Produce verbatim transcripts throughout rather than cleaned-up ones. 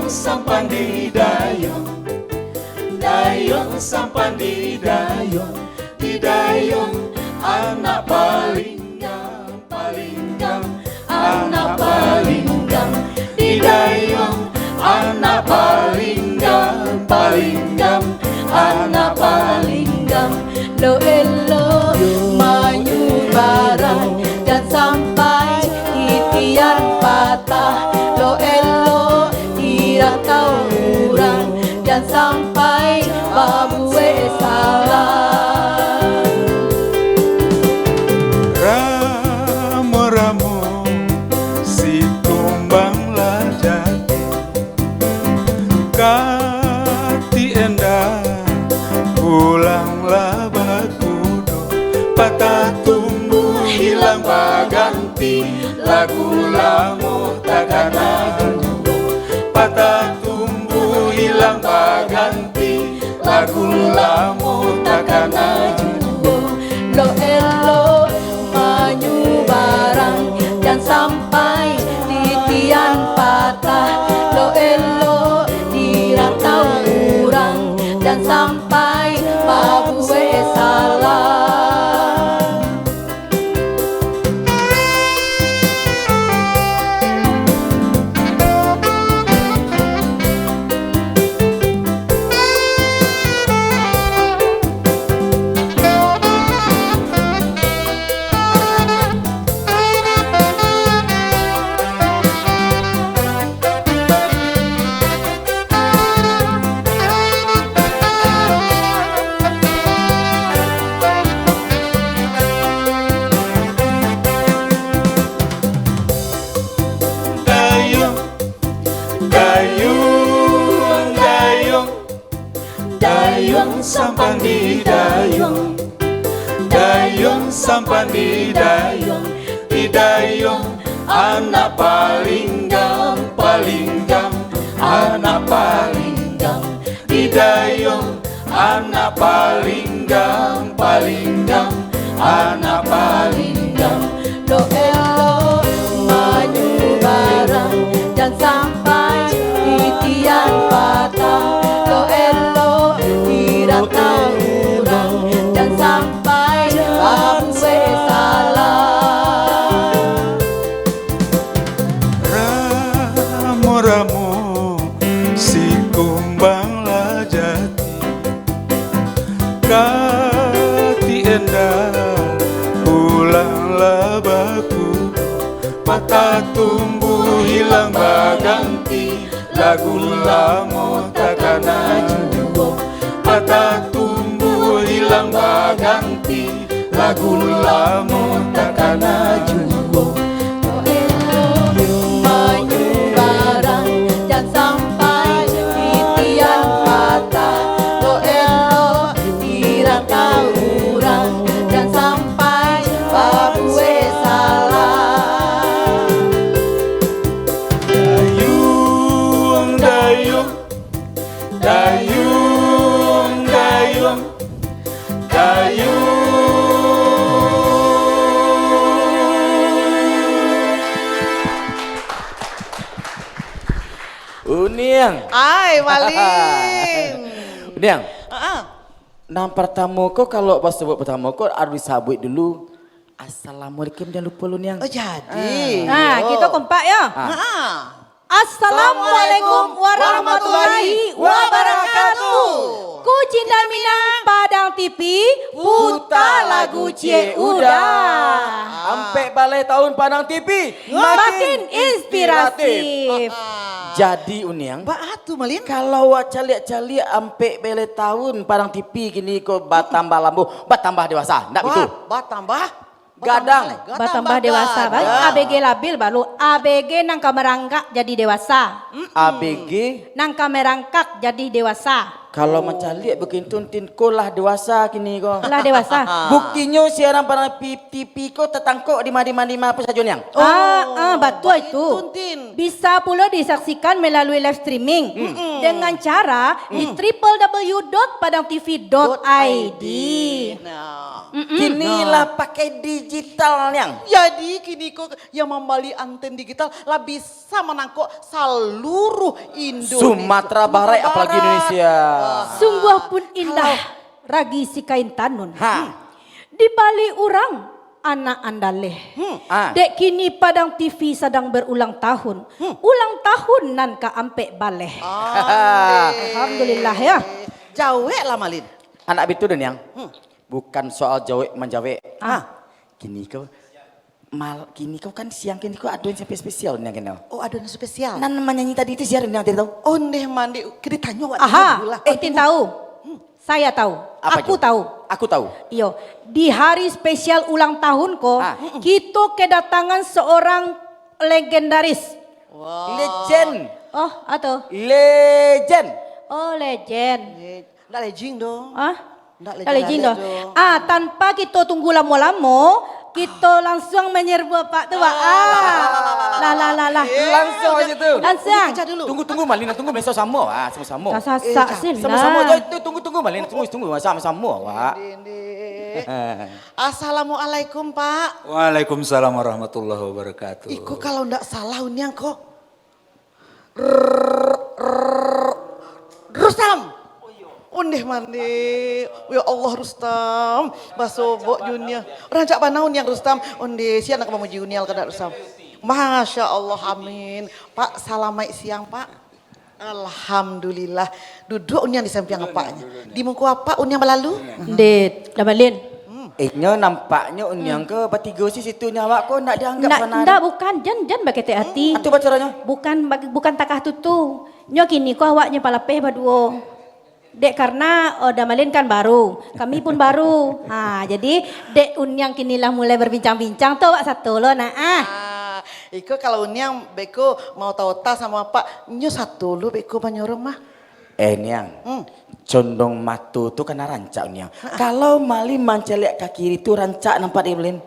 Sampan di Dayuang, Dayuang sampan di Dayuang, di Dayuang anak Palinggang, Palinggang, anak Palinggang, di Dayuang anak Palinggang, Palinggang, anak Palinggang. Lo elok manyubarang, jan sampai titian patah. Lo elok dirantau urang, jan sampai babuek salah. Ramo-ramo si kumbang lah jadi, Kati Endah pulanglah bakudo, patah tumbuah hilang baganti, lagu lamo takana juo. Patah tumbuah hilang baganti, lagu lamo takana juo. Lo elok manyubarang, jan sampai titian patah. Lo elok dirantau urang, jan sampai babuek salah. Dayuang, Dayuang, Dayuang, Dayuang sampan di Dayuang, Dayuang sampan di Dayuang, di Dayuang anak Palinggang, Palinggang, anak Palinggang, di Dayuang anak Palinggang, Palinggang, anak Palinggang. Lo elok manyubarang, jan sampai titian patah. Lo elok dirantau urang, jan sampai babuek salah. Ramo-ramo si kumbang lah jadi, Kati Endah pulanglah bakudo, patah tumbuah hilang baganti, lagu lamo takana juo. Patah tumbuah hilang baganti, lagu lamo takana juo. Lo elok manyubarang, jan sampai titian patah. Lo elok dirantau urang, jan sampai babuek salah. Dayuang, Dayuang, Dayuang, Dayuang, Dayuang. Uniang. Ai, Maling. Uniang. Heeh. Nan partamo ko, kalau basabuik partamo ko, harus disabuik dulu. Assalamualaikum, jan lupo lu, Niang. Oh, jadi. Ah, kito kompak, yo. Ah. Ha. Assalamualaikum warahmatullahi wabarakatuh. Ku Cinta Minang Padang T V, puta lagu ciek udah. Ampek baleh tahun Padang T V, makin inspiratif. Jadi, Uniang, baa tu, Malin? Kalau awak caliak-caliak ampek baleh tahun Padang T V kini ko batambah lambo, batambah dewasa, ndak bitu? Batambah? Gadang. Batambah dewasa, baru A B G labil, baru A B G nan ka marangkak jadi dewasa. A B G? Nan ka marangkak jadi dewasa. Kalau mancaliak bagitu, Tin, ko lah dewasa kini ko. Lah dewasa. Buktinyo siaran Padang Pi-, T V ko tatangkok di ma-, di ma-, di ma-, apo sajo, Niang. Ah, ah, batua itu. Bisa pulo disaksikan melalui live streaming dengan cara di triple W dot padang T V dot I D. Nah. Mm-mm. Kini lah pakai digital, Niang. Jadi kini ko yang mambali anten digital lah bisa manangkok saluruh Indonesia. Sumatera Barat, apalagi Indonesia. Wah. Sungguah pun indah ragi si kain tanun. Ha. Di bali urang anak andaleh. Hmm. Ah. Dek kini Padang T V sadang berulang tahun. Hmm. Ulang tahun nan ka ampek baleh. Alhamdulillah, ya. Jawek lah, Malin. Anak bitu, Niang. Hmm. Bukan soal jawek manjawek. Ah. Kini ko mal-, kini ko kan siang kini ko ado yang sampai spesial, Niang, kenal. Oh, ado yang spesial. Nan manyanyi tadi itu siapa, Niang, tadi tahu? Ondeh Mandi, kini tanyo awak dulu lah. Eh, Tin tahu. Hmm. Saya tahu. Apa itu? Aku tahu. Aku tahu. Iyo, di hari spesial ulang tahun ko, ah, kito kedatangan seorang legendaris. Wow. Legend. Oh, atau? Legend. Oh, legend. Le-, ndak legend doh. Ah? Ndak legend doh. Ah, tanpa kito tunggu lamo-lamo, kito langsuang manyerbu apak tu, Pak. Ah. Lah, lah, lah, lah. Langsung aja tu. Langsung. Tunggu, tunggu, Malin, tunggu, meso samo. Ah, samo-samo. Tak sasak sih, sama-sama lah. Tunggu, tunggu, Malin, tunggu, tunggu, sama-sama, Wak. Assalamualaikum, Pak. Waalaikumsalam warahmatullahi wabarakatuh. Iko kalau ndak salah, Uniang ko. Rustam. Ondeh Mandi. Ya Allah, Rustam. Basobok Uniang. Rancak bana Uniang, Rustam. Ondeh, sia nak mamuji Uniang ka ndak, Rustam? Masya Allah, amin. Pak, salamaik siang, Pak. Alhamdulillah. Duduak Uniang di sampiang apaknyo. Di muko apak Uniang balalu. Dek, Da Malin. Inyo nampaknyo Uniang ko batigo sih situ nyo, awak ko ndak dianggap. Ndak, ndak, bukan, jan, jan baketek ati. Atu bacaronyo. Bukan bag-, bukan takah tutu. Nyo kini ko awaknyo palapeh baduo. Dek karena, oh, Da Malin kan baru, kami pun baru. Ha, jadi dek Uniang kini lah mulai berbincang-bincang tu awak sato lo nak, ah. Ah, iko kalau Uniang beko mau tahu-tahu samo apak, nyo sato lo beko banyorom mah. Eh, Niang, condong mato tu kan rancak, Niang. Kalau Malin mancaliak ka kiri tu rancak nampak dek Malin.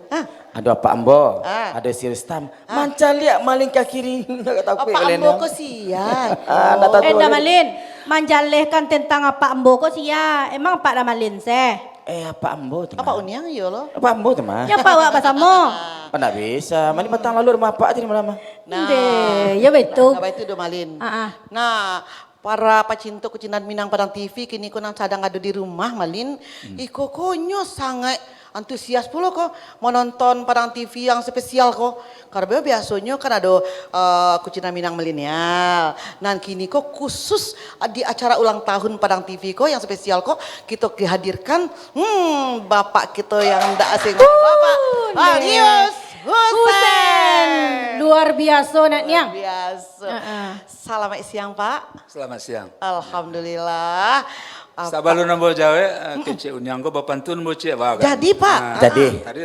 Ado apak ambo, ado si Rustam. Mancaliak Malin ka kiri, ndak takuik Malin. Apak ambo ko sia. Ah, ndak takuik. Eh, Da Malin, manjalehkan tentang apak ambo ko sia. Emang apak Da Malin seh? Eh, apak ambo tu mah. Apak Uniang iyo lo. Apak ambo tu mah. Nyo apak awak basamo. Ndak bisa. Malin patang lalu rumah apak tadi malam mah. Nah, ndeh, yo baitu. Ndak baitu doh, Malin. Ah, ah. Nah, para pacinto Kucindan Minang Padang T V kini ko nan sadang ado di rumah, Malin, iko ko nyo sangaik antusias pulo ko manonton Padang T V yang spesial ko. Karano biasonyo kan ado, eh, Kucindan Minang Milenial. Nan kini ko khusus, eh, di acara ulang tahun Padang T V ko yang spesial ko, kito hadirkan, hmm, bapak kito yang ndak asing, Bapak Alius Husen. Luar biaso, nak Niang. Luar biaso. Heeh. Salamaik siang, Pak. Selamat siang. Alhamdulillah. Apa? Sabalun ambo jawek, eh, kecek Uniang ko bapantun ambo cek, Pak, kan? Jadi, Pak. Nah, jadi. Tadi,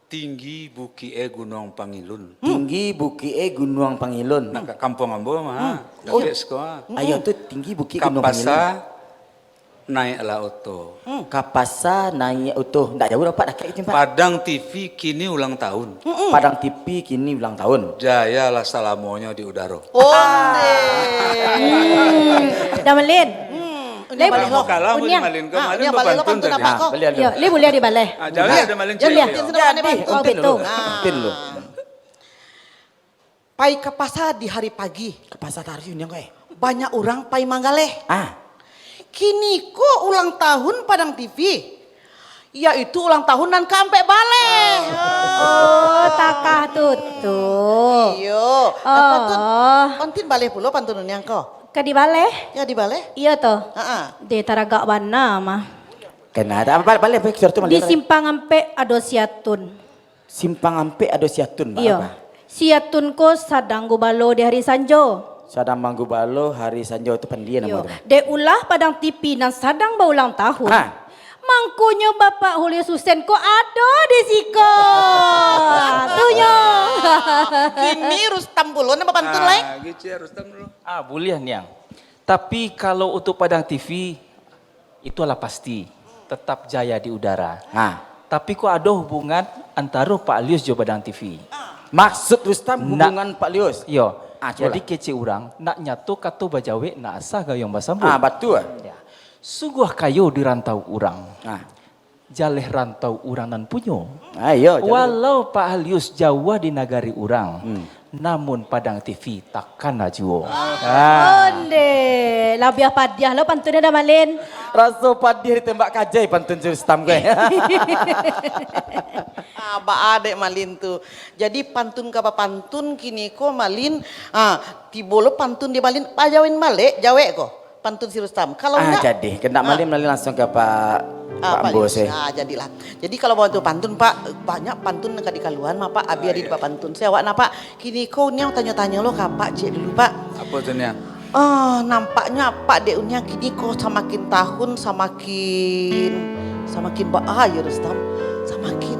tinggi bukik e Gunuang Pangilun. Hmm. Tinggi bukik e Gunuang Pangilun. Nah, ka kampuang ambo mah. Hmm. Dakek siko. Ayo tu, tinggi bukik Gunuang Pangilun. Kapasa, naiklah oto. Hmm. Kapasa, naik oto. Ndak jauh doh, Pak, dakek itu, Pak. Padang T V kini ulang tahun. Mm-mm. Padang T V kini ulang tahun. Jayalah salamonyo di udaro. Ondeh. Hmm. Da Malin. Hmm. Leh, kalah Uniang. Malin ko, ah, Malin Uniang bapantun pantun tadi. Apa ko? Ah, boleh, boleh. Yo, leh buliah dibaleh. Ah, jawek Da Malin. Yo, cek. Leh. Untin dulu. Oh, betul. Untin dulu. Nah. Untin dulu. Pai ka pasa di hari pagi. Ka pasa tadi Uniang ko, eh? Banyak urang pai manggaleh. Ah. Kini ko ulang tahun Padang T V, yaitu ulang tahun nan kaampek baleh. Oh, takah tutu. Iyo. Oh. Nah, pantun, Untin baleh pulo pantun Uniang ko. Ka dibaleh? Yo, dibaleh. Iyo toh. Ha-ha. Deh, taragak bana mah. Kena, apa, baleh, baleh, suara tu baleh. Di simpang ampek ado si Atun. Simpang ampek ado si Atun, Pak, iyo. Apa? Si Atun ko sadang gubalo di hari sanjo. Sadang manggubalo hari sanjo tu, pandia namo tu, Pak? Dek ulah Padang T V nan sadang baulang tahun. Ha. Mangkonyo Bapak Julius Husen ko ado di siko. Tu nyo. Kini Rustam pulo nan bapantun lai. Ah, kecek Rustam dulu. Ah, buliah, Niang. Tapi kalau untuk Padang T V, Itu lah pasti, tetap jaya di udara. Ha. Tapi kok ado hubungan antaro Pak Lius jo Padang T V? Maksud Rustam Nak- hubungan Pak Lius? Iyo. Ah, cubolah. Jadi kecek urang, nak nyato kato bajawek, nak asa gayuang basambuik. Ah, batua. Ya. Sungguah kayo di rantau urang. Ah. Jaleh rantau urang nan punyo. Ah, iyo, jaleh. Walau Pak Lius jauah di nagari urang, Hmm. namun Padang T V takana juo. Ah. Onde, labiah padiah lo pantunnyo dah, Malin. Raso padiah ditembak kajai pantun si Rustam ko, eh. Ah, baa dek Malin tu. Jadi pantun ka bapantun kini ko, Malin. Ah, tibo lo pantun di Malin, pajawain balek jawek ko. Pantun si Rustam. Kalau Ah, indak, jadi. Kok indak ah. Malin, Malin langsuang ka Pak, Ah, Pak Pak Ambo Lius. Seh. Ah, jadilah. Jadi kalau mau tu pantun, Pak, banyak pantun nan ka dikaluan mah, Pak. Abi Ah, adi iya. Di Pak pantun. Seh awak nah, Pak. Kini ko Uniang tanyo-tanyo lo ka Apak ciek dulu, Pak. Apo tu, Niang? Ah, nampaknyo Apak dek Uniang kini ko samakin tahun samakin, samakin ba-, ah, yo, Rustam. Samakin,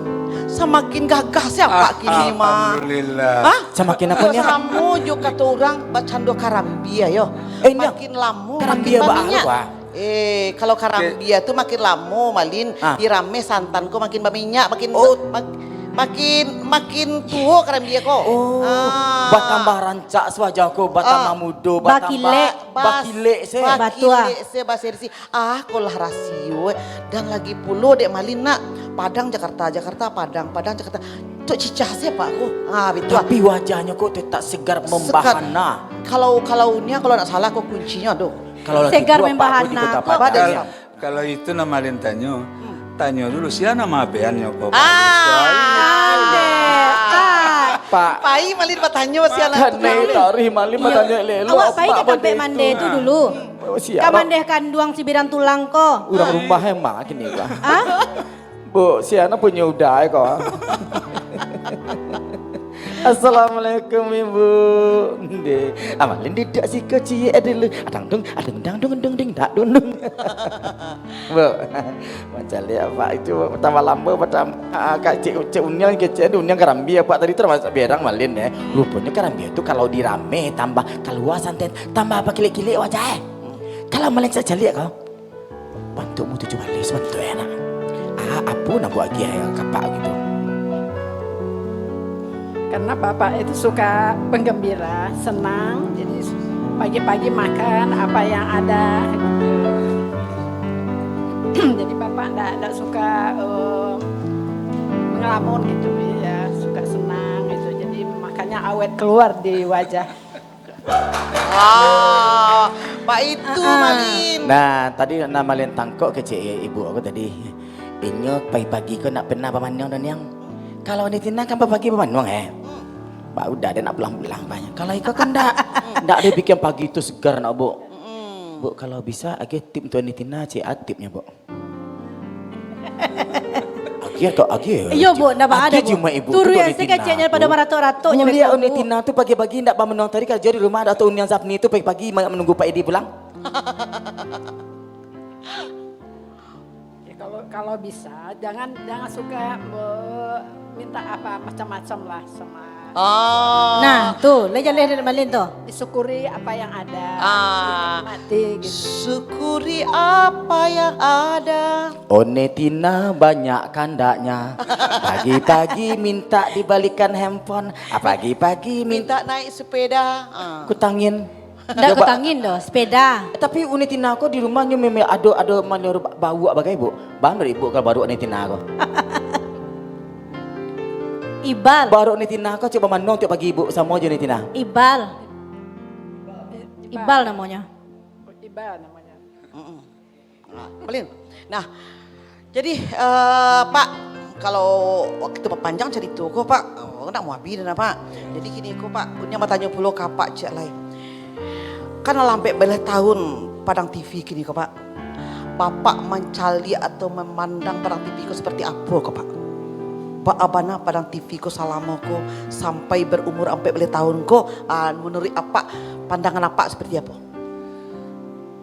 samakin gagah seh Apak Ah, kini mah. Alhamdulillah. Hah? Samakin apo, Niang? Samo jo kato urang bacando karambia yo. Eh, Niang. Makin lamo, karambia makin baa lo, baminyak. Pak? Eh, kalau karambia tu makin lamo, Malin, Ah. dirameh santan ko makin baminyak, makin Oh. mak-, makin, makin tuo karambia ko. Oh. Ah. Batambah rancak wajah ko, batambah Ah. mudo, batambah Bakilek. Bas-, bakilek seh. Batua. Bakilek seh, basersi. Ah, ko lah rasio, eh. Dan lagi pulo dek Malin nak, Padang Jakarta, Jakarta Padang, Padang Jakarta. Tok cicah seh Apak ko. Ah, batua. Tapi wajahnyo ko tetap segar Segar. Membahana. Kalau, kalau Uniang, kalau ndak salah ko kuncinyo ado. Kalau lah Segar tibo Apak ko di membahana. Kota Kok Padang. Kalau, kalau itu nan Malin tanyo, Hmm. tanyo dulu, sia nan maabeannyo ko, Pak? Ah. Pai. Ah. Pak. Pai Malin batanyo, sia nan Kanai tu, Malin. Taruih Malin Iyo. Batanyo elok-elok, Awak pai Pak, ka tampek Malin mandeh tu. Tu dulu. Oh, siap. Ka mandeh kanduang si bidang tulang ko. Urang rumah emang kini, Pak. Hah? Bu, sia nan punyo uda ko. Assalamualaikum, Ibu. Ndeh. Amalin didak siko ciek dulu. Adang dung, adang dang dung dung ding dak dung dung. Bu, mancaliak Apak itu, Bu, batambah lamo, batambah, ah, kak cik, cik Uniang, kecek Uniang karambia Apak tadi, termasuk berang Malin, eh. Ruponyo karambia tu kalau dirameh, tambah kalua santet, tambah bakilek-kilek wajah, eh. Kalau Malin caliak ko, bantuakmu tujuah baleh sabantuak, eh, nak. Ah, apo nak buek agiah ka Apak gitu? Karena Bapak itu suka penggembira, senang, jadi pagi-pagi makan apa yang ada, gitu. Jadi Bapak ndak, ndak suka, eh, ngelamun gitu, ya, suka senang gitu. Jadi makanya awet keluar di wajah. Wah, baitu, Ah, ah. Malin. Nah, tadi nan Malin tangkok kecek ibu aku tadi. Inyo pagi-pagi ko ndak pernah bamanuang doh, Niang. Kalau Ni Tina kan pagi-pagi bamanuang, eh. Baru dah dia nak pulang-pulang banyak. Kalau iko kan ndak, ndak ada bikin pagi tu segar nak, Bu. Mm-mm. Bu, kalau bisa, agiah tip untuk Ni Tina, cek ah, tipnyo, Bu. Agiah, Kak, agiah. Iyo, Bu, ndak baa, Bu. Agiah cuma ibu tu, Turuik Ni asa Tina keceknyo tu. Pada maratok-ratok je. Mulia beko, Ni Bu. Tina tu pagi-pagi ndak bamanong tadi, karajo di rumah, Dato' Uniang Safni tu pagi-pagi ma-, menunggu Pak Edi pulang. Ya, kalau, kalau bisa, jangan, jangan suka me-, minta apa, macam-macam lah sama. Oh. Nah, tu, lah jaleh dari Malin tu. Disyukuri apa yang ada. Ah. Dinikmati gitu. Syukuri apa yang ada. One Tina banyak kandaknya. Pagi-pagi minta dibalikan handphone. Ah, pagi-pagi minta Minta naik sepeda. Ah. Kutangin. Ndak Coba. Kutangin doh, sepeda. Tapi Uni Tina ko di rumah nyo memang ado, ado manurut ba-, bauak bagai, Bu. Bang dari Ibu kalau baru Uni Tina ko. Ibal. Baru Uni Tina ko coba manuang tiap pagi Ibu samo jo Uni Tina. Ibal. Ibal namonyo. Ibal namonyo. Mm-mm. Nah, Malin. Nah, jadi, eh, Pak, kalau waktu bapanjang carito ko, Pak, oh, ndak mau habis dah, Pak. Jadi kini ko, Pak, Uniang batanyo pulo ka Apak ciek lai. Kan lah ampek baleh tahun Padang T V kini ko, Pak. Bapak mancaliak atau memandang Padang T V ko seperti apo ko, Pak? Baa bana Padang T V ko salamo ko sampai berumur ampek baleh tahun ko, ah, menurut Apak, pandangan Apak seperti apo?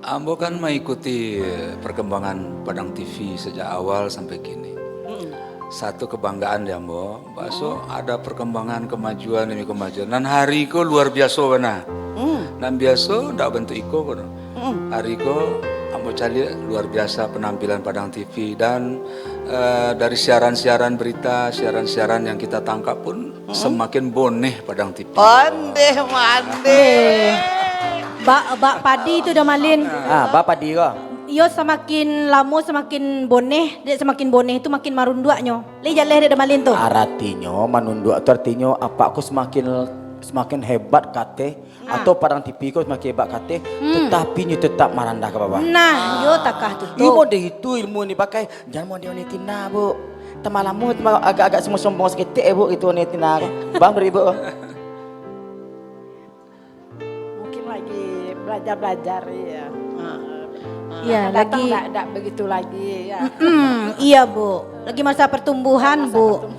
Ambo kan mengikuti perkembangan Padang T V sejak awal sampai kini. Mm-mm. Satu kebanggaan di ambo, baso Mm. ada perkembangan, kemajuan demi kemajuan. Nan hari ko luar biaso bana. Mm. Nan biaso ndak bentuk iko ko. Mm. Hari ko ambo Caliak luar biasa penampilan Padang T V dan, eh, dari siaran-siaran berita, siaran-siaran yang kita tangkap pun semakin boneh Padang T V. Ondeh mandeh. Bak, bak padi tu dah Malin. Ah, bak padi ko. Iyo samakin lamo samakin boneh, dek samakin boneh tu makin marunduaknyo. Lai jaleh dek dah Malin tu. Aratinyo manunduak tu aratinyo apak ko semakin semakin hebat kateh atau Padang T V ko semakin hebat kateh, tetapi nyo tetap marandah ka bawah. Nah, iyo takah tu tu. Iyo model itu ilmu ni pakai. Jan model Netina, Bu. Tambah lamo tambah agak-agak sombong-sombong saketek, Bu, gitu Netina. Bang dari Bu. Mungkin lagi belajar-belajar ya. Ha. Ya, Akan datang lagi- tak, tak begitu lagi ya. Hmm, iya Bu. Lagi masa pertumbuhan, Bu.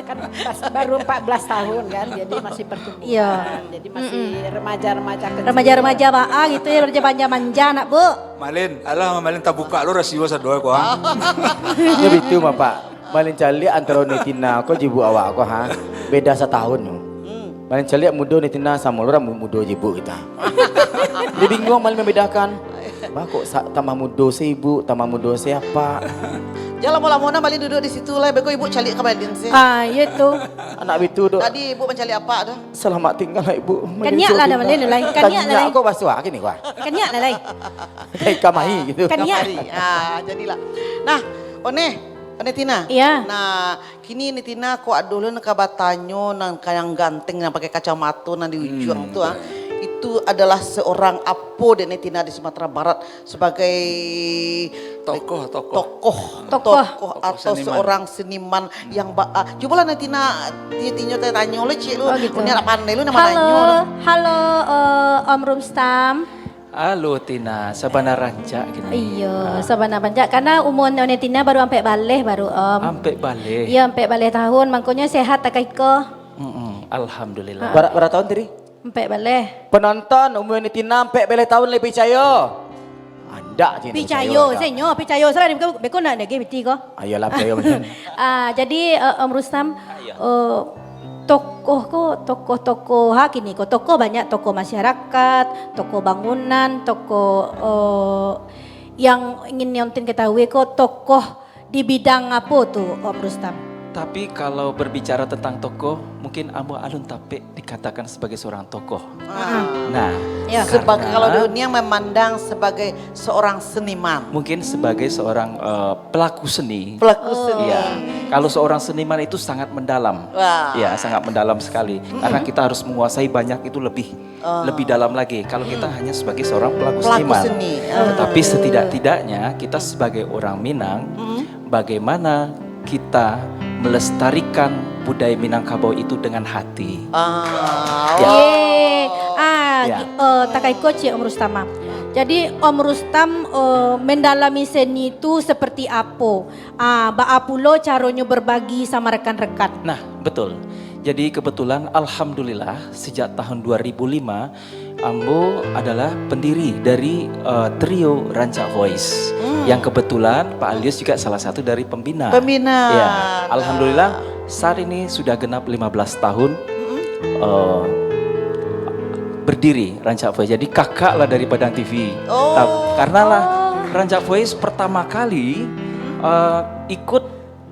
Kan pas, baru empat belas tahun kan, jadi masih pertumbuhan. Iya. Jadi masih remaja-remaja kecil. Remaja-remaja baa gitu ya, remaja manja-manja nak, Bu. Malin, alah Malin tabuka lu rasio sadoe ko ah. Nyo bitu mah, Pak. Malin caliak antaro Netina ko jibuak awak ko ha. Beda satahun tu. Malin caliak mudo Netina samo lu mudo jibuak kita. Jadi bingung Malin membedakan. Bah kok sa- tambah mudo se ibu, tambah mudo se apak. Jan lamo-lamo nah Malin duduk di situ lah, beko ibu caliak ka Malin se. Ah, iya tu. Anak bitu dok. Tadi ibu mancaliak apak tu. Selamat tinggal lah ibu. Kaniak lah dah Malin lai. Kaniak lah lai. Kok basuah kini kuah. Kaniak lah lai. Kayak kamahi gitu. Kaniak. Kamari. Ah, jadilah. Nah, Oneh, Oneh Tina. Iya. Nah, kini ni Tina ko ado lo nan ka batanyo nan ka yang ganteng yang pakai kacamato nan di ujuang tu ah. Itu adalah seorang apo dek ni Tina di Sumatera Barat sebagai Tokoh, tokoh. tokoh, Tokoh. tokoh atau Seniman. Seorang seniman yang ba ah, cubolah ni Tina ti- tinyo tanyo lo cik lo. Oh, gitu. Ni anak pandai lo nama Halo, nanyo lo. Halo eh, Om Rustam. Halo Tina, sabana rancak kini. Iyo, sabana rancak. Karena umur Nyonya Tina baru ampek baleh baru, Om. Ampek baleh. Iyo, ampek baleh tahun. Mangkonyo sehat tak iko. Mm-mm, alhamdulillah. Bara, bara tahun tadi? Ampek baleh. Penonton umur ni Tina ampek baleh tahun lai picayo. Andak je ni Picayo, senyo, picayo. Salah beko, beko nak daging piti ko. Ayolah picayo macam. Ah, jadi eh, Om Rustam, eh, tokoh ko, tokoh-tokoh ha kini ko, tokoh banyak, tokoh masyarakat, tokoh bangunan, tokoh eh, yang ingin Nyonya Tina ketahui ko, tokoh di bidang apo tu, Om Rustam? Tapi kalau berbicara tentang tokoh, mungkin ambo alun tapek dikatakan sebagai seorang tokoh. Nah, Ya. Sebagai karena kalau di dunia memandang sebagai seorang seniman. Mungkin sebagai seorang eh, pelaku seni. Pelaku seni. Ya, kalau seorang seniman itu sangat mendalam. Wah. Ya, sangat mendalam sekali. Karena kita harus menguasai banyak itu lebih lebih dalam lagi. Kalau kita hanya sebagai seorang pelaku, Pelaku seniman. Seni. Ah. Tetapi setidak-tidaknya kita sebagai orang Minang, bagaimana kita melestarikan budaya Minangkabau itu dengan hati. Ah, Ya. Ye. Ah, Ya. gi- eh, takai ko cik Om Rustam ah. Jadi Om Rustam eh, mendalami seni tu seperti apo? Ah, baa pulo caronyo berbagi sama rekan-rekan? Nah, betul. Jadi kebetulan alhamdulillah sejak tahun dua ribu lima ambo adalah pendiri dari eh, trio Rancak Voice. Yang kebetulan Pak Alius juga salah satu dari pembina. Pembina. Ya, alhamdulillah saat ini sudah genap lima belas tahun eh, berdiri Rancak Voice. Jadi kakak lah dari Padang T V. Oh. Tab- karena lah Rancak Voice pertama kali eh, ikut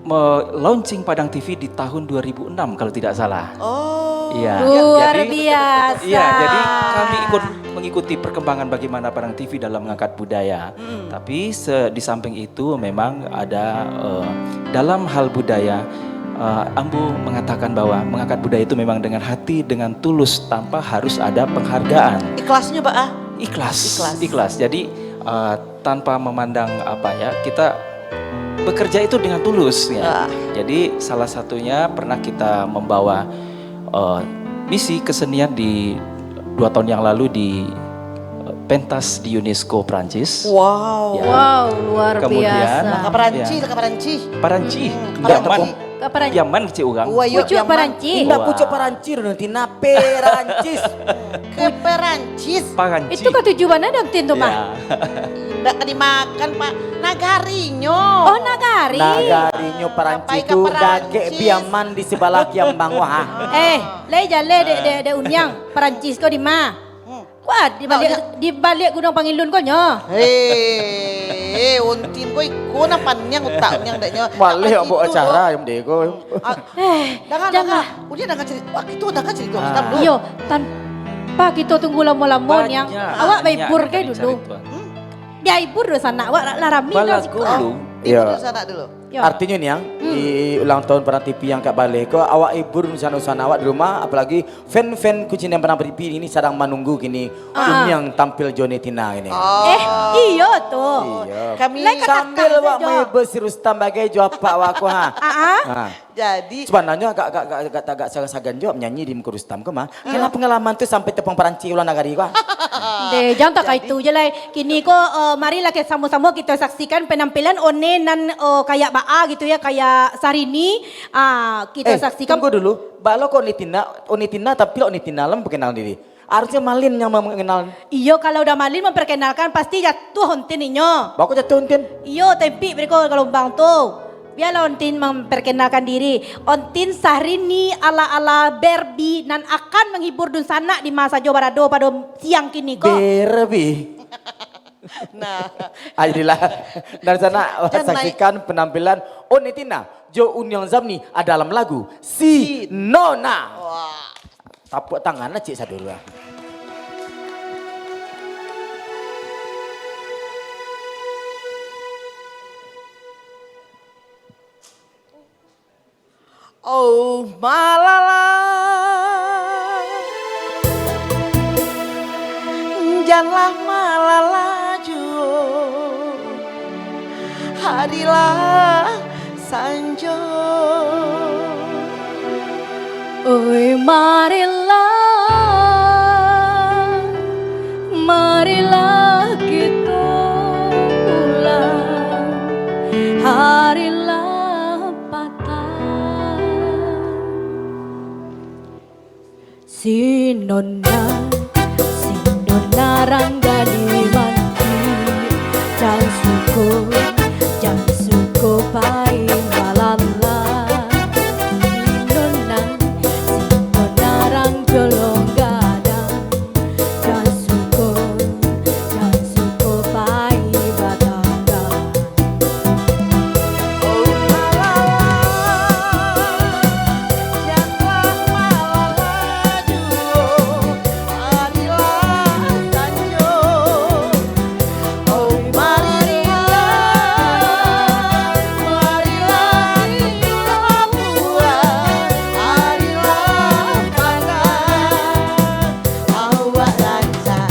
me- launching Padang T V di tahun dua ribu enam kalau tidak salah. Oh. Iya. Luar Jadi- biasa. Iya, jadi kami ikut mengikuti perkembangan bagaimana Padang T V dalam mengangkat budaya. Tapi se- di samping itu memang ada eh, dalam hal budaya eh, ambo mengatakan bahwa mengangkat budaya itu memang dengan hati, dengan tulus, tanpa harus ada penghargaan. Ikhlasnyo baa? Ikhlas. Ikhlas. Ikhlas. Jadi eh, tanpa memandang apa ya, kita bekerja itu dengan tulus ya. Ah. Jadi salah satunya pernah kita membawa eh, misi kesenian di dua tahun yang lalu di eh, pentas di UNESCO Prancis. Wow. Ya. Wow, luar Kemudian- biasa. Ka Paranci Ya. lah, ka Paranci. Paranci. Hmm, Yaman. Ka Paranci. Yaman kecil orang. Wah, yo, Pucuk Yaman. Paranci. Indak Wah. pucuk Paranci tu nanti nape Rancis. Ke Perancis. Paranci. Itu katuju bana dong tin tu mah. Ya. Indak ka dimakan, Pak. Nagarinyo. Oh, nagari. Nagarinyo Paranci Sampai ka tu Paranci. Dagek Biaman di sebelah Kiambang wah. Eh, lai jaleh dek dek dek Uniang. Parancis ko di ma? Wah, di baliak, di baliak Gunuang Pangilun ko nyo. Hei, Untin ko iko nan paniang utak niang daknyo. Maleh awak bawa acara yang deh ko. Ah, eh, danga, danga. Udah danga carito. Wah, kito danga carito. Ah. Iyo, tanpa kito tunggu lamo-lamo niang. Awak baibur ke dulu. Hmm? Diaibur dulu sanak awak lah rami lah siko. Iyo. Ibur dulu sanak dulu. Yo. Artinyo niang, di ulang tahun Padang T V yang ka baleh ko, awak ibur sanak-sanak awak di rumah, apalagi fan-fan Kucing dan Padang T V ini sadang manunggu kini, Uni yang tampil jo Nitina ini. Oh. Eh, iyo tu. Iyo. Kami sambil awak menghibur si Rustam bagai jo apak awak ko, ha. Ah, ah. Ha. Jadi sabananyo agak, agak, agak, agak, agak sagan-sagan jo manyanyi di muko Rustam ko mah. Kena pangalaman tu sampai terbang Parancis ulang nagari ko, ah. Deh, jangan tak itu je lah. Kini ko, eh, marilah kita samo-samo kita saksikan penampilan One nan, eh, kayak baa gitu ya, kayak Sarini. Ah, kita saksikan. Tunggu dulu. Balo kok Nitina, Nitina tapi lo Nitina lah memperkenalkan diri. Harusnya Malin yang mengenal. Iyo, kalau udah Malin memperkenalkan, pasti jatuh Untin inyo. Bako jatuh Untin? Iyo, tempik beko gelombang tu. Biarlah Untin memperkenalkan diri. Untin Sahrini ala-ala Barbie nan akan menghibur dunsanak di ma sajo barado pado siang kini ko. Barbie. Nah. Ayolah. Dunsanak saksikan penampilan Nitina jo Uniang Zamni dalam lagu Si Nona. Wah. Tapuak tangan lah, cik, sadulu lah. Oh, malala, janlah malala juo. Harilah sanjo. Oi, marilah, marilah kito pulang. Harilah patang. Si Nona, si Nona rang gadih manti, jan suko, jan suko pai malala. Si Nona, si Nona rang jolong gadang, jan suko, jan suko pai batangga. Awak rancak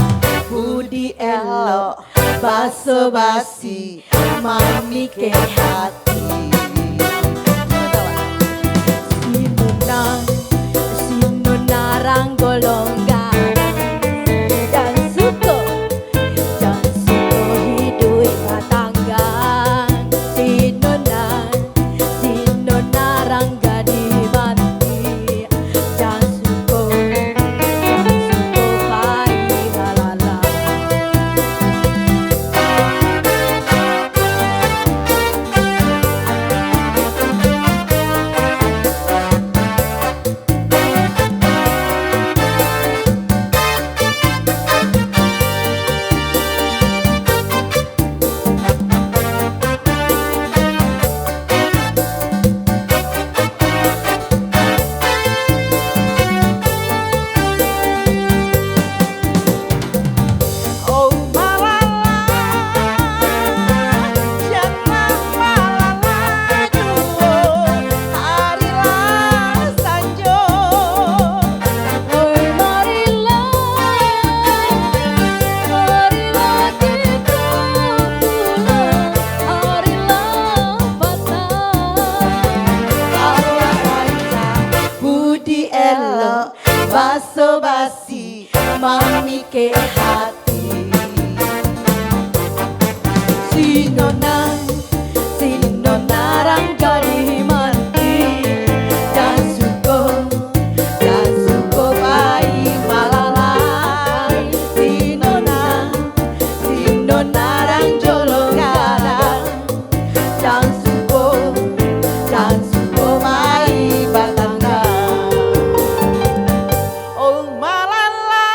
budi elok, baso basi, mamikek hati. Si Nona, si Nona rang golong gadang, jan suko, jan suko hiduik batangga. Si Nona, si Nona rang gadih manti, jan suko, jan suko pai malala. Oh malala, janlah malala juo, harilah sanjo. Oi marilah, marilah kito pulang, harilah patang. Awak rancak budi elok, baso basi, mamikek hati. Si Nona, si Nona rang gadih manti, jan suko, jan suko pai malala. Si Nona, si Nona rang jolong gadang, jan suko, jan suko pai batangga. Oh malala,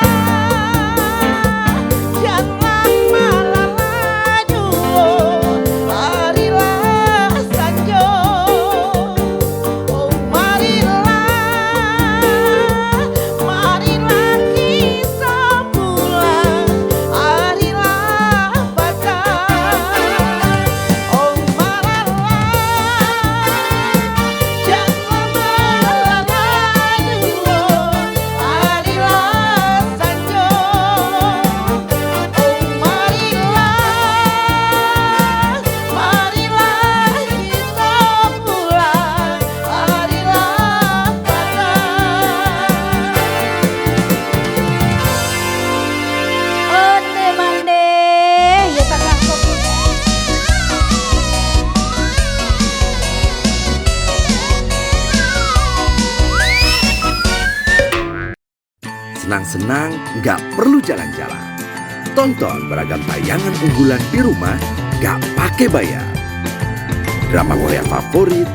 Senang-senang, nggak perlu jalan-jalan. Tonton beragam tayangan unggulan di rumah, nggak pakai bayar. Drama Korea favorit,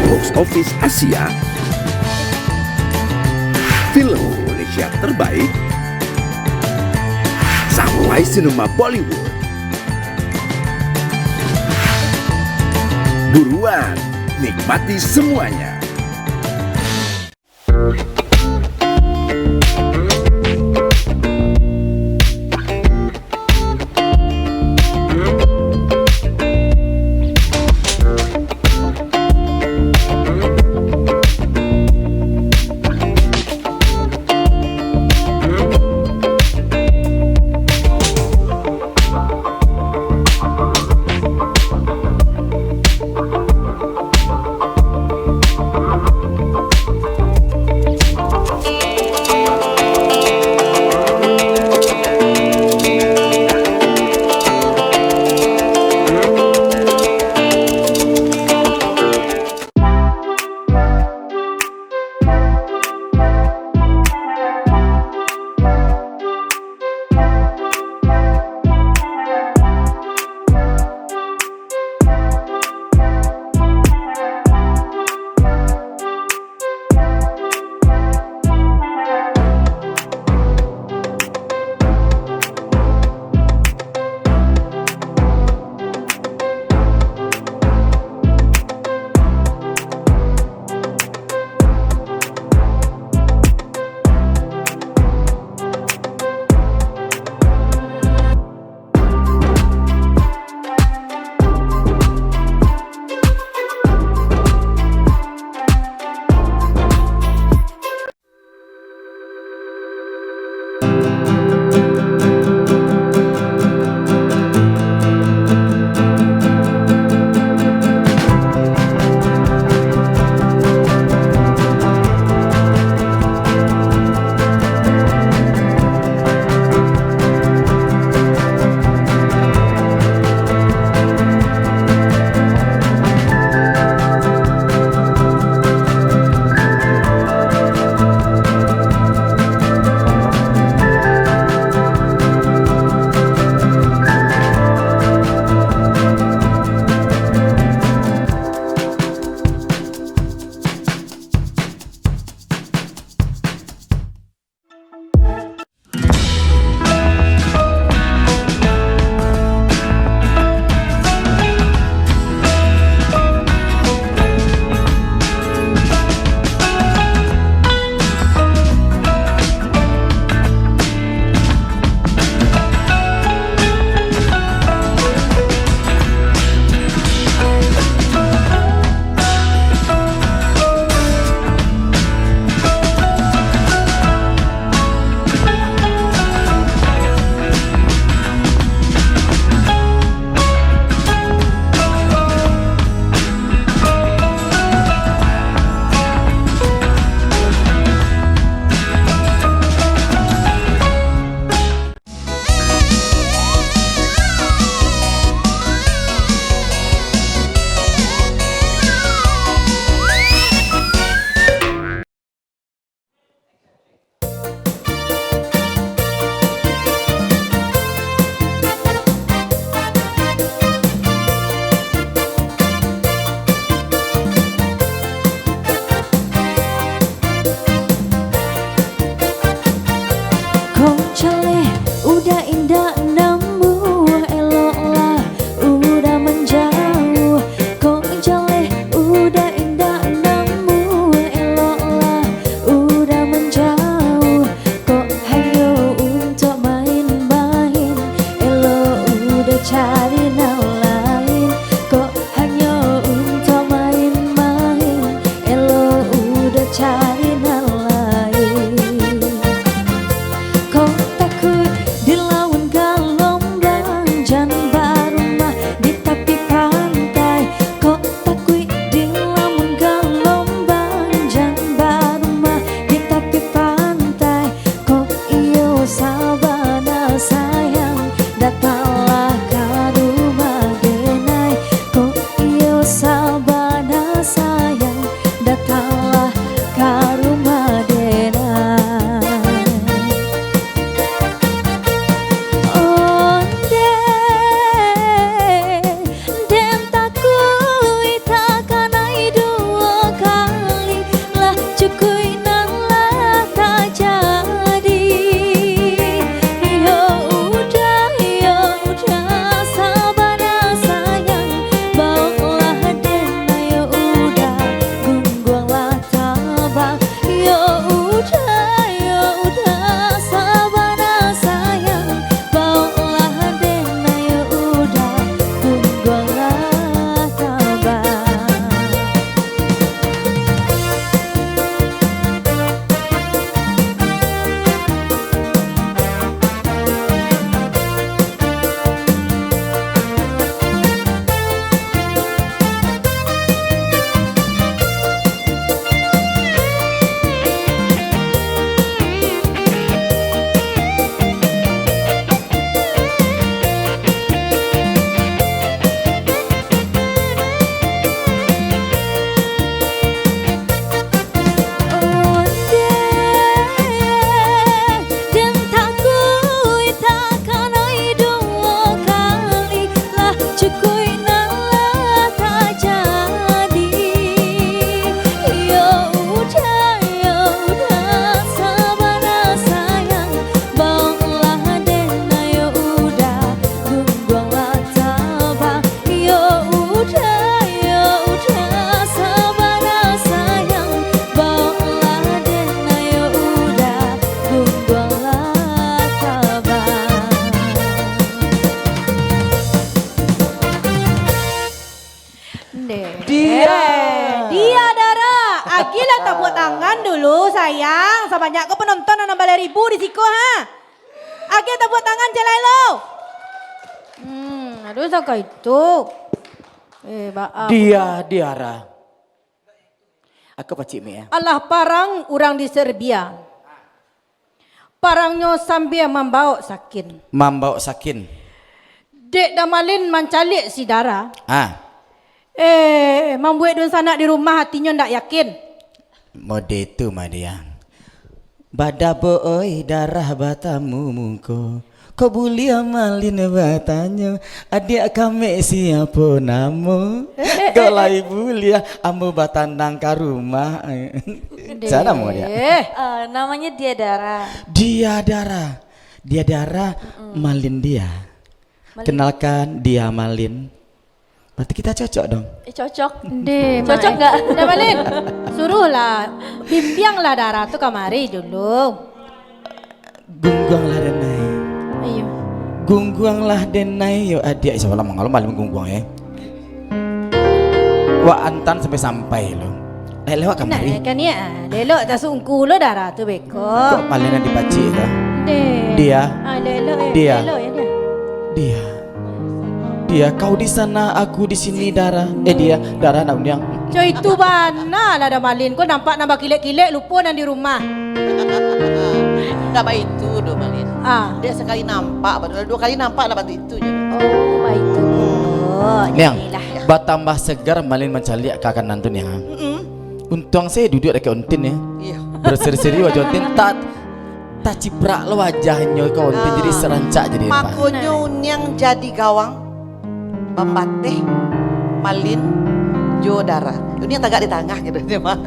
box office Asia, film Indonesia terbaik, sampai sinema Bollywood. Buruan, nikmati semuanya. Lo sayang, sabanyak ko penonton anam baleh ribu di siko, ha? Agiah tapuak tangan, Celailo. Hmm, aduh, sangka itu. Eh, ba-, ah, Dia, Diara. Aku pacik mik, ya. Alah parang urang di Serbia. Parangnyo sambia mambaok sakin. Mambaok sakin. Dek Damalin mancaliak si Dara. Ah. Eh, mambuek dunsanak di rumah atinyo ndak yakin. Mode tu mah dia. Badabo oi Dara batamu muko. Ko buliah Malin batanyo, adiak kamek siapo namo? Ko lai buliah ambo batanang ka rumah. Sia namo dia? Eh, namanya Dia Dara. Dia Dara. Dia Dara, Malin dia. Malin. Kenalkan, dia Malin. Berarti kita cocok dong. Eh, cocok. Ndeh, Cocok Mak. Nggak? Ndak, Malin. Suruhlah, bimbianglah Dara tu kamari dulu. Gungguanglah denai. Ayo. Gungguanglah denai, yo adiak. Sabalah mangalo Malin gungguang, eh. Wak antan sampai-sampai lo. Eh, lewat kamari. Nah, kan ya, ah, elok tasungku lo Dara tu beko. Kok Malin nan dipacik tu? Deh. Dia. Ah, elok, elok, eh. Dia. Elok ya dia. Dia. Dia, kau di sana, aku di sini, Dara. Eh, dia, Dara nak undiang. Cok itu bana lah Damalin. Kau nampak nambah kilek-kilek, lupo nan di rumah. Ndak baitu doh, Malin. Ah. Dia sekali nampak, baru dua kali nampak lah bantu itu je. Oh, baitu. Oh, Niang, jadilah. Batambah segar Malin mancaliak ka kanan tu, Niang. Mm-mm. Untuang se duduak dakek Ontin, ya. Iya. Berseri-seri wajah Ontin, tak taciprak lo wajahnyo ka Ontin, jadi sarancak jadi. Makonyo Niang jadi gawang, bambateh, Malin, jo Dara. Niang tagak di tangah gitu, dia mah.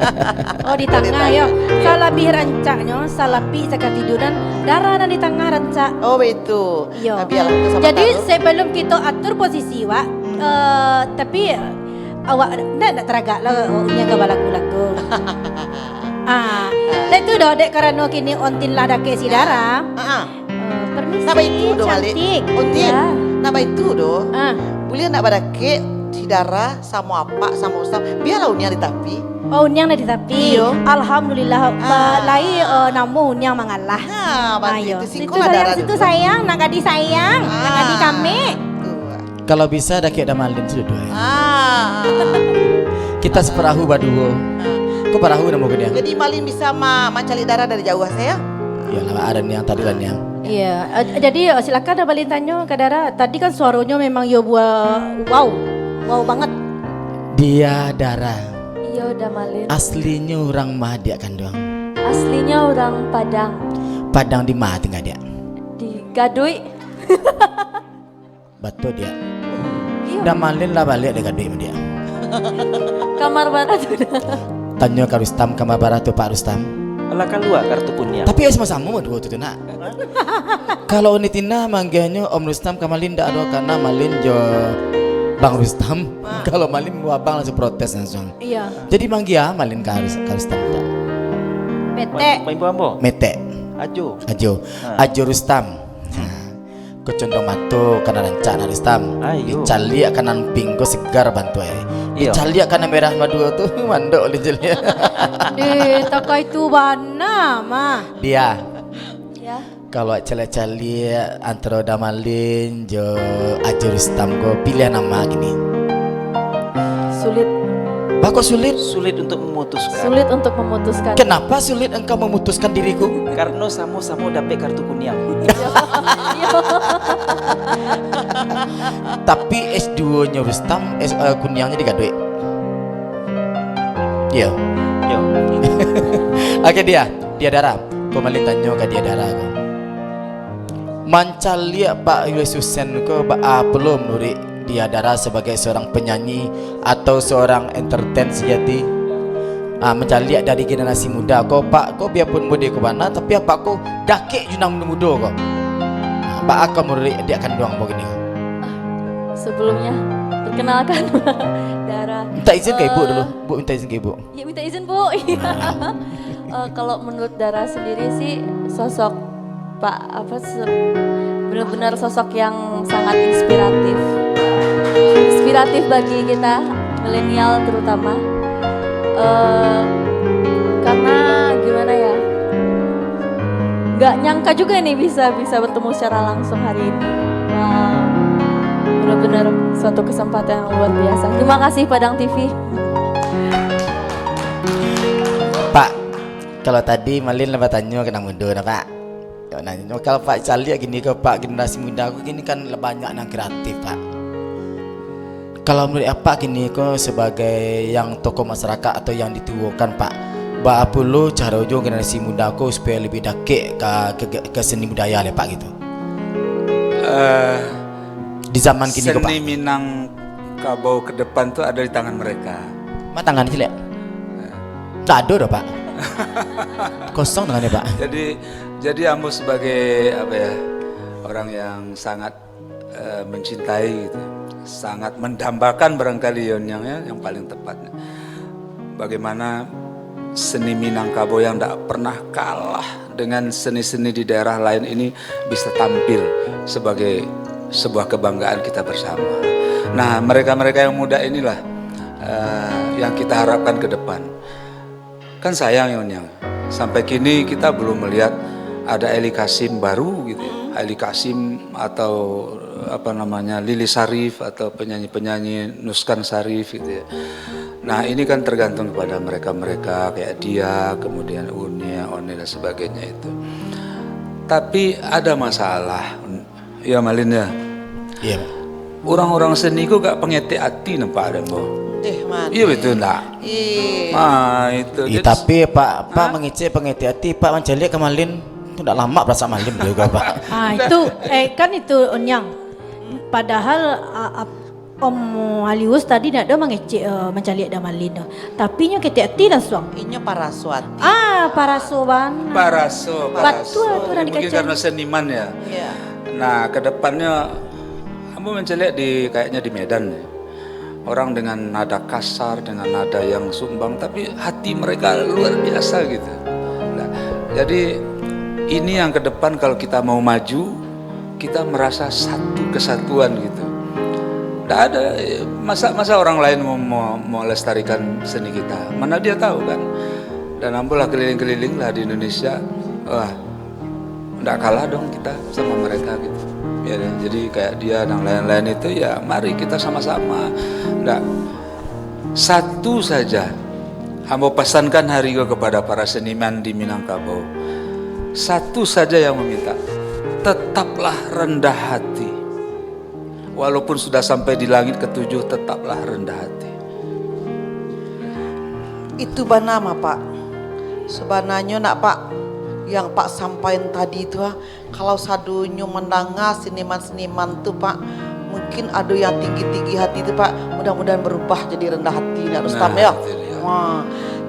Oh, di tangah, yo. Salabiah rancaknyo, salapik sakatiduran, Dara nan di tangah rancak. Oh, baitu. Iyo. Nah, biarlah tu samo. Jadi, taruh. Sebelum kita atur posisi, Wak, eh, tapi, eh, awak ndak, ndak taragak lah, oh, Niang ka balagu-lagu. Ah, dah itu doh, dek karano kini Ontin lah dakek si Dara. Ah, ah. Eh, permisi, Nak baitu doh, Malik. Cantik. Ontin, Ya. nak baitu doh. Ah. Buliah ndak badakek si Dara samo apak, samo Rustam. Biarlah Niang di tapi. Oh, Niang lah di tapi. Iyo. Alhamdulillah, Ah. ba-, lai, eh, namo Niang mangalah. Nah, bagus Ayo. itu. Situ Sikolah sayang, Dara situ dulu. sayang, nak gadih sayang, nak gadih Ah. kamek. Tuh. Kalau bisa dakek Damalin sudah dua, ya. Ah. Kita seperahu baduo. Ah. Kok perahu namo ke dia? Jadi Malin bisa ma-, mancaliak Dara dari jauah, saya? Iyalah, ada Niang tadi lah, Niang. Iya, eh, jadi, eh, silakan Damalin tanyo ka Dara. Tadi kan suaronyo memang yo buah wow. Wow banget. Dia Dara. Iyo, Damalin. Aslinyo urang ma diak kanduang? Aslinyo urang Padang. Padang di ma tingga diak? Di Gaduik. Batua diak. Iyo. Damalin lah baliak dari Gaduik ma diak. Kamar bara tu dah. Tanyo ka Rustam, kamar bara tu, Pak Rustam. Alah, kalua kartu kuniang. Tapi yo samo-samo duo tu, tu nak. Kalau Uni Tina manggianyo Om Rustam ka Malin ndak ado, karena Malin jo Bang Rustam. Ah. Kalau Malin, abang langsung protes langsung. Iya. Jadi manggia Malin ka Rus-, ka Rustam ndak? Metek. Main buah ambo? Metek. Ajo. Ajo. Ah. Ajo Rustam. Nah. Kok condong mato ka nan rancak, nak Rustam. Ayo. Dicaliak ka nan ping ko segar bantuak e. Iyo. Dicaliak ka nan merah maduo tu, mandok dicaliak. Deh, takai tu bana mah. Dia. Ya. Kalau caliak-caliak antaro Damalin jo Ajo Rustam ko, pilihan nan ma kini? Sulit. Bah, kok sulit? Sulit untuk memutuskan. Sulit untuk memutuskan. Kenapa sulit engkau memutuskan diriku? Karena samo-samo dapek kartu kuniang. Tapi S duo-nyo Rustam, S, eh, kuniangnyo di Gaduik. Iya. Yo. Oke, dia. Dia Dara. Ko Malin tanyo ka Dia Dara ko. Mancaliak Pak Yus Husen ko baa pulo manuruik Dia Dara sabagai seorang penyanyi atau seorang entertain sejati? Ah, mancaliak dari generasi muda ko, Pak, ko biapun mode ko bana, tapi apak ko dakek jo nan mudo-mudo ko. Ah, baa ko manuruik adiak kanduang ko kini? Sebelumnya, perkenalkan, Dara. Minta izin ke ibu Eh, dulu? Bu, minta izin ke ibu. Ya, minta izin, Bu. Iya. Eh, kalau menurut Dara sendiri sih, sosok Pak, apa, se-, benar-benar sosok yang sangat inspiratif. Inspiratif bagi kita, milenial terutama. Eh, karena Gak nyangka juga nih bisa bisa bertemu secara langsung hari ini. Wow, benar-benar suatu kesempatan yang luar biasa. Terima kasih Padang T V. Pak, kalau tadi Malin lah batanyo ka nan mudo nah, Pak. Yo, nah, kalau Pak caliak gini ko, Pak, generasi muda ko gini kan banyak nan kreatif, Pak. Kalau menurut Apak kini ko sebagai yang tokoh masyarakat atau yang dituokan, Pak, baa pulo caro jo generasi muda ko supaya lebih dakek ka, ke, ke seni budaya lah, Pak, gitu? Eh, Di zaman kini ko, Pak. Seni Minangkabau ke depan tu ada di tangan mereka. Ma tangan caliak? Tak ada dah, Pak. Kosong tangannya, Pak. Jadi jadi ambo sebagai apa ya, orang yang sangat eh, mencintai gitu, sangat mendambakan barangkali ya, yang ya, yang paling tepatnya. Bagaimana seni Minangkabau yang tidak pernah kalah dengan seni-seni di daerah lain ini bisa tampil sebagai sebuah kebanggaan kita bersama. Nah, mereka-mereka yang muda inilah eh, yang kita harapkan ke depan. Kan sayang ya, Onyang, sampai kini kita belum melihat ada Eli Kasim baru gitu ya. Eli Kasim atau apa namanya, Lili Sarif atau penyanyi-penyanyi Nuskan Sarif gitu ya. Nah, ini kan tergantung kepada mereka-mereka kayak dia, kemudian Unia, One dan sebagainya itu. Tapi ada masalah, ya Malin ya. Iya, Pak. Orang-orang seni ko gak pangetek ati nampak dek ambo. Deh man. Iya betul ndak? Ih. Ah, itu. Iya, Jadi, tapi Pak, Pak mangecek pangetek ati, Pak mancaliak ka Malin. Tu ndak lamak perasaan Malin juga, Pak. Ah, itu eh kan itu Onyang. Padahal ah, ap- Om Alius tadi ndak ada mangecek eh, mancaliak Damalin tu. Tapi nyo ketek ati langsung. Inyo paraso ati. Ah, paraso bana. Paraso, paraso. Batua tu, urang Mungkin dikacau. Karena seniman ya. Iya. Nah, kedepannya ambo mencaliak di kayaknya di Medan ya. Orang dengan nada kasar, dengan nada yang sumbang, tapi hati mereka luar biasa gitu. Nah, jadi ini yang ke depan kalau kita mau maju, kita merasa satu kesatuan gitu. Tidak ada eh, masa masa orang lain mau, mau, mau lestarikan seni kita. Mana dia tahu kan? Dan ambo lah keliling-keliling lah di Indonesia. Wah, ndak kalah dong kita sama mereka gitu. Ya, jadi kayak dia dan lain-lain itu ya mari kita sama-sama. Ndak satu saja ambo pesankan hari ini kepada para seniman di Minangkabau. Satu saja yang meminta, tetaplah rendah hati. Walaupun sudah sampai di langit ketujuh, tetaplah rendah hati. Itu bana mah, Pak. Sabananyo nak, Pak, yang Pak sampaian tadi tu ah, kalau sadonyo mandanga seniman-seniman tu, Pak, mungkin ado yang tinggi-tinggi hati tu, Pak, mudah-mudahan berubah jadi rendah hati nak Rustam Nah, ya. itu dia. Wah.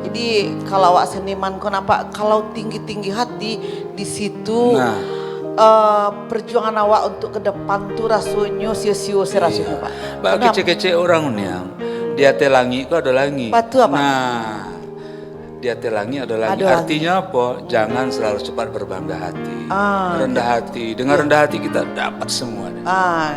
Jadi kalau awak seniman ko nampak kalau tinggi-tinggi hati di situ Nah. eh, perjuangan awak untuk ke depan tu rasonyo sio-sio se rasonyo, Pak. Bak Kenapa? kecek-kecek orang ni yang di ateh langik ko ado langik. Batu apa? Nah, di ateh langik ado langik. Ado langik. Artinya apa? Jangan selalu cepat berbangga hati. Ah, Rendah hati. Dengan rendah hati kita dapat semua. Ah,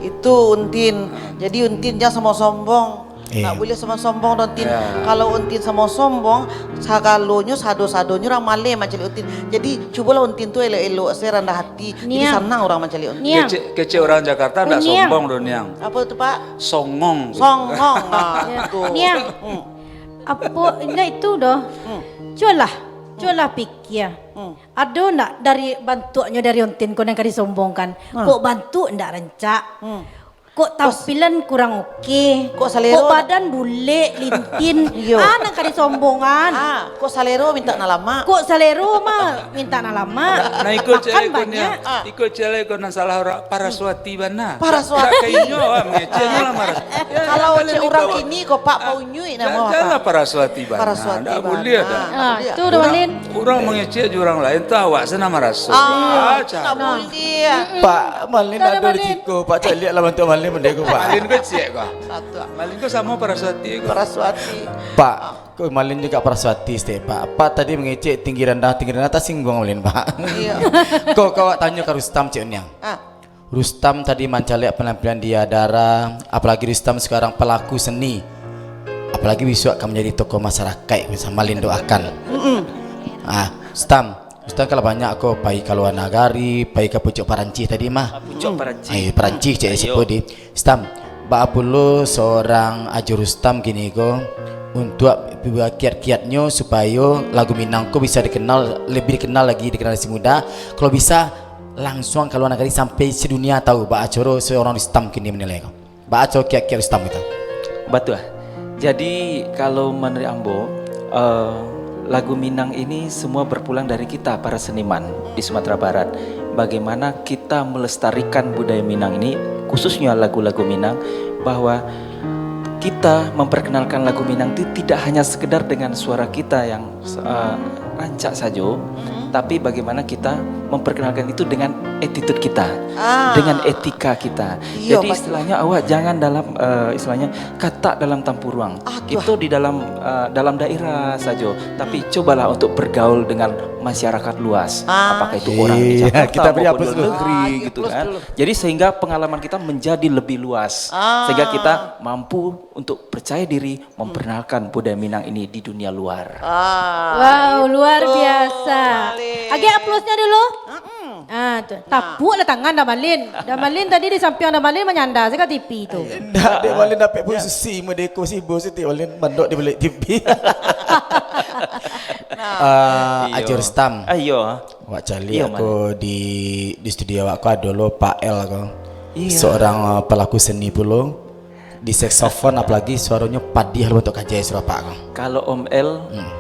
itu Untin. Jadi Untin jangan sombong-sombong. Iya. Tak boleh sombong-sombong dong, Tin. Ya. Kalau Untin sombong-sombong, sagalonyo sado-sadonyo urang maleh mancaliak Untin. Jadi cubolah Untin tu elok-elok se, rendah hati. Jadi Niang. Sanang urang mancaliak Untin. Niang. Kecek, kecek orang Jakarta ndak Niang. Sombong doh, Niang. Apa tu, Pak? Songong. Songong. Ah, Ya. betul. Niang. Hmm. Apo indak itu doh? Cualah. Cualah pikir. Hmm. Ado ndak dari bantuaknyo dari Untin ko nan ka disombongkan? Hmm. Kok bantuak ndak rancak? Hmm. Kok tampilan kurang oke? Kok salero Kok ndak- badan bulek, lintin? Iyo. Ah, nan ka disombongan. Ah, kok salero minta nak lamak? Kok salero mah minta nak lamak. Nah, ikut Makan cewek ko banyak. Niang. Ikut cewek ko nan salah orang, parasuati bana. Parasuati. Kainyo awak mengeceknya lah marah. Kalau cek orang kini ko, Pak, Pak Unyuik namo apa? Janganlah parasuati bana. Parasuati Ndak bana. boleh dah. Ah, Iya. tu dah Malin. Orang mengecek je orang lain tu awak sana maraso. Ah, Cak. tak boleh. Pak, Malin Tak ada ado di Malin. Ciko, Pak caliak lah bantuak Malin benda ko, Pak. Malin kecek kau. Satu. Malin kau sama parasuati kau. Parasuati. Pak, kok Malin juga parasuati sih, Pak. Pak tadi mengecek tinggi rendah, tinggi rendah, tersinggung Malin, Pak. Iya. Kok kau tanyo ke Rustam, Cik Niang? Ah, Rustam tadi mancaliak penampilan dia Dara, apalagi Rustam sekarang pelaku seni. Apalagi besok akan menjadi tokoh masyarakat, bisa Malin doakan. Ah, Rustam, Ustaz, kalau banyak ko pai ka lua nagari, pai ka pucuak Parancis tadi mah. Ah, pucuak Parancis. Ai, Parancis, cek. Ayo. Siapa di Stam? Baa pulo seorang Ajo Rustam kini ko, untuak kiat-kiatnyo supayo lagu Minang ko bisa dikenal, lebih dikenal lagi di generasi muda. Kalau bisa, langsuang ka lua nagari sampai sedunia tahu baa caro seorang Rustam kini menilai ko. Baa caro kiat-kiat Rustam itu? Batua. Jadi, kalau menurut ambo, eh, lagu Minang ini semua berpulang dari kita, para seniman di Sumatera Barat. Bagaimana kita melestarikan budaya Minang ini, khususnya lagu-lagu Minang, bahwa kita memperkenalkan lagu Minang itu tidak hanya sekedar dengan suara kita yang, eh, rancak sajo, tapi bagaimana kita memperkenalkan itu dengan attitude kita, Ah. dengan etika kita. Iyo, Jadi, Pak. Istilahnya, awak jangan dalam, eh, istilahnya, katak dalam tampuruang. Aduh. Itu di dalam, eh, dalam daerah sajo. Tapi cobalah untuk bergaul dengan masyarakat luas. Ah. Apakah itu orang di Iya, Jakarta kita beri maupun aplaus luar dulu. Negeri, Ah, gitu aplaus kan. Dulu. Jadi, sehingga pengalaman kita menjadi lebih luas. Ah. Sehingga kita mampu untuk percaya diri memperkenalkan budaya Minang ini di dunia luar. Ah, Wow, luar biasa. Malin. Agak aplausnya dulu. Mm-mm. Ah, tu. Nah. Tapuk lah tangan Damalin. Damalin tadi di samping Damalin manyanda sajo ka T V tu. Ndak, dek Malin dapek posisi, mode ko si bos tu, Malin mandok di balik T V. Nah. Ah, Iyo. Ajo Rustam. Ayo. Wak caliak Iyo, ko Malin. di, di studio awak ko ado lo Pak L ko. Iya. Seorang, ah, pelaku seni pulo. Di saksofon, apalagi suaronyo padiah lo bantuak kajai suaro apak ko. Kalau Om L, Hmm.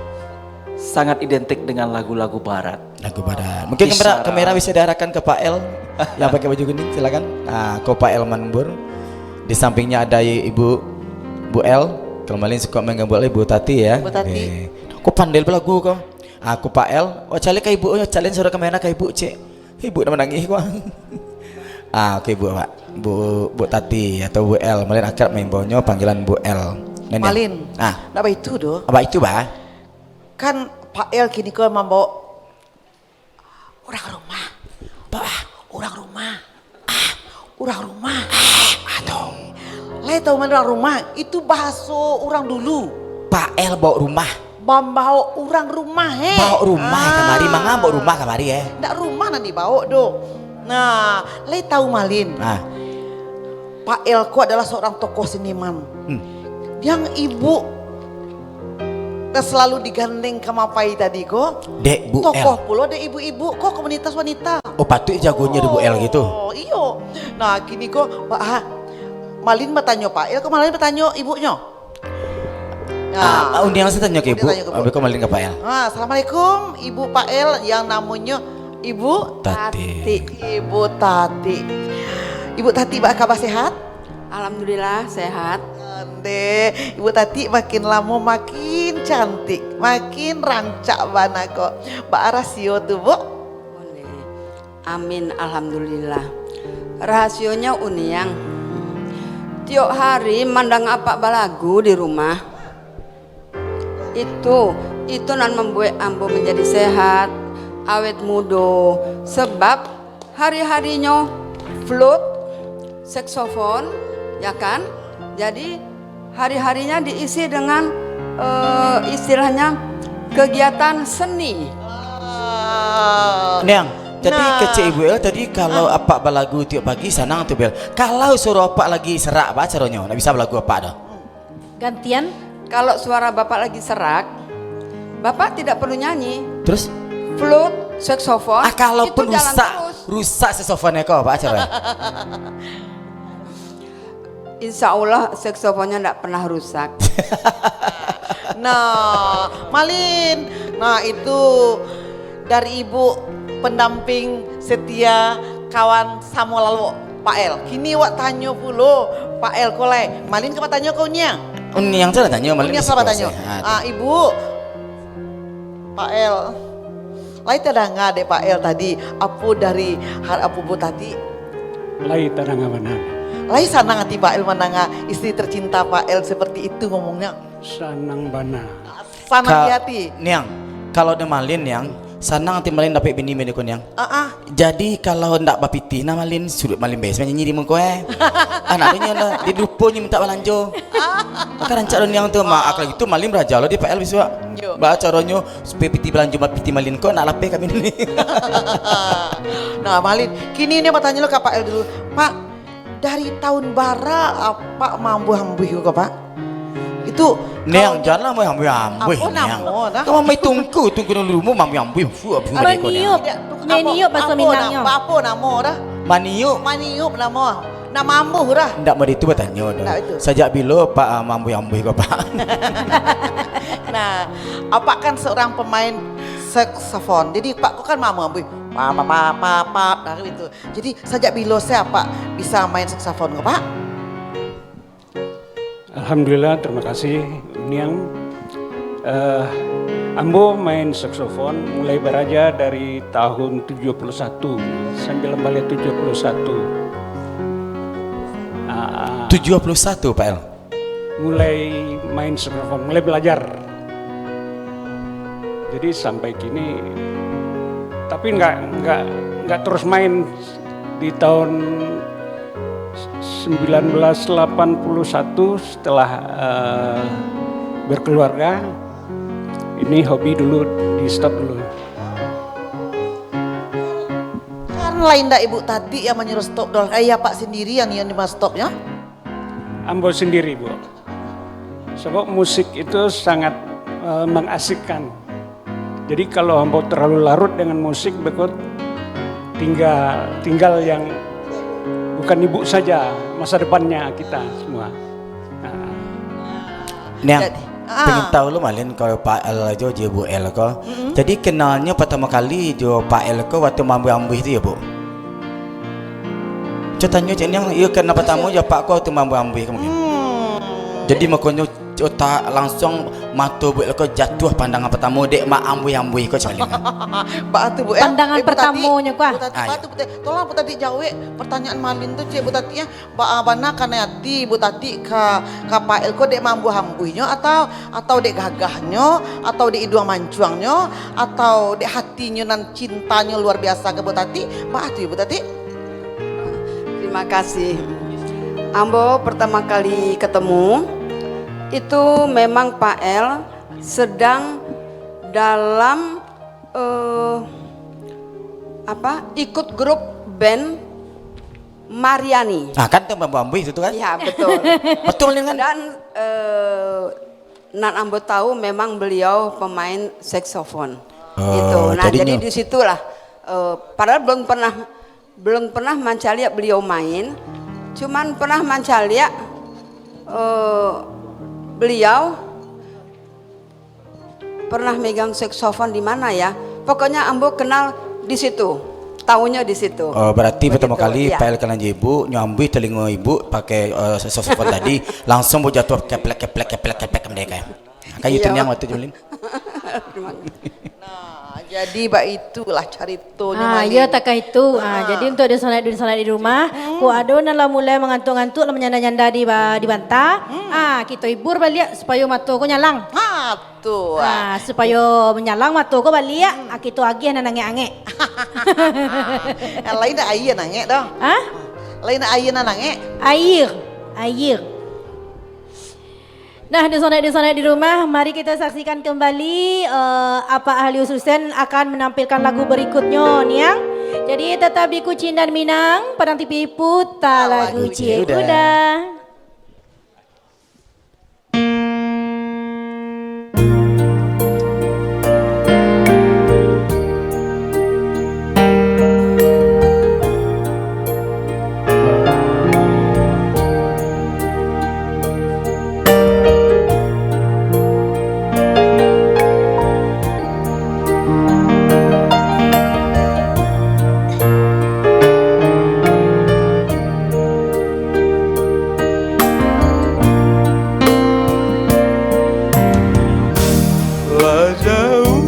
sangat identik dengan lagu-lagu barat. Lagu barat. Mungkin kamera, Bicara kamera bisa diarahkan ke Pak L yang pakai baju kuning, silakan. Ah, ko Pak L Manbur. Di sampingnya ada i-, Ibu, Bu L. Kalau Malin suka main gambar Ibu Tati ya. Ibu Tati. Eh, ko pandai balagu ko. Ah, ko Pak L. Oh, caliak ka Ibu, oh, caliak suaro kamera ka Ibu, cek. Ibu nak manangih ko. Ah, oke, Bu, Pak. Bu, Bu Tati atau Bu L. Malin akrab main bawahnya panggilan Bu L. Kan, ya? Malin. Ah. Ndak baitu doh. Apa itu, Bah? Kan Pak L kini ko mambawa urang rumah. Bah, urang rumah. Ah, urang rumah. Ah, aduh. Lai tahu mah urang rumah? Itu bahaso urang dulu. Pak L bawa rumah. Mambawa urang rumah, eh. Bawa rumah Ah. kamari, manga bawa rumah kamari, eh. Ndak rumah nan dibawa doh. Nah, lai tahu Malin. Ah. Pak L ko adalah seorang tokoh seniman. Hmm. Yang ibu dah selalu digandeng ka mapai tadi ko. Dek Bu Tokoh L. pulo dek ibu-ibu ko, komunitas wanita. Oh, patut jagonyo dek Bu L gitu. Oh, iyo. Nah, kini ko, Pak, ah, Malin batanyo Pak L ko, Malin batanyo ibunyo? Ah, Nah. Uniang sajo tanyo ka Uniang ibu, tanyo ka ibu. Habis ko Malin ka Pak L. Ah, Assalamualaikum, Ibu Pak L yang namonyo Ibu Tati. Tati. Ibu Tati. Ibu Tati, baa kaba, sehat? Alhamdulillah, sehat. Ande, Ibu Tati makin lamo makin cantik, makin rancak bana ko. Baa rahasio tu, Bu? Boleh. Amin, alhamdulillah. Rahasionyo Uniang. Tiok hari mandanga apak balagu di rumah. Itu, itu nan mambuek ambo manjadi sehat, awet mudo. Sebab hari-harinyo flute, saksofon, ya kan? Jadi, hari-harinya diisi dengan, eh, istilahnya, kegiatan seni. Ah. Niang, tadi Nah. kecek Ibu L tadi, kalau Ah. apak balagu tiok pagi, sanang tu, Bel. Kalau suaro apak lagi serak, baa caronyo? Ndak bisa balagu apak doh. Gantian. Kalau suara Bapak lagi serak, Bapak tidak perlu nyanyi. Terus? Flute, saksofon, Ah, kalau itu pun jalan rusak, terus. rusak saksofonnya ko, baa caronyo? Insya Allah, saksofonnya ndak pernah rusak. Nah, Malin. Nah, itu dari ibu pendamping setia, kawan samo lalok Pak L. Kini wak tanyo pulo Pak L ko lai. Malin ka batanyo ka Uniang? Uniang tu lah tanyo, Malin Uniang bisa salah kuasa. tanyo. Ha, tu. Ah, Ibu, Pak L, lai tadanga dek Pak L tadi, apo dari har-, apo Bu Tati? Lai tadanga bana. Lai sanang ati Pak L mandanga isteri tercinta Pak L seperti itu ngomongnya? Sanang bana. Sanang Ka-, di hati. Niang, kalau di Malin, Niang, Sanang ati Malin dapek bini beko niang. Ah, ah. Jadi, kalau ndak bapitih nah Malin, suruah Malin bae manyanyi di muko, eh. Anak tu nyo lah, di dupo nyo minta balanjo. Maka rancak do niang tu, ma-, kalau gitu Malin baraja lo di Pak El bisuak. Yo. Ba caronyo, supaya pitih balanjo, pitih Malin ko nak lapeh kami ni. Nah, Malin, kini ni batanyo lo ka Pak El dulu. Pak, dari tahun bara Apak maambuih-ambuih ko, Pak? Itu Niang, kalau janlah maambuih-ambuih, apo Niang. Namo, nah? Kau main tungku, tungku dulu, maambuih-ambuih, fuh, fuh, Maniup. Dek ko, Niang. Maniup bahaso Minangnyo. Apo, apo namo, dah? Maniup. Maniup namo. Nak maambuih, dah? Ndak mau itu batanyo, dah. Ndak itu. Sajak bilo Pak, ah, maambuih-ambuih ko, Pak? Nah, Apak kan seorang pemain saksofon. Jadi, Pak ko kan maambuih-ambuih. Pa, pa, pa, pa, pa, nah, gitu. Jadi, sajak bilo sajo Apak bisa main saksofon ko, Pak? Alhamdulillah, terima kasih, Niang. Eh, ambo main saksofon mulai baraja dari tahun tujuh puluh satu, sambilan baleh tujuh puluh satu. Ah, ah. Tujuh puluh satu, Pak El? Mulai main saksofon, mulai belajar. Jadi sampai kini, tapi nggak, nggak, nggak terus main. Di tahun sembilan belas delapan puluh satu, setelah, eh, berkeluarga, ini hobi dulu, di-stop dulu. Kan lain ndak Ibu Tati yang manyuruah stop doh, eh, Apak sendiri yang, yang di-stop, ya? Ambo sendiri, Bu. Sebab musik itu sangat, eh, mengasikkan. Jadi, kalau ambo terlalu larut dengan musik, beko tinggal, tinggal yang bukan ibu saja, masa depannya kita semua. Nah. Niang, jadi, ah, pengen tahu lo, Malin, kalau Pak El aja, je Bu El ko. Mm-mm. Jadi, kenalnyo pertama kali jo Pak El ko waktu maambuih-ambuih tu, ya, Bu? Cak tanyo, cak Niang, iyo, karena pertama jo Pak ko waktu maambuih-ambuih ko mungkin. Hmm. Jadi, makonyo otak langsung mato Bu El ko jatuah pandangan pertama dek maambuih-ambuih ko, cak Malin. Baa tu, Bu El? Pandangan pertamonyo ko, ah. Bu Tati, ah, baa tu, Bu Tati. Tolong Bu Tati jawek pertanyaan Malin tu, cek Bu Tati, ya. Baa bana kanai ati Bu Tati ka, ka Pak El ko dek maambuih-ambuihnyo, atau, atau dek gagahnyo, atau dek iduang mancuangnyo, atau dek hatinyo nan cintanyo luar biasa ka Bu Tati? Baa tu, Bu Tati? Terima kasih. Ambo pertama kali ketemu, itu memang Pak El sedang dalam, eh, apa, ikut grup band Mariani. Ah, kan tu maambuih-ambuih tu kan? Ya, betul. Betul kan? Dan, eh, nan ambo tahu memang beliau pemain saksofon. Oh, gitu. Nah, jadinyo. Jadi di situlah, eh, padahal belum pernah, belum pernah mancaliak beliau main, cuman pernah mancaliak, eh, beliau pernah megang saksofon di mana, ya? Pokoknya ambo kenal di situ, tahunya di situ. Oh, berarti pertama kali, iya, Pak El kenal jo ibu, nyo ambuih talingo ibu pakai, eh, saksofon tadi, langsung bajatuah keplek, keplek, keplek, keplek, merdeka. Kayak itu. Iya. Niang waktu tu, Lin. Terima kasih. Nah, jadi baitulah caritonyo, ah, Malin. Iyo, takah itu. Ah, ah, jadi untuk dunsanak-dunsanak di rumah, hmm, kok ado nan lah mulai mangantuk-ngantuk, lah manyanda-nyanda di ba-, di banta, hmm, ah, kito hibur baliak supayo mato ko nyalang. Ha, tu, ah. Ah, supayo manyalang mato ko baliak, hmm, ah, kito agiah nan angek-angek. Lain dak aia nan angek doh? Hah? Lain dak aia nan angek? Air. Air. Nah, dunsanak-dunsanak di rumah, mari kita saksikan kembali, eh, Apak Ahlius Husen akan menampilkan lagu berikutnyo, Niang. Jadi, tetap di Kucindan Minang, Padang T V Puta lagu Ciek Uda. Lah jauah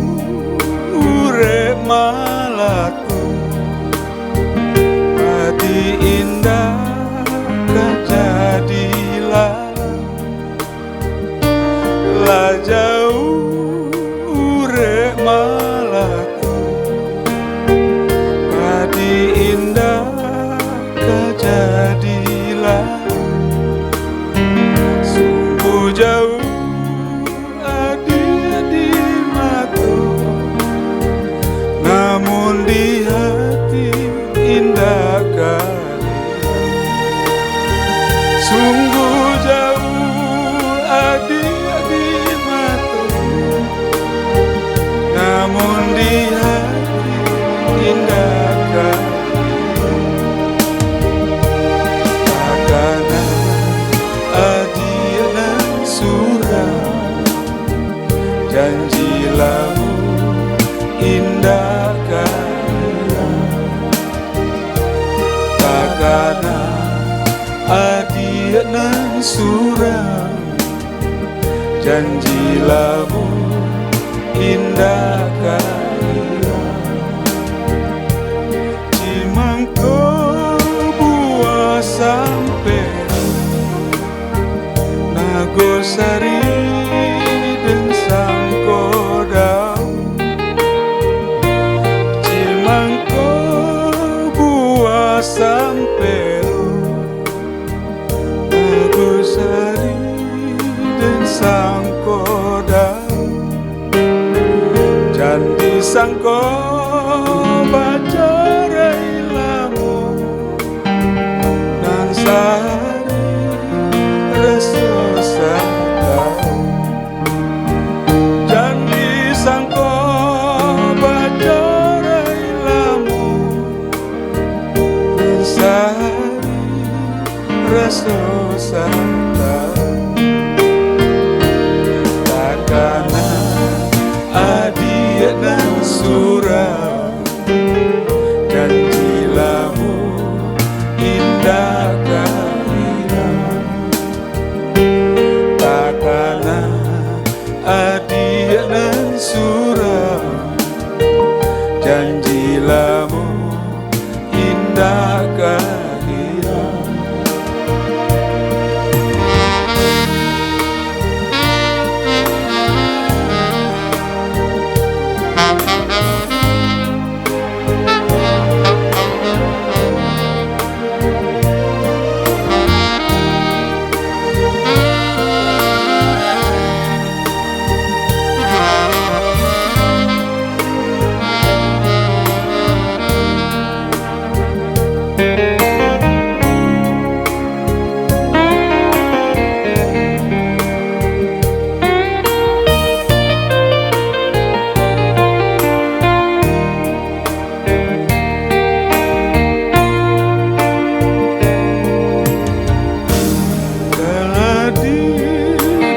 urek malaku, ati indak ka jadi lalang. Lah jauah urek malaku, Takana adiak nan surang, janji labuah indak ka ilang. Cimangko buah sampero, Nagosari den sangko daun, cimangko buah sampero, Nagosari den sangko daun. Jan disangko bacarai lamo, nan sahari raso satahun. Jan disangko bacarai lamo, nan sahari raso satahun. Takana adiak nan surang, janji labuah indak ka ilang. Takana adiak nan surang, janji labuah indak ka ilang. Kaladi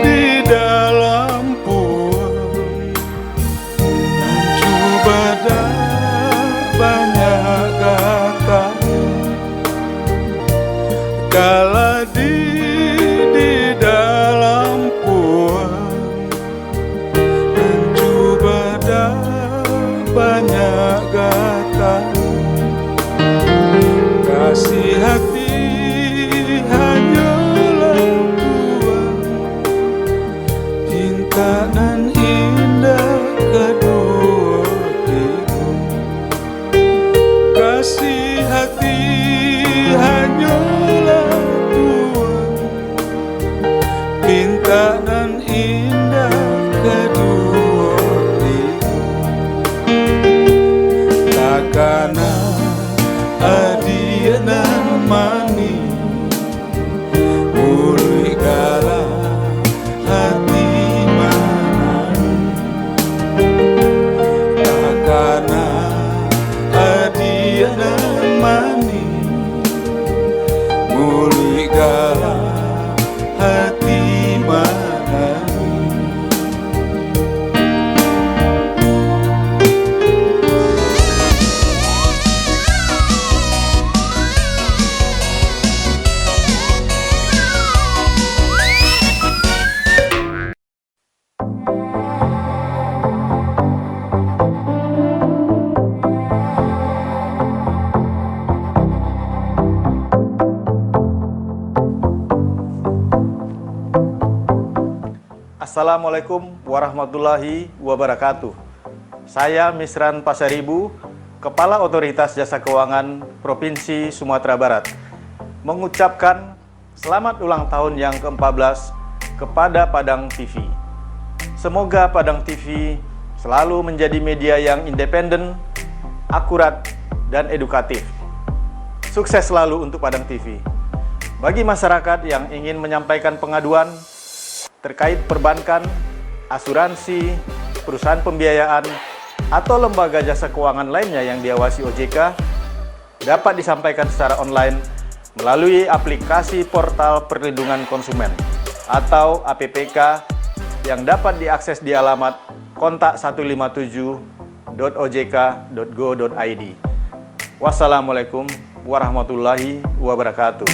di dalam puang, cubadak banyak gatang. Kaladi di dalam puang, cubadak banyak gatang. Kasih hati hanyolah puang, pintak nan indah kaduo tigo. Kasih hati hanyolah puang, pintak nan indah kaduo tigo. Takana adiak nan manih, muluik galak, hati manangih. Takana adiak nan manih, muluik galak, hati manangih. Assalamualaikum warahmatullahi wabarakatuh. Saya Misran Pasaribu, Kepala Otoritas Jasa Keuangan Provinsi Sumatera Barat, mengucapkan selamat ulang tahun yang keempat belas kepada Padang T V. Semoga Padang T V selalu menjadi media yang independen, akurat, dan edukatif. Sukses selalu untuk Padang T V. Bagi masyarakat yang ingin menyampaikan pengaduan terkait perbankan, asuransi, perusahaan pembiayaan, atau lembaga jasa keuangan lainnya yang diawasi O J K, dapat disampaikan secara online melalui aplikasi Portal Perlindungan Konsumen atau A P P K yang dapat diakses di alamat kontak satu lima tujuh dot O J K dot go dot I D. Wassalamualaikum warahmatullahi wabarakatuh.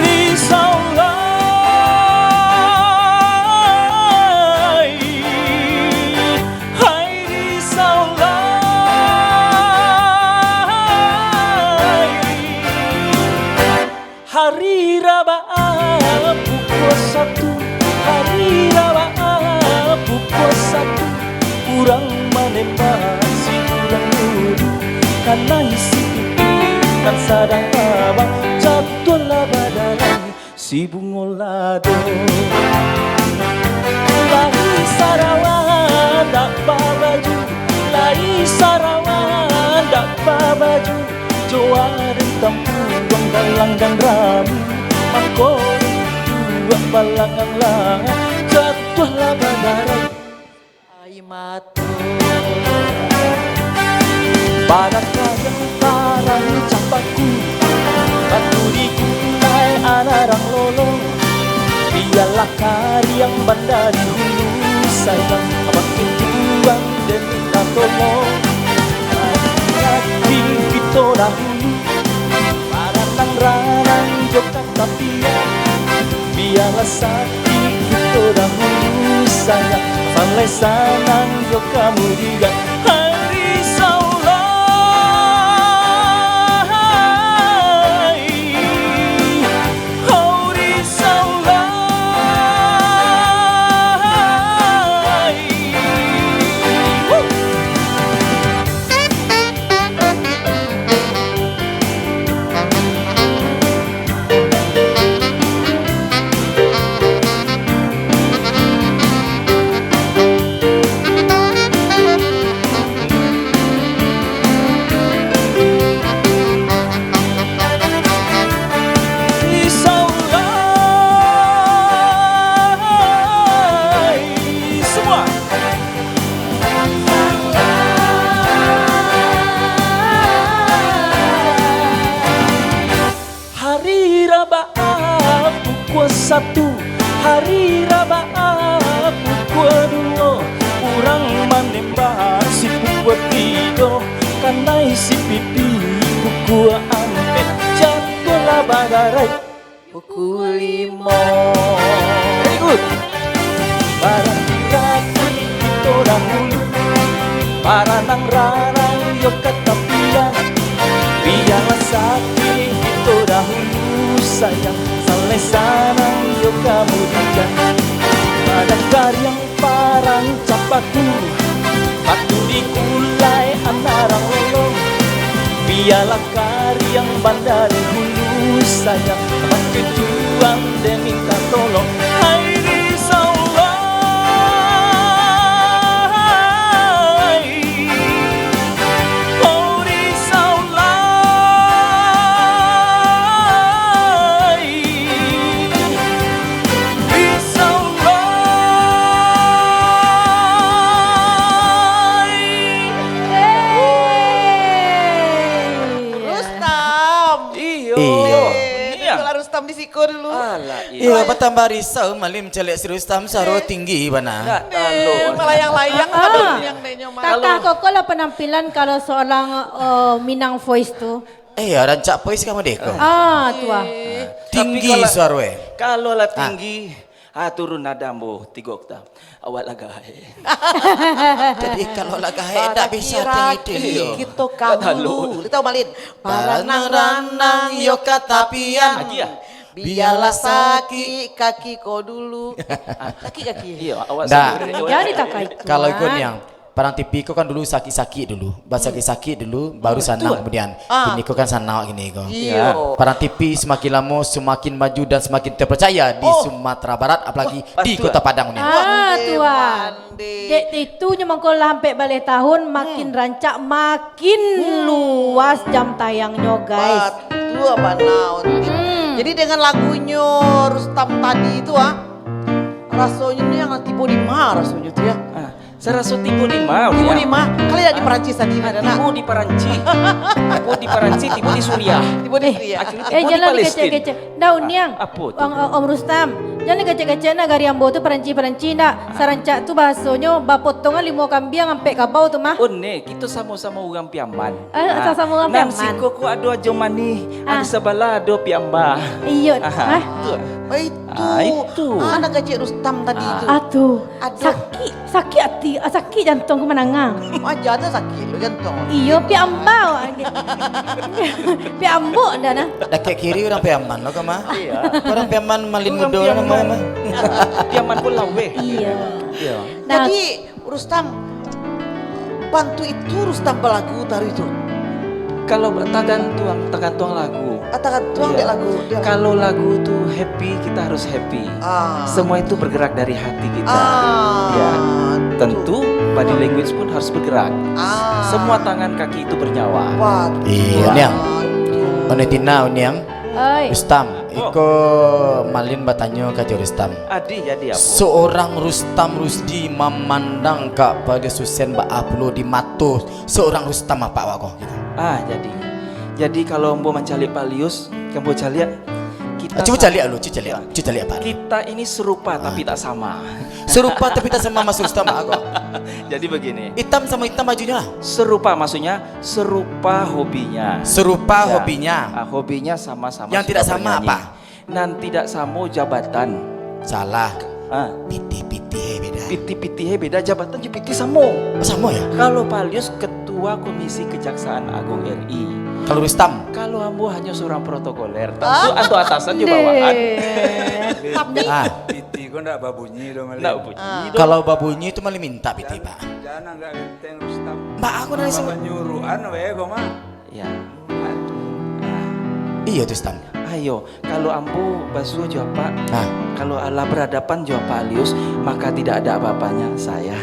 Risau lai, hai risau lai. Hari Rabaah pukua satu, hari Rabaah pukua satu, urang manembak si urang dulu, kanai si pipi nan sadang tabang, jatuahlah badarai si bungo lado. Lai sarawa ndak babaju, lai sarawa ndak babaju, jo aden tampuang dalang dan rami, mangko duduak balangang-langang, jatuahlah badarai ai mato. Barakah yang tarang campaku, batu di gunai anak rang lolo, bialah kariang banda di hulu, sayang abang kintuang demi tatomo. Hati-hati kito dahulu, baranang-ranang jo katapian. Bialah sakik kito dahulu, sayang, pandai sanang jo kamudian. Hari Saulai, hari Saulai. Satu, hari Rabaah pukua duo, urang manembak si pukua tigo, kanai si pipi pukua ampek, jatuahlah badarai pukua limo. Very good. Barati-rati kito dahulu, baranang-ranang yo ka tapian. Bialah sakik kito dahulu, sayang, saleh sanang yo kamudian. Pada kariang parancak batu, batu digulai anarang lolong. Bialah kariang bandari hulu, sayang, batujuan den minta tolong. Hai risaulah, oh risaulah, risaulah. Rustam. Iyo. Iyo. Eh, duduklah Rustam di siko dulu. Alah, Iyo, batambah risau Malin mancaliak si Rustam, suaro tinggi bana. Ndak tahu. Malayang-layang Ah. Yang nyo mah. Takah kokoh lah penampilan kalau seorang eh, Minang Voice tu. Eh, ya, rancak voice kamu deh kok. Ah, tu ah. Tinggi Tapi kalau- suaro eh. Kalau lah tinggi, ah turun nada ambo tigo oktav. Awak lah gaek. Jadi kalau lah gaek tak bisa tinggi. Kito kahulu. Lu tahu Malin? Baranang-ranang yo ka tapian. Lagi ya? Bialah sakik kaki ko dulu. Sakik kaki. Iyo, awak Ndak. sendiri. Jadi takah itu. Kalau ikut yang Parang T V ko kan dulu sakik-sakik dulu, basakik-sakik dulu, baru sanang kemudian. Ah. Kini ko kan sanang kini ko. Iyo. Parang T V semakin lama semakin maju dan semakin terpercaya di Oh. Sumatera Barat, apalagi di Betul. Kota Padang ni. Ah, tu ah. Pandai. Dek itu nyo mangko lah ampek baleh tahun makin rancak, makin luas jam tayangnyo guys. Batua bana. Jadi dengan lagunyo Rustam tadi tu ah, rasonyo ni yang tibo di ma rasonyo tu ya. Ah, saraso tibo di ma. Tibo di ma. Kali dak di Perancis tadi Ah, ada nak. tibo di Paranci. Tibo di Paranci, tibo di Suriah. Tibo di Suriah. Akhirnya Eh, tibo di jangan Palestin. Dikecek-kecek. Ndak, Uniang. Apo tu? Om, Om Rustam, jangan dikecek-kecek nagari ambo tu Paranci-Paranci ndak. Sarancak tu bahasonyo bapotongan limo kambiang ampek kabau tu mah. Oh ne, kito samo-samo urang Piaman. Ah, samo-samo urang Nan Piaman. Siko ko ado Ajo Manih, Ah. di sabalah ado Piamba. Iyo. Aha. Hah? Ah, itu. Ah, itu. Ah, nak kacik Rustam tadi tu. Ah tu. Aduh. Sakik, sakik hati, ah, sakik jantung ku mandanga. Aja tu sakik lu jantung. Iyo, piambau. Piambuk dah nah. Dakek kiri urang Piaman lo kama. Iya. Urang Piaman Malin Urang mudo Piaman. nama mah. Piaman pun laweh. Iya. Iya. Nah, Jadi Rustam, bantu itu Rustam balagu taruih tu. Kalau tagantuang, tagantuang lagu. Ah, tagantuang Iya. dek lagu. Dia. Kalau lagu tu happy, kita harus happy. Ah. Semua itu bergerak dari hati kita. Ah. Ya. Tentu body language pun harus bergerak. Ah. Semua tangan kaki itu bernyawa. Wah. Iya, Niang. Onetina, Niang. Oi. Rustam, iko Malin batanyo ka Ajo Rustam. Adi jadi apa? Seorang Rustam Rusdi mamandang ka pada Susen baa pulo di mato seorang Rustam apak awak ko gitu. Ah, jadi. Jadi kalau ambo mancaliak Pak Lius, ambo caliak kita Ah, cuba caliak dulu, cuba caliak. Cuba caliak apa? Kita ini serupa tapi tak sama. Serupa tapi tak sama Mas Rustam baa ko. Jadi begini, Hitam sama hitam bajunya lah. serupa maksudnya serupa hobinya. Serupa Ya. hobinya. Ah, hobinya sama-sama Yang suka tidak sama bernyanyi. apa? Nan tidak sama jabatan. Salah. Ah, Pitih-pitih eh beda. pitih-pitih eh beda, jabatan jo pitih samo. Oh, sama ya? Kalau Pak Lius ketua Komisi Kejaksaan Agung R I. Kalau Rustam. Kalau ambo hanya seorang protokoler, tentu atau atasan jo bawahan. Deh. Tapi Ah, Piti ko ndak babunyi doh Malin. Ndak bunyi. kalau babunyi itu Malin minta pitih, Pak. Jangan anggak genteng Rustam. Mbak aku nangis. Penyuruhan wae ko mah. Ya. Iya tuh Stam. Ayo, kalau ambo basuo jo apak, Ah. Kalau Allah berhadapan jo Pak Lius, maka tidak ada apa-apanya saya.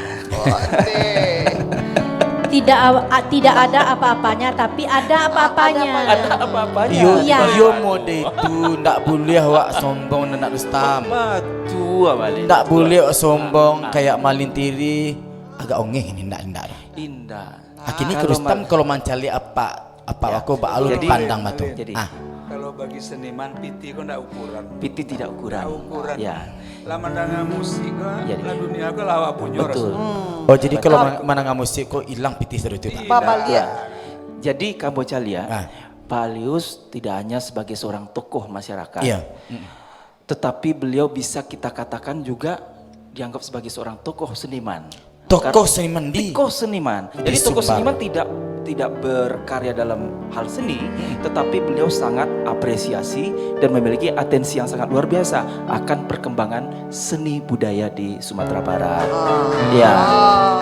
Tidak a- a- tidak ada apa-apanya, tapi ada apa-apanya. Ada apa-apanya. Iyo, Iya. iyo mode itu ndak boleh awak sombong nak Rustam. Batua balik. Ndak boleh awak sombong kayak Malin Tiri. Agak ongeh ini ndak ndak. Indah. Akhirnya ke Rustam kalau mancari apa apa aku baalu Jadi- dipandang batu. Jadi, Ah, Kalau bagi seniman, pitih ko ndak ukuran. Pitih tidak ukuran. Ndak ukuran. Ya. Lah mandanga musik ko, Jadi. Lah dunia ko lah awak punyo. Betul. Oh, jadi kalau ma- mandanga musik ko ilang pitih sado tu, Pak? Babaliak. Jadi, Kamboja lihat, Pak Alius tidak hanya sebagai seorang tokoh masyarakat, tetapi beliau bisa kita katakan juga dianggap sebagai seorang tokoh seniman. Tokoh seniman di Tokoh seniman. Jadi tokoh seniman tidak tidak berkarya dalam hal seni, tetapi beliau sangat apresiasi dan memiliki atensi yang sangat luar biasa akan perkembangan seni budaya di Sumatera Barat. Ya.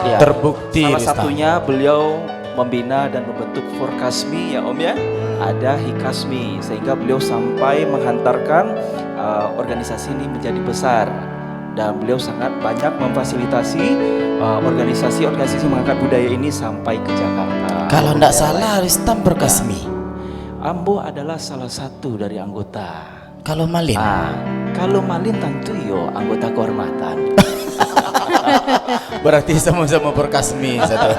Ya. Terbukti, Salah Rustam. Satunya beliau membina dan membentuk Forkasmi, ya Om, ya. Ada Hikasmi, sehingga beliau sampai menghantarkan uh, organisasi ini menjadi besar, dan beliau sangat banyak memfasilitasi uh, organisasi-organisasi mengangkat budaya ini sampai ke Jakarta. Kalau ndak salah, Rustam Forkasmi. Ambo adalah salah satu dari anggota. Kalau Malin? Ah, kalau Malin tantu yo anggota kehormatan. Berarti sama-sama Forkasmi satu.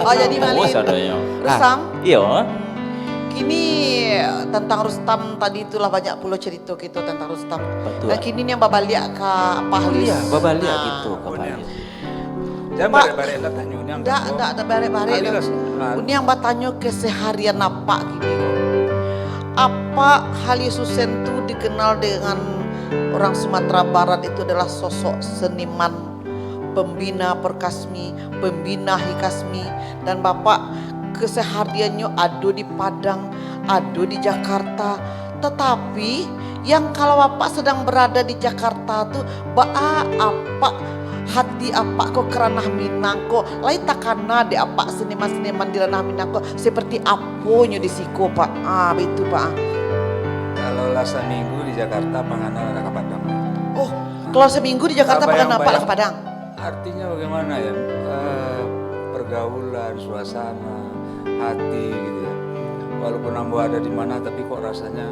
Oh, jadi Malin. Sadonyo. Rustam, Iyo. kini tentang Rustam tadi itulah banyak pulo cerita kita tentang Rustam. Betul. Dan kini ni yang babaliak ka Pak Halis. Iya, babaliak Nah. gitu, Pak Halis. Jangan Pak, barek-barek lah tanyo ni. Ndak, ndak ada barek-barek Kali tu. lah, nah. Ini yang batanyo keseharian apak kini. Apak Halis Hussein tu dikenal dengan orang Sumatera Barat itu adalah sosok seniman, pembina Forkasmi, pembina Hikasmi, dan bapak kesehariannya ada di Padang, ada di Jakarta. Tetapi yang kalau bapak sedang berada di Jakarta tu, baa apak hati apak ko ka ranah Minang ko, lai takana dek apak seniman-seniman di ranah Minang ko seperti aponyo di siko, Pak. Ah, begitu, Pak. Kalau lah saminggu di Jakarta, pangana lah ka Padang. Oh, kalau saminggu di Jakarta, Bayang-bayang. Pangana apak lah ka Padang. Artinya bagaimana ya? Eh, pergaulan, suasana, hati gitu ya. Walaupun ambo ada di mana, tapi kok rasanya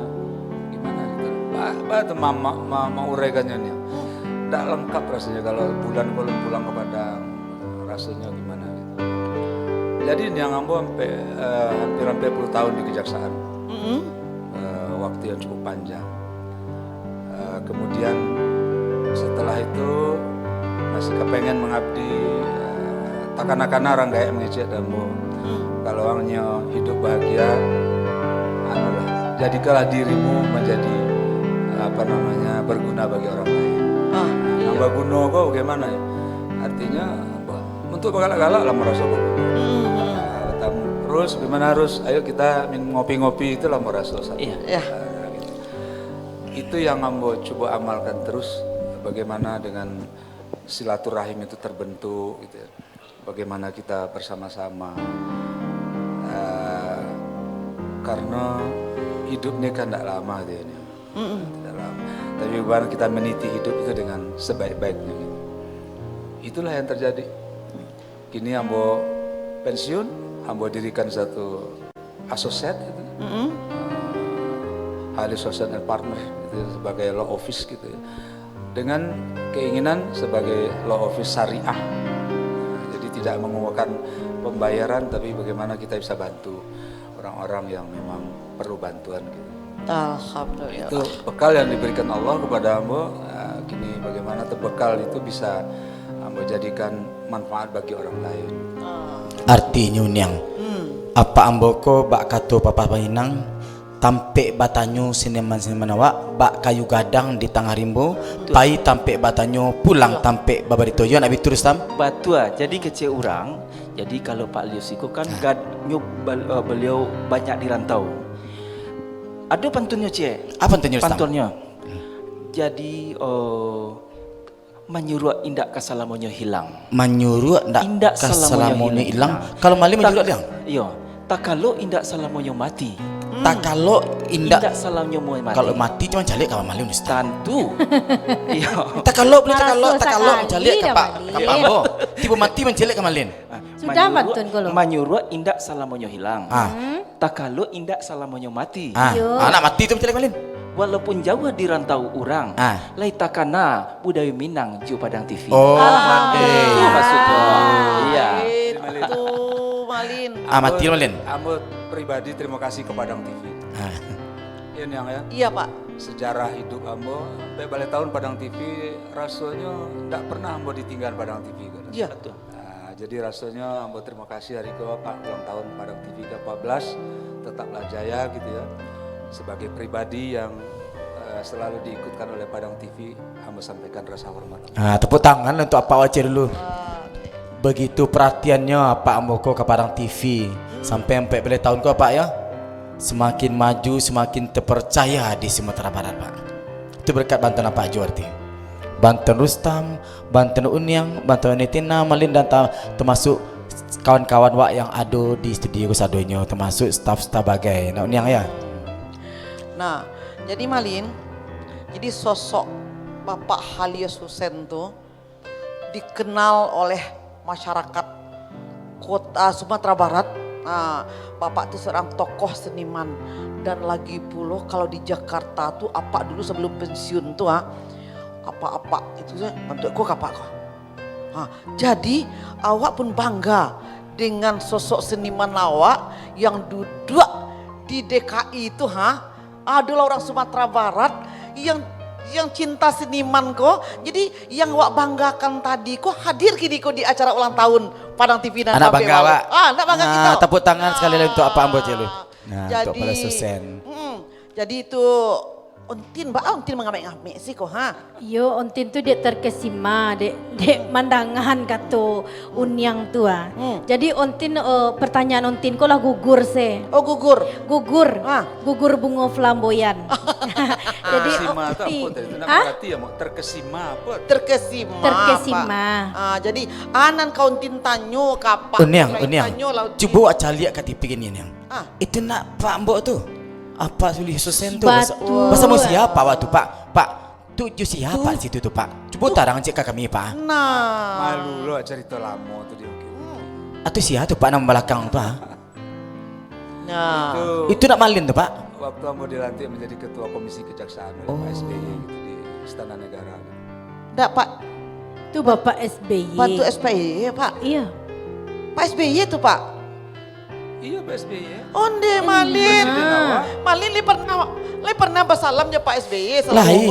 gimana gitu. Ba, ba tu ma, ma, ma, mauraikannyo ni. Ndak lengkap rasanya kalau bulan ko pulang ke Padang. Rasanya gimana gitu. Jadi niang ambo sampai eh, hampir-hampir puluh tahun di kejaksaan. Mm-mm. Eh, waktu yang cukup panjang. Eh, kemudian setelah itu masih kepengen mengabdi, eh, takana-kana urang gaek mangecek dek ambo. Kalau urang nyo hidup bahagia, anulah, jadikanlah dirimu menjadi, apa namanya, berguna bagi orang lain. Ah, Nah, baguno ko bagaimana ya? Artinya, untuk bagalak-galak lah merasa baguno. Nah, tamu. Terus gimana harus, ayo kita min-, ngopi-ngopi, itulah merasa satu. Iya. Ya. Nah, gitu. Itu yang ambo coba amalkan terus, bagaimana dengan silaturahim itu terbentuk gitu ya. Bagaimana kita bersama-sama. Eh, karena hidup ni kan ndak lama dia ni. Tidak lama. Tapi bagaimana kita meniti hidup itu dengan sebaik-baiknya gitu. Itulah yang terjadi. Kini ambo pensiun, ambo dirikan satu asosiat gitu. Eh, Halis Associate and Partner gitu, sebagai law office gitu ya. Dengan keinginan sebagai law office syariah. Jadi tidak mengeluarkan pembayaran, tapi bagaimana kita bisa bantu orang-orang yang memang perlu bantuan gitu. Alhamdulillah. Itu bekal yang diberikan Allah kepada ambo. Eh, kini bagaimana tu bekal itu bisa ambo jadikan manfaat bagi orang lain. Artinyo niang, apak ambo ko bak kato Papa Paminang, tampek batanyo seniman-seniman awak, bak kayu gadang di tangah rimbo, pai tampek batanyo, pulang tampek babarito. Yo nak bitu, Rustam? Batua. Jadi kecek urang, jadi kalau Pak Lius iko kan gad, nyo bal, eh, beliau banyak di rantau. Ado pantunnyo, Cek. Apa pantunnyo, Rustam? Pantunnyo. Jadi, eh, manyuruak indak ka salamonyo hilang. Manyuruak ndak Indak ka salamonyo salamonyo hilang. ilang. Kalau Malin Tak- manyuruak ilang. Iyo. Takalo indak salamonyo mati. Takalo indak Indak salamonyo mati. Kalau mati cuma caliak ka Malin, Ustaz. Tantu. Iyo. Takalo boleh takalo, Maraso takalo sakali caliak ka dah Pak, Malin. ka Pak Ambo. Tibo mati mancaliak ka Malin. Ah, Sudah manyuruak- pantun ko lo. Manyuruak indak salamonyo hilang. Ah. Takalo indak salamonyo mati. Ah, Yo. ah, nak mati tu mancaliak ka Malin. Walaupun jauah di rantau urang, Ah. lai takana budaya Minang jo Padang T V. Oh, Ah. mati. Itu maksudnya. Iya. Itu Malin. Ah, mati Malin. Ambo pribadi terima kasih ke Padang T V. Ah. Iya, Niang, ya. Iya, Pak. Sejarah hidup ambo, sampai baleh tahun Padang T V, rasonyo ndak pernah ambo ditinggaan Padang T V, kan. Iya. Betul. Ah, jadi rasonyo ambo terima kasih hari ko, Pak, ulang tahun Padang T V ke empat belas, tetaplah jaya gitu ya. Sebagai pribadi yang, eh, selalu diikutkan oleh Padang T V, ambo sampaikan rasa hormat. Ah, tepuk tangan untuk Apak Wace dulu. Begitu perhatiannya Apak ambo ko ka Padang T V, sampai ampek baleh tahun ko, Pak, ya. Semakin maju, semakin terpercaya di Sumatera Barat, Pak. Itu berkat bantuan Apak juo, arti. Bantuan Rustam, bantuan Uniang, bantuan Nitina, Malin, dan ta-, termasuk kawan-kawan wak yang ado di studio kasadonyo, termasuk staf-staf bagai. Nak Uniang, ya? Nah, jadi Malin, jadi sosok Bapak Halius Husen tu dikenal oleh masyarakat kota Sumatera Barat. Ah, Bapak tu seorang tokoh seniman. Dan lagi pulo kalau di Jakarta tu, Apak dulu sebelum pensiun tu, ah, Apak-apak itu se-, bantuak ko ka Apak ko. Ha, jadi, awak pun bangga dengan sosok seniman awak yang duduk di D K I tu, ha. Adolah orang Sumatera Barat yang, yang cinta seniman ko. Jadi, yang awak banggakan tadi ko hadir kini ko di acara ulang tahun Padang T V nan Anak tampil bangga, malam. Wak. Ah, anak bangga Nah, kita. Tepuk tangan sekali lagi untuk Apak ambo, Celu. Nah, untuk jadi, Pala Susen. Mm-mm. Jadi itu Ontin, baa Ontin mangamek-ngamek siko, ha? Iyo, Ontin tu dek terkesima, dek, dek mandangahan kato Uniang tu, ah. Hmm. Jadi, Ontin, eh, pertanyaan Ontin ko lah gugur se. Oh, gugur? Gugur. Ah. Gugur bungo flamboyan. Jadi, Terkesima tu Ontin. Apo tadi? Tu nak Hah? Berarti ya, Mak? Terkesima apa? Terkesima, Terkesima. Pak. Ah, jadi, anan ka Ontin tanyo ka Apak. Uniang, Lain Uniang. Tanyo lah, Ontin. Cubo wak caliak ka T V kini, Niang. Ah. Itu nak Pak Mbok tu. Apak Sulihusen tu. Basa, Batua. Basa mo sia Pak waktu, Pak? Pak, tu jo sia Pak situ tu, Pak? Cubo tarang cek ka kami, Pak. Nah. Malu lo carito lamo tu di Oke. Atau sia tu, Pak, nan balakang tu, ha? Nah. Itu Itu nak Malin tu, Pak? Waktu ambo dilantik menjadi ketua Komisi Kejaksaan oleh Oh. Pak S B Y gitu di Istana Negara. Ndak, Pak. Tu Bapak S B Y. Bantu S B Y, Pak? Iya. Pak S B Y tu, Pak? Iya, Pak S B Y. Onde, Malin. Presiden awak. Malin, lai pernah, lai pernah basalam jo Pak S B Y, salam Lai.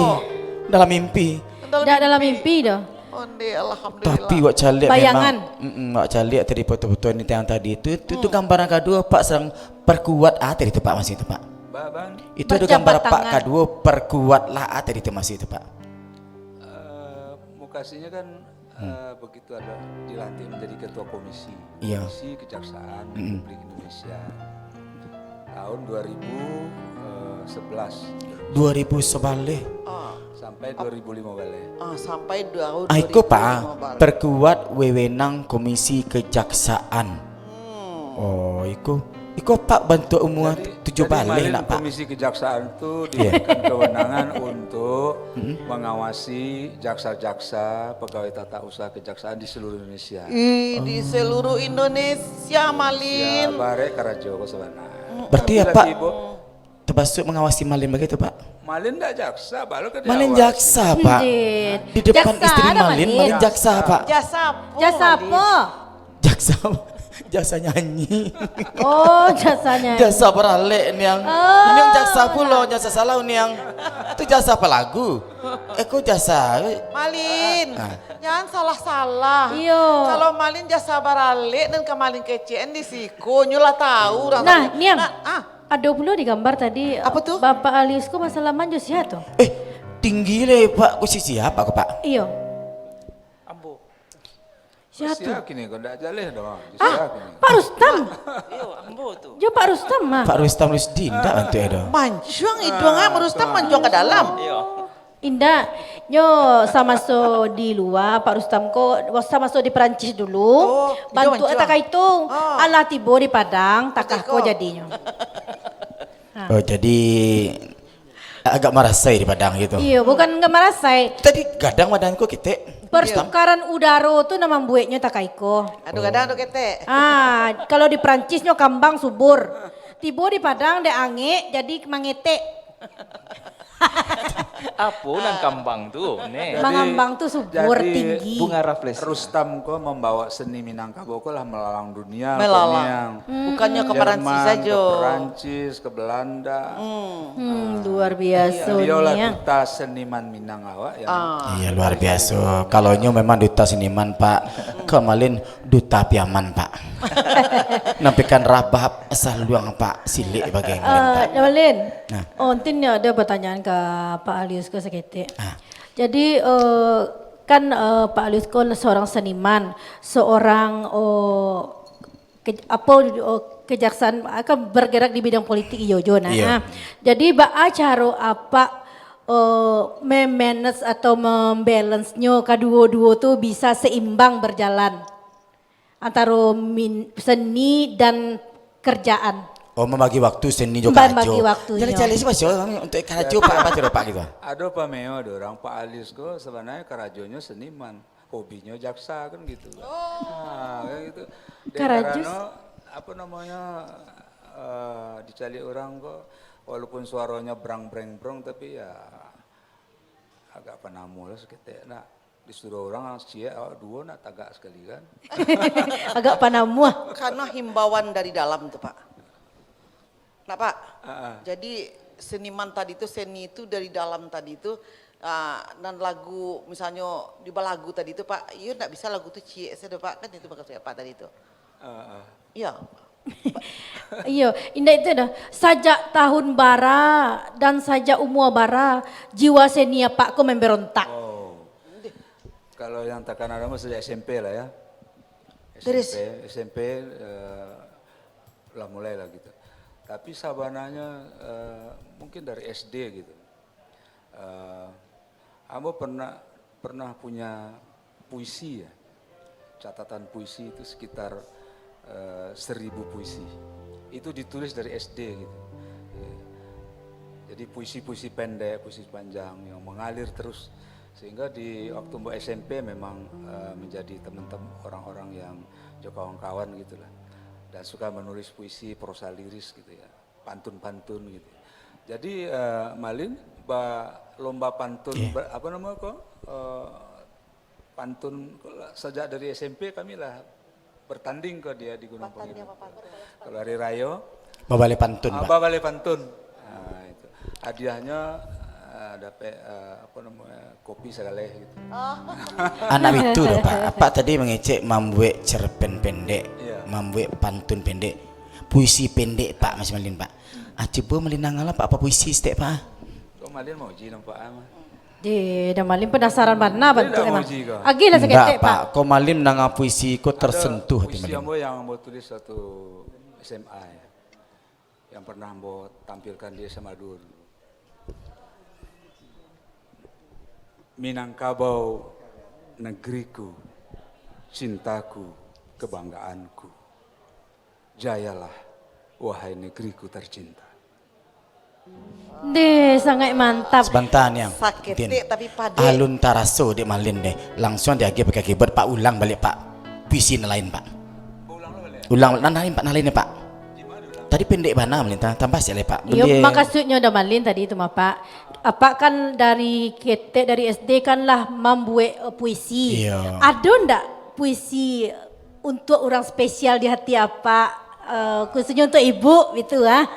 Dalam mimpi. Dalam Dak dalam mimpi. Mimpi doh. Onde, alhamdulillah. Tapi wak caliak Bayangan. Memang, mm-mm, wak caliak tadi foto-foto ni yang tadi tu, tu, tu Hmm. gambaran kaduo, Pak, sedang perkuat, ah, tadi tu, Pak, masih tu, Pak. Ba-, ban? Itu ada gambar, Pak, Berjabat tangan. Kaduo, perkuatlah, ah, tadi tu masih tu, Pak. Eh, mukasanya kan, Hmm. eh, begitu ada dilantik menjadi ketua komisi, Iya. Komisi Kejaksaan Mm-mm. Republik Indonesia tahun dua ribu sebelas. Dua ribu sebelas. Ah. Sampai dua ribu lima belas. Ah, sampai tahun Ah, iko, Pak, dua ribu lima belas. Perkuat wewenang Komisi Kejaksaan. Hmm. Oh, iko, iko Pak bantuak umua Jadi, tujuh jadi baleh Malin nak, Pak. Komisi Kejaksaan tu Iya. diberikan kewenangan untuk Mm-mm. mengawasi jaksa-jaksa, pegawai tata usaha kejaksaan di seluruh Indonesia. Ih, di Oh. seluruh Indonesia, Malin. Sia barek karajo ko sabana. Mm-mm. Berarti Tapi Apak lagi, Bo. termasuk mengawasi Malin begitu, Pak? Malin ndak jaksa, baru ke Malin diawasi. Jaksa, Pak. Indeed. Di depan Jaksa istri ada Malin, Malin. Malin jaksa, Pak. Jasa apa, Jasa Malin? Apa? Jaksa, jasa nyanyi. Oh, jasa nyanyi. Jasa baralek, Niang. Oh. Niang jasa pulo, jasa salah, Niang. Tu jasa apa lagu? Eh, kok jasa? Malin, Ah. jangan salah-salah. Iyo. Kalau Malin jasa baralek dan ka Malin kecekan di siko, nyo lah tahu urang Nah, tadi. Niang. Nah, ah. Ado pulo di gambar tadi, Apa tu? Bapak Alius ko basalaman jo sia tu? Eh, tinggi le, Pak. Ko si sia, Pak, ko, Pak? Iyo. Ambo. Sia tu? Sia kini ko ndak jaleh doh. Ah, Sia kini. Pak Rustam. Iyo, ambo tu. Jo Pak Rustam mah. Pak Rustam Rusdi, ndak bantuak e doh. Mancuang iduang ah, Pak Rustam mancuang ka dalam. Iyo. Indak, nyo samaso di lua, Pak Rustam ko, samaso di Perancis dulu, Oh, itu bantuak mancuang. Takai tu. Ah. Alah tibo di Padang, takah Takai ko ko. Jadinyo. Ha. Oh, jadi agak marasai di Padang gitu. Iyo, bukan enggak marasai. Tadi gadang badan ko, ketek. Pertukaran udaro tu nan mambueknyo takai ko. Ado gadang, ado ketek. Ah, kalau di Perancisnyo kambang subur. Tibo di Padang dek angek, jadi mangetek. Apo nan kambang tu, Neh? Jadi, Mangambang tu subur, jadi tinggi. Bunga rafflesia. Rustam ko mambawa seni Minangkabau ko lah melalang dunia, Melalang. Ko, Niang. Hmm. Bukannya ke Perancis Jerman, saja. Ke Perancis, ke Belanda. Hmm, luar biasa. Beliau lah duta seniman Minang awak yang Ah. Iya, luar biasa. Kalau nyo memang duta seniman, Pak, kok Malin duta piaman, Pak. Nampikan rabab saluang, Pak, silik bagai Malin, Pak. Eh, Malin. Nah. Oh, mungkin ada pertanyaan ke Pak Alius ko saketek. Ah. Jadi, eh, kan, eh, Pak Alius ko seorang seniman, seorang, oh, ke-, apa, oh, kejaksaan, akan bergerak di bidang politik iyo jo nah. Iya. Ah. Jadi, baa caro apak, eh, me-manage atau membalance-nyo kaduo-duo tu bisa seimbang berjalan antaro min-, seni dan kerjaan? Oh, membagi waktu seni jo karajo. Membagi waktunyo. Jadi, cari siapa sih orang untuk karajo, Pak, apa caro, Pak, gitu? Ado pameo, ado orang, Pak Alius ko sebenarnya karajonyo seniman. Hobinyo jaksa kan gitu kan. Oh. Nah, kan gitu. Dek Karajo karano, apa namanya, eh, dicaliak orang ko, walaupun suaronyo brang breng brong, tapi ya agak panamuah lah saketek nak. Disuruah orang ciek, awak duo nak tagak sekali kan. Agak panamuah. Karena himbauan dari dalam tu, Pak. Nak, Pak? Ah, ah. Jadi, seniman tadi tu, seni tu dari dalam tadi tu, ah, nan lagu, misalnyo di balagu tadi tu, Pak, iyo ndak bisa lagu tu ciek sajo, Pak, kan itu maksud Pak tadi tu. Ah, ah. Iyo. Iyo, indak itu dah. Sajak tahun bara dan sajak umua bara, jiwa seni apak ko memberontak. Oh. Kalau yang takana mah sejak S M P lah ya. Terus? S M P, S M P, eh, lah mulai lah gitu. Tapi sabananyo, eh, mungkin dari S D gitu. Eh, ambo pernah, pernah punya puisi ya. Catatan puisi itu sekitar, eh, seribu puisi. Itu ditulis dari S D gitu. Ya. Jadi puisi-puisi pendek, puisi panjang yang mengalir terus. Sehingga di waktu ambo S M P memang, eh, menjadi teman-teman orang-orang yang jo kawan-kawan gitulah. Dan suka menulis puisi, prosa liris gitu ya. Pantun-pantun gitu. Jadi, eh, Malin ba lomba pantun, iya, ba-, apa nama ko? Eh, pantun ko lah, sejak dari S M P kami lah bertanding ko dia di Gunung Panggang. Kalau hari rayo, babaleh pantun, ah, Pak. Babaleh pantun. Ah, itu. Hadiahnyo, ah, dapek, ah, apa namanya, kopi sagaleh gitu. Oh. Anak itu dah, Pak. Apak tadi mangecek mambuek cerpen pendek, iya, mambuek pantun pendek, puisi pendek, Pak, Mas Malin, Pak. Ah, cubo Malin nanga lah, Pak, apa puisi sitek, Pak? Kok Malin mauji nampak ah, mah? Deh, dah Malin penasaran bana bantuak emang. Agih lah saketek, Pak. Pak. Kok Malin nanga puisi ko tersentuh hati Malin. Ada puisi ambo yang ambo tulis waktu S M A ya. Yang pernah ambo tampilkan di S M A dua dulu. Minangkabau negeriku, cintaku, kebanggaanku. Jayalah, wahai negeriku tercinta. Deh, sangat mantap. Sabanta, Niang. Saketek tapi padek. Alun taraso dek Malin deh. Langsuang diagiah pakai keyboard, Pak, ulang baliak, Pak. Puisi nan lain, Pak. Ulang, nan lain, Pak, nan lain, Pak. Tadi pendek bana, Malin. Ta-, tambah sikit lai, Pak. Iyo, makasudnyo dah Malin tadi tu mah, Pak. Apak kan dari ketek, dari S D kan lah mambuek, eh, puisi. Iyo. Ado ndak puisi untuk urang spesial di hati apak, eh, khususnyo untuk ibu, gitu ah?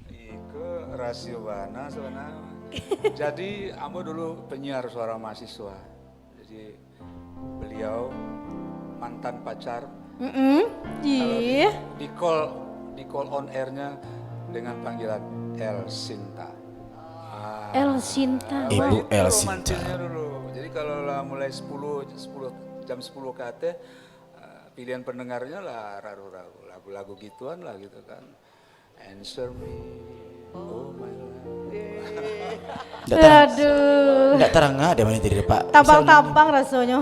Iko rasio bana sabananyo. Jadi, ambo dulu penyiar suara mahasiswa. Jadi, beliau mantan pacar. Mm-mm. Kalau di, di call, di call on air-nya dengan panggilan El Sinta. Ah. El Sinta. Ibu El Sinta. Romantisnya dulu. Jadi, kalau lah mulai sepuluh, sepuluh, jam sepuluh ke atas, eh, pilihan pendengarnya lah ragu-ragu, lagu-lagu gituan lah gitu kan. Answer me, oh my love. Ndak tarang-, aduh, ndak tarangah dek Malin tadi, Pak. Tabang-tabang rasonyo.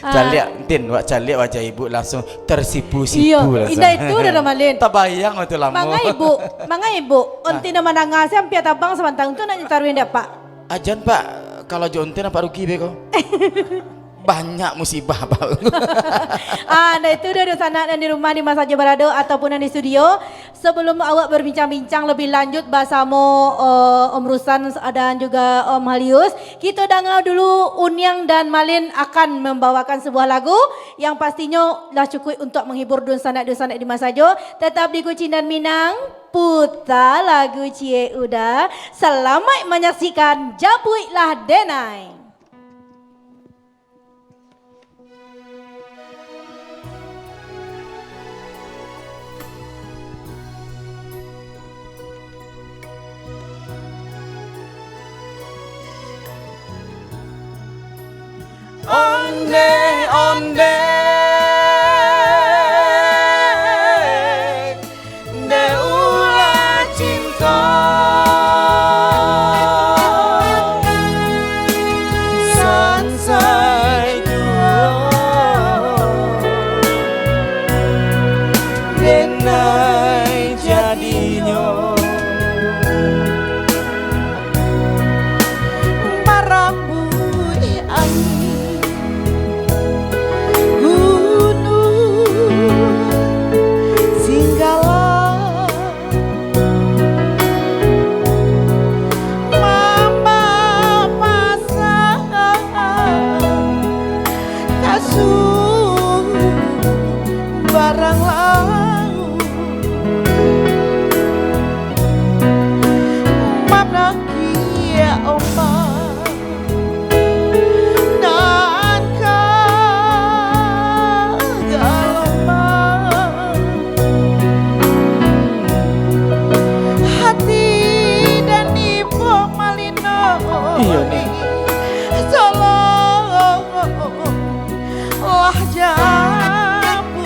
Caliak, Tin, wak caliak wajah ibu langsung tersipu-sipu. Iyo, langsung. Indak itu dah, Malin. Tabayang waktu lamo. Manga ibu, manga ibu. Onti nan mandanga se ampia tabang sabanta, untuak nak nyataruih dek Apak. Ajan, Pak, kalau jo onti nampak rugi be ko. Banyak musibah, Bang. Ah, nah itu dia, dunsanak nan di rumah, di ma sajo barado, ataupun nan di studio. Sebelum awak berbincang-bincang lebih lanjut basamo, eh, Om Rusan dan juga Om Halius, kita dengar dulu Uniang dan Malin akan membawakan sebuah lagu yang pastinya lah cukup untuk menghibur dunsanak-dunsanak di ma sajo. Tetap di Kucing dan Minang, puta lagu ciek Uda. Selamat menyaksikan Japuiklah Denai. Ondeh-ondeh, dek ulah cinto sansai juo, denai jadinyo. Barambuik aia gunuang Singgala, mambapasan ka sumbarang lauik. Manakiak ombak nan ka galombang, hati den ibo malino. Iyo, Nek. Solo lah jabu.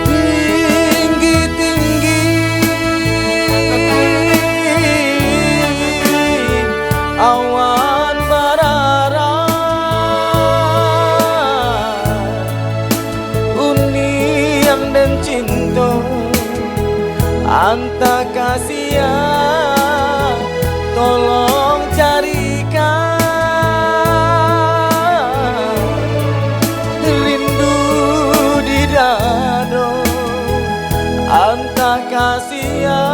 Tinggi-tinggi awan bararak, uniang den cinto, antah ka sia, tolong carikan. Rindu di dado, antah ka sia,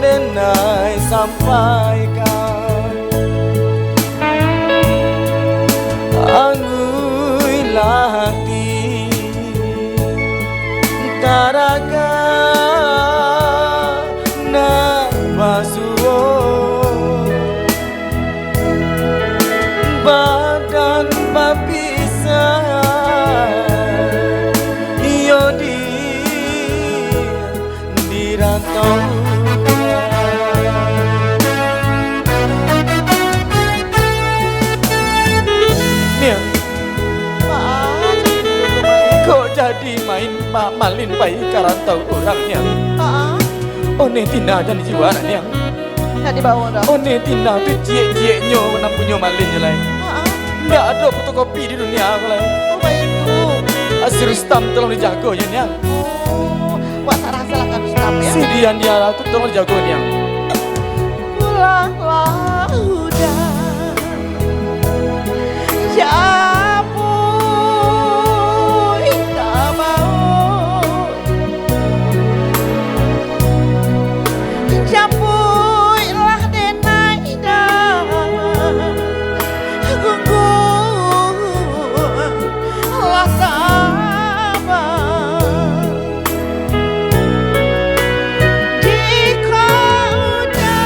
denai sampaikan. Anguihlah ati, taraga nan basuo, badan bapisah, iyo di di rantau. Niang. Kok jadi main ma-, malin pai ka rantau urang, Niang? Oneh Tina jan jiwa, Niang. Nak dibawa dah. Oneh Tina tu ciek-cieknyo nan punyo malin je lai. Ndak ado fotokopi di dunia ko lai. Oh, baitu. Si Rustam tolong dijago nyo, Niang. Oh, wak sarah salah ka Rustam, yo. Si Dian Diara tu tolong dijago, Niang. Pulanglah uda, japuik ka bao. Japuiklah denai dah, gungguang lah saba. Di kota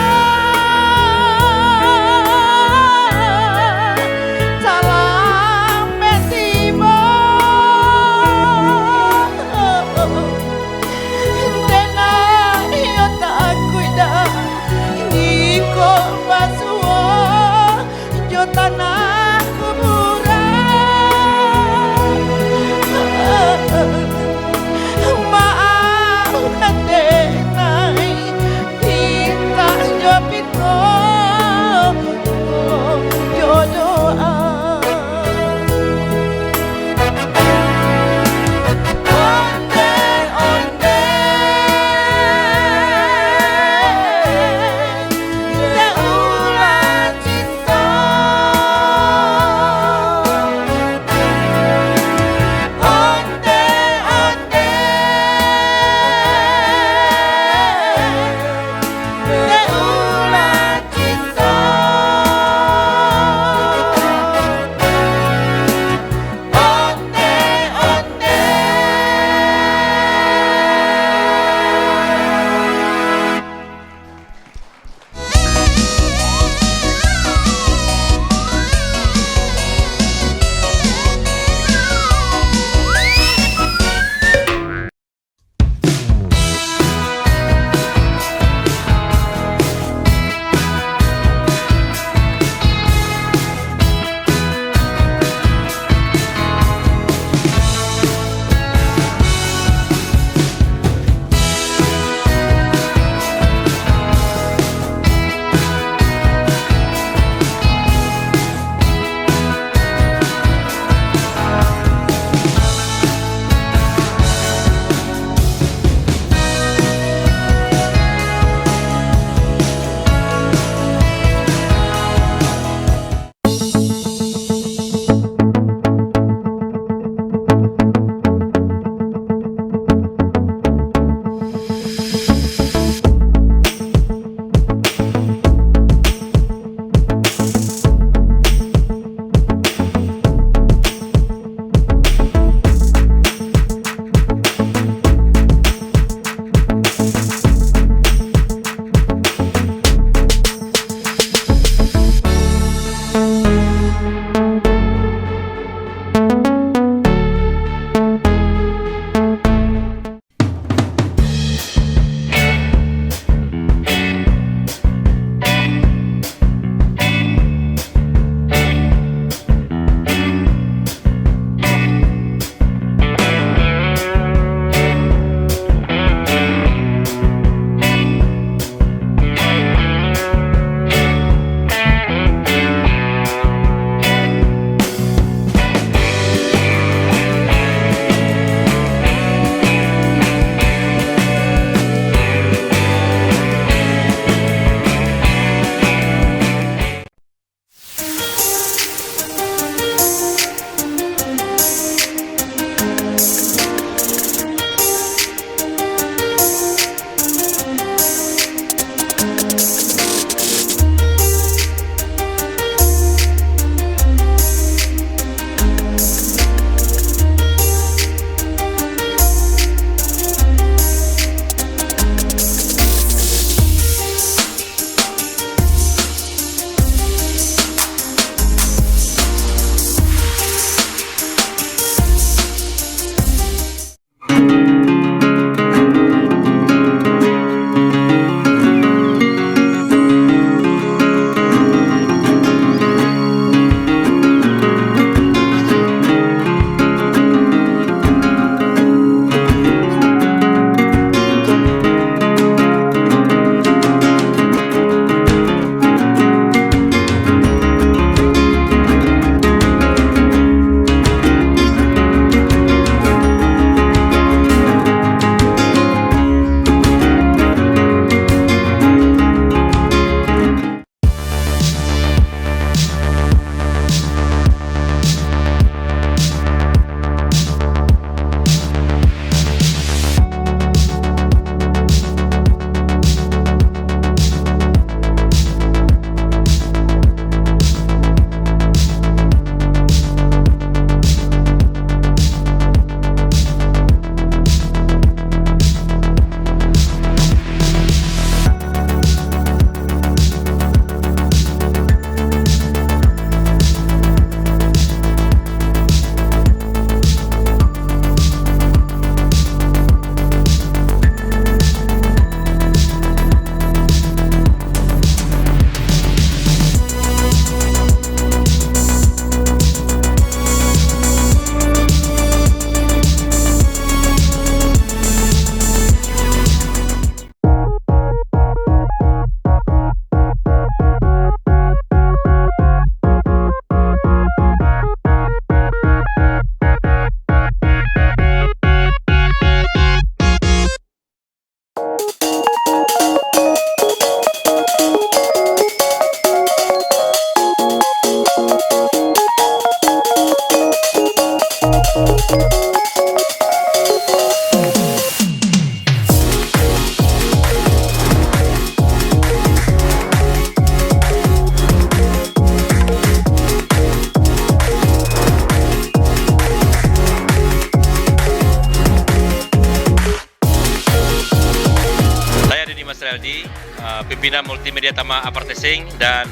Pina Multimedia Tama Apartesing dan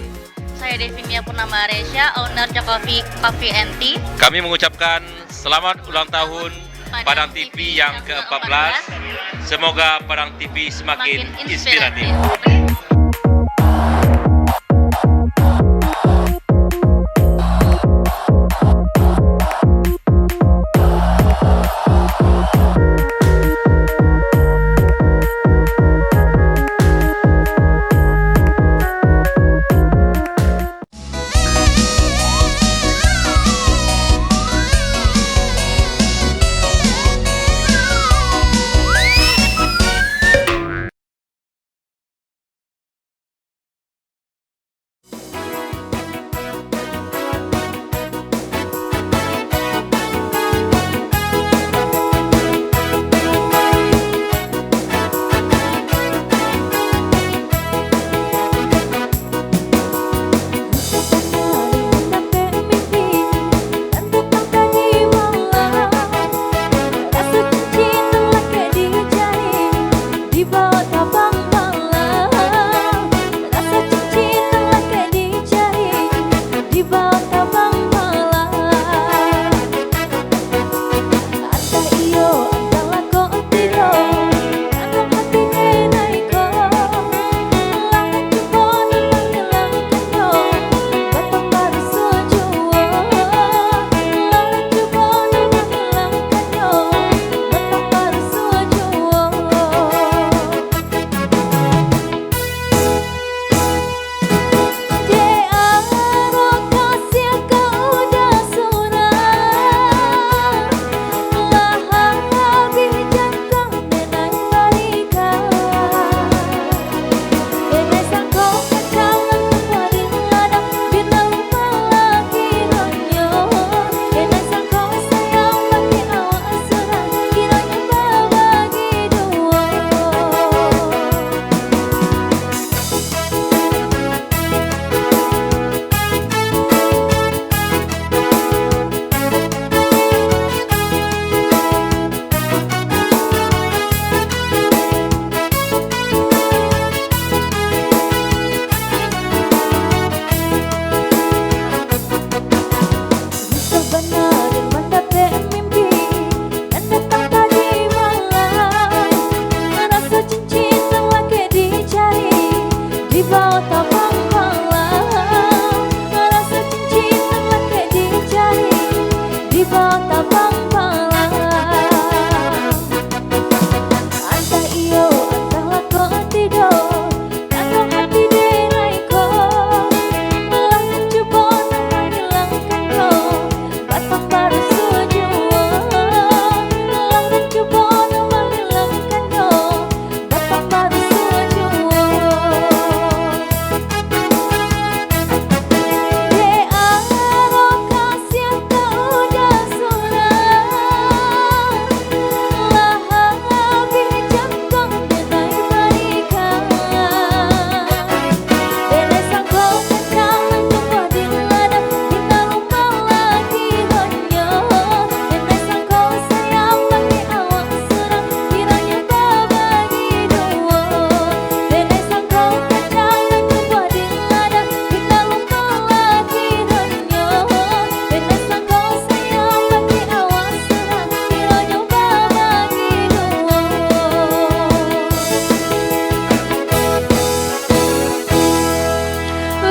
saya Devinia Purnama Aresya, owner Jokofi Coffee and Tea. Kami mengucapkan selamat ulang tahun Padang Padang T V T V yang yang keempat belas. Keempat belas. Semoga Padang T V semakin Semakin inspiratif. Inspiratif.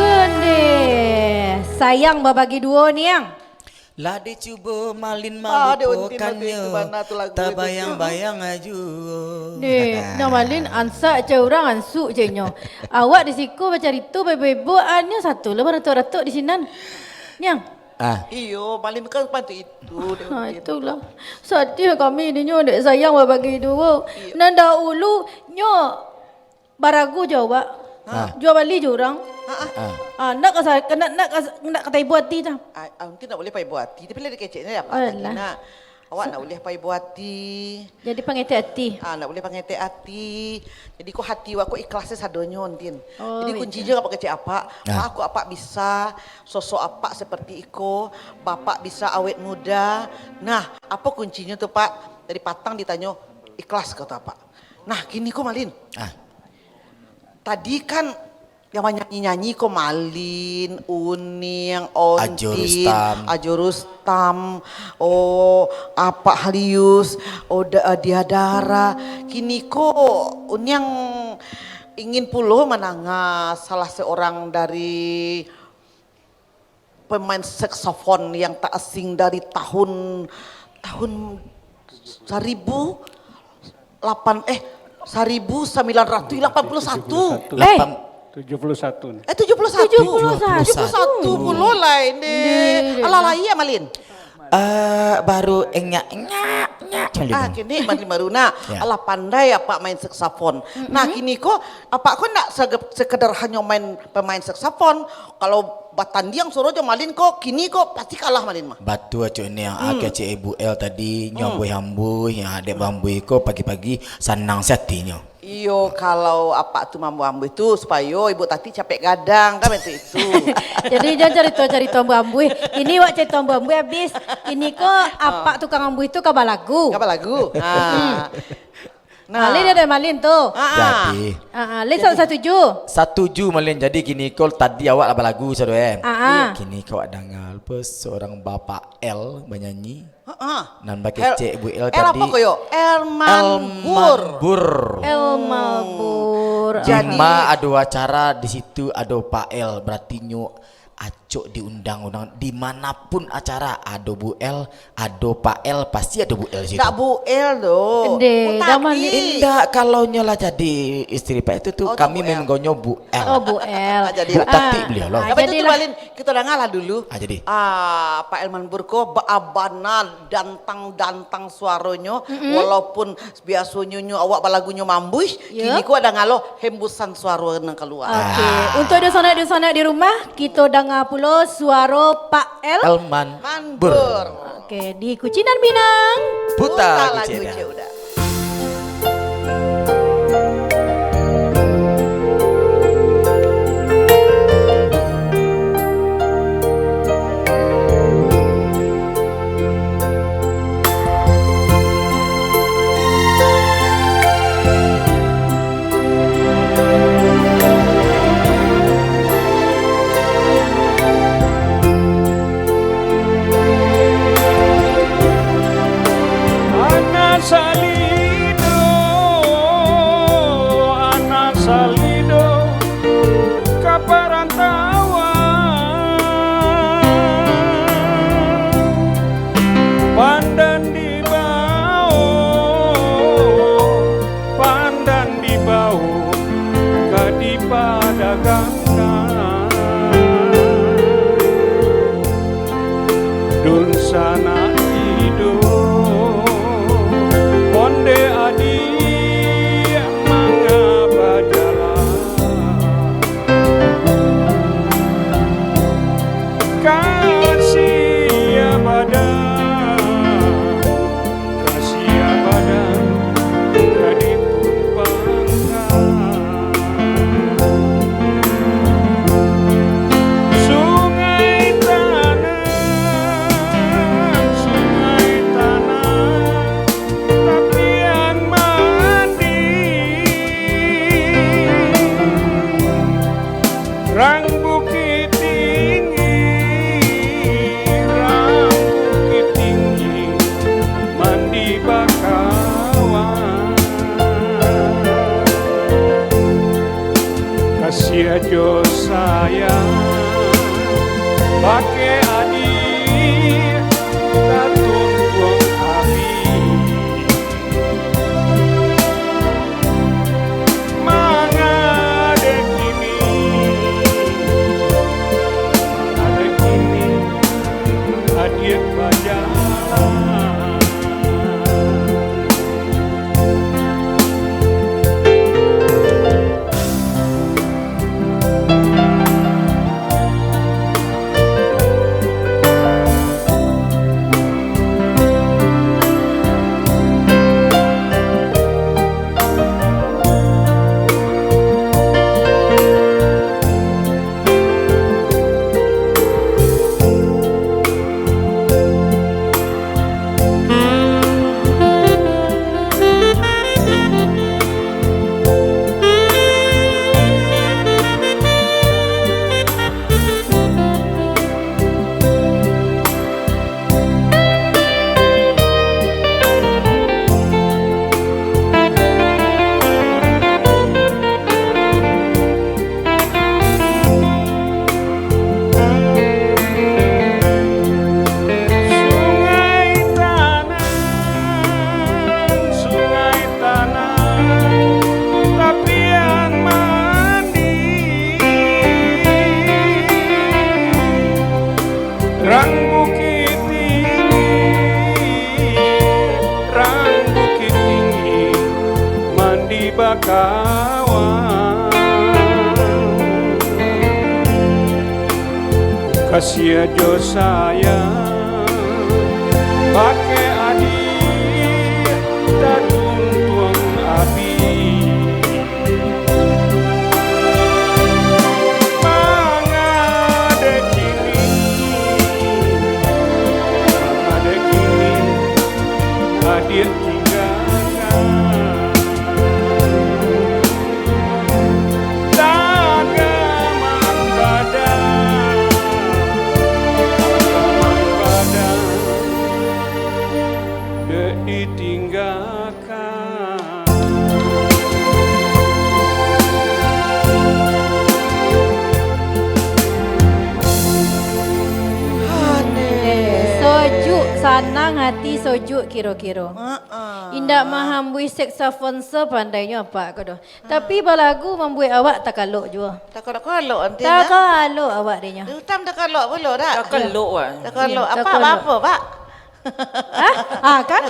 Ondeh, sayang babagi duo, Niang. Lah dicubo malin malupokannyo, tabayang-bayang juo. Deh, nah malin ansak cak urang ansuk caknyo. Awak di siko bacarito baibo-ibo, anyo sato lah baratok-ratok di sinan. Niang. Ah. Iyo, malin kan bantuak itu, dek. Ha, itulah. Sadiah kami dinyo, dek sayang babagi duo. Iyo. Nan dahulu nyo barago jo awak. Ha. Jua bali jo urang. Ha, ha. Ah, nak ka sa-, nak, nak ka, nak ka taibo ati tu. Ah, ah, mungkin nak buliah paibo ati, tapi lah dikeceknyo ya, Pak, tadi nak. Alah. Awak nak buliah paibo ati. Jadi pangetek ati. Ah, nak buliah pangetek ati. Jadi ko hati awak ko ikhlas sadonyo, Tin. Oh, jadi kuncinyo apak kecek apak. Ah. Pak, ko apak bisa, sosok apak seperti iko, bapak bisa awet muda. Nah, apo kuncinyo tu, Pak? Tadi patang ditanyo, ikhlas, kato apak. Nah, kini ko malin. Ah. Tadi kan yang manyanyi-nyanyi ko Malin, Uning, Ajo Ontin, Rustam. Ajo Rustam, oh, Apak Halius, oh, Da-, Diadara. Kini ko Uning ingin pulo mandanga salah seorang dari pemain saksofon yang tak asing dari tahun, tahun seribu lapan, eh, seribu sembilan ratus delapan puluh satu. Lapan- Tujuh puluh satu ni. Eh, tujuh puluh satu. Tujuh puluh satu. Tujuh puluh satu pulo lah ini. Alah, lahia, Malin? Eh, baru enyak, enyak, enyak, macam Ah, tu. Kini Malin baru nak. Ya. Alah, pandai Apak main saksofon. Nah, kini ko, Apak ko ndak sege-, sekedar hanyo main pemain saksofon. Kalau batandiang suaro jo Malin ko, kini ko pasti kalah Malin mah. Batua, Cik Niang. Hmm. Kecek Ibu L tadi, nyo ambuih-ambuih, ya, dek baambuih ko pagi-pagi sanang se atinyo. Iyo, kalau Apak tu maambuih-ambuih tu supayo Ibu Tati capek gadang, kan, itu, itu. Jadi, jan carito-carito ambuih-ambuih. Ini wak carito ambuih-ambuih abih. Kini ko Apak tukang ambuih tu ka balagu. Ka balagu. Ah. Nah. Malin ado Malin tu. Ah, ah. Jadi. Ah, ah. Lin sa-, satuju. Satuju Malin. Jadi kini ko tadi awak lah balagu sado, eh. Ah, ah. Kini ko awak danga apo seorang Bapak L manyanyi. Ah, ah. Nan bakecek Bu L tadi. L apo ko yo? L Manbur. L Manbur. L Manbur. Di Jadi ma ado acara, di situ ado Pak L, berarti nyo acok diundang-undang, di mana pun acara, ado Bu L, ado Pak L, pasti ado Bu L situ. Ndak Bu L doh. Ndeh, Bu Tati. Indak, kalau nyo lah jadi isteri Pak itu tu, oh, tu kami Bu L. Manggau nyo Bu L. Oh, Bu L. Ah, jadi Bu Tati beliau lah. Ah, tapi itu jadilah. Kito danga lah dulu. Ah, jadi. Ah, Pak L Manbur ko ba-, bana dantang-dantang suaronyo, walaupun biasonyo nyo awak balagunyo maambuih, kini ko danga lo hembusan suaro nan kalua. Oke, untuk dunsanak-dunsanak di rumah, kito danga pulo suaro Pak L. L Manbur. Oke, di Kucinan Minang. Puta lagu ceda. Anak salido, anak salido, ka parantauan. Pandan dibao, pandan dibao ka dipadagangkan. Dunsanak iduik, ondeh adiak manga bajalan. Kasiah badan, kasiah badan, ka ditumpangkan. Sungai Tanang, Sungai Tanang, tapian mandi. Rang Bukittinggi, rang Bukittinggi, mandi bakawan. Kasiah jo sayang, bakeh adiak, tatuntuang abih. Manga dek kini, manga dek kini, adiak bajalan. Awak kasiah jo sayang, bakeh adiak tatuntuang abih. Manga dek kini, manga dek kini, adiak tinggakan. Tanaman badan, tanaman badan, dek ditinggakan. Eh, sojuk, sanang hati, sojuk kiro-kiro. Heeh. Indak mahambuih saksofon sepandainyo apak ko doh. Tapi balagu mambuek awak takalok juo. Takalok-kalok, anti, nah. Takalok awak dinyo. Utam takalok pulo, dak? Takalok, wah. Takalok. Iyo, apa, takalok. Apa, Pak? Hah? Ah, kan?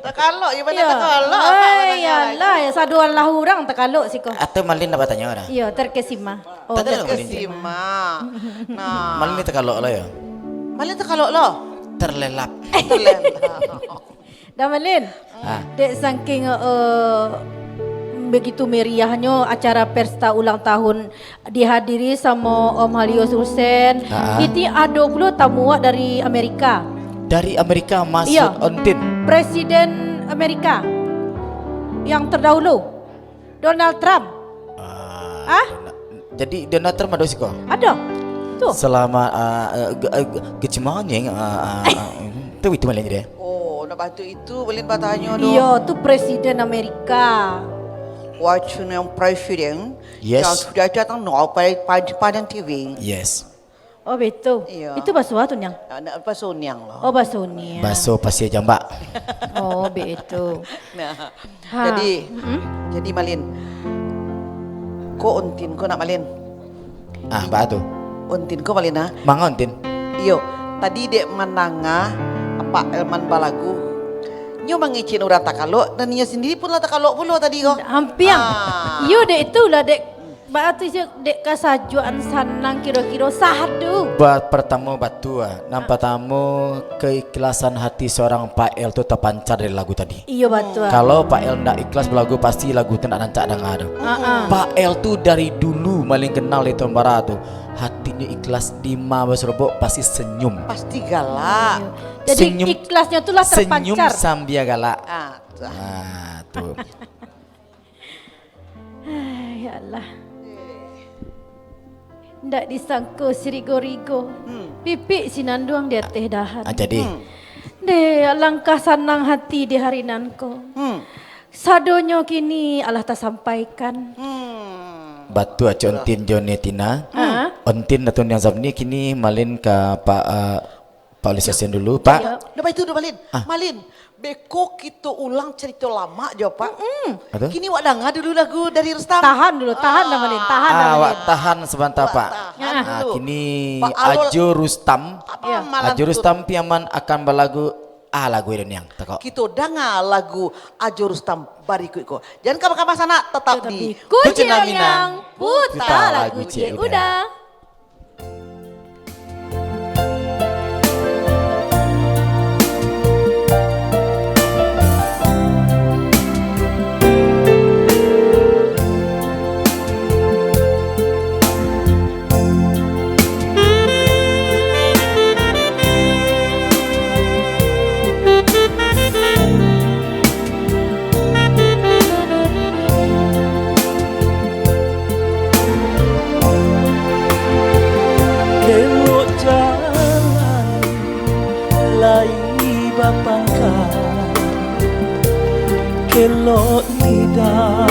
Takalok je, mana takalok, apa, mana. Iyalah, ya, saduan lah urang takalok siko. Atau Malin nak batanyo, dah? Iyo, terkesima. Oh, Tanya dulu, Malin. Terkesima. Nah. Malin ni takalok lo, yo? Malin takalok lo? Terlelap. Terlelap. Dah Malin. Ah. Dek sangking uh, begitu meriahnyo acara pesta ulang tahun dihadiri samo Om Halio Sulsen. Ah. Kini ado pulo tamu wak dari Amerika. Dari Amerika maksud Ontin? Presiden Amerika yang terdahulu. Donald Trump. Ah, ah? Jadi Donald Trump ado siko? Ado. Tu. Selamat uh, uh, good morning. Uh, uh, tu itu malam dia. Oh, nak bantu itu boleh batanyo tu. Iyo, tu Presiden Amerika. Wacun yang Presiden yes. Yang sudah datang no, pada, pada, pada T V. Yes. Oh, betul. Iyo. Itu baso apo tu, Niang? Nak baso Niang lah. Oh, baso Niang. Baso Pasir Jambak. Oh, betul. Nah. Ha. Jadi, mm-hmm. Jadi Malin. Ko Ontin ko nak Malin. Ah, ba tu. Ontin ko Malin ah. Manga Ontin. Iyo, tadi dek mandanga Apak Elman balagu. Nyo mangicin urang takalok dan nyo sendiri pun lah takalok pulo tadi ko. Ampiang. Ah. Iyo dek itulah dek Baa tu dek kasajuakan sanang kiro-kiro sah tu. Ba pertamo batua. Nan pertamo keikhlasan hati seorang Pak El tu terpancar dari lagu tadi. Iyo batua. Kalau Pak El ndak ikhlas balagu pasti lagu tu ndak rancak danga tu. Uh-uh. Pak El tu dari dulu malin kenal di tahun bara tu. Hatinyo ikhlas dima basorobok pasti senyum. Pasti galak. Jadi senyum, ikhlasnyo tu lah terpancar. Senyum sambia galak. Ah, tu. Ah, tu. Hai, ya Allah. Ndak disangko sirigo-rigo, hmm. Pipik sinanduang di ateh dahan. Ah, jadi. Hmm. Deh, alangkah sanang hati di hari nan ko. Hmm. Sadonyo kini alah tasampaikan. Hmm. Batua cok Ontin jo Netina. Ah. Ontin atau Niang Zamni kini malin ka Pak uh, Pak Ulih Sasin dulu, Pak. Ya. Dah itu, dah Malin. Ah. Malin, beko kito ulang carito lama jo, Pak. Mm-mm. Kini wak danga dulu lagu dari Rustam. Tahan dulu, tahan dah Malin, tahan dah Malin. Ah, wak tahan sabanta, Pak. Tahan ah. Dulu. Ah, kini Ajo Rustam. Ya. Ajo Rustam Piaman akan balagu ah lagu Ido Niang. Tako. Kito danga lagu Ajo Rustam barikut ko. Jangan kama-kama sanak, tetap di Kunci Minang, putar lagu Cik Uda. Kelok jalan lai bapangka, kelok lidah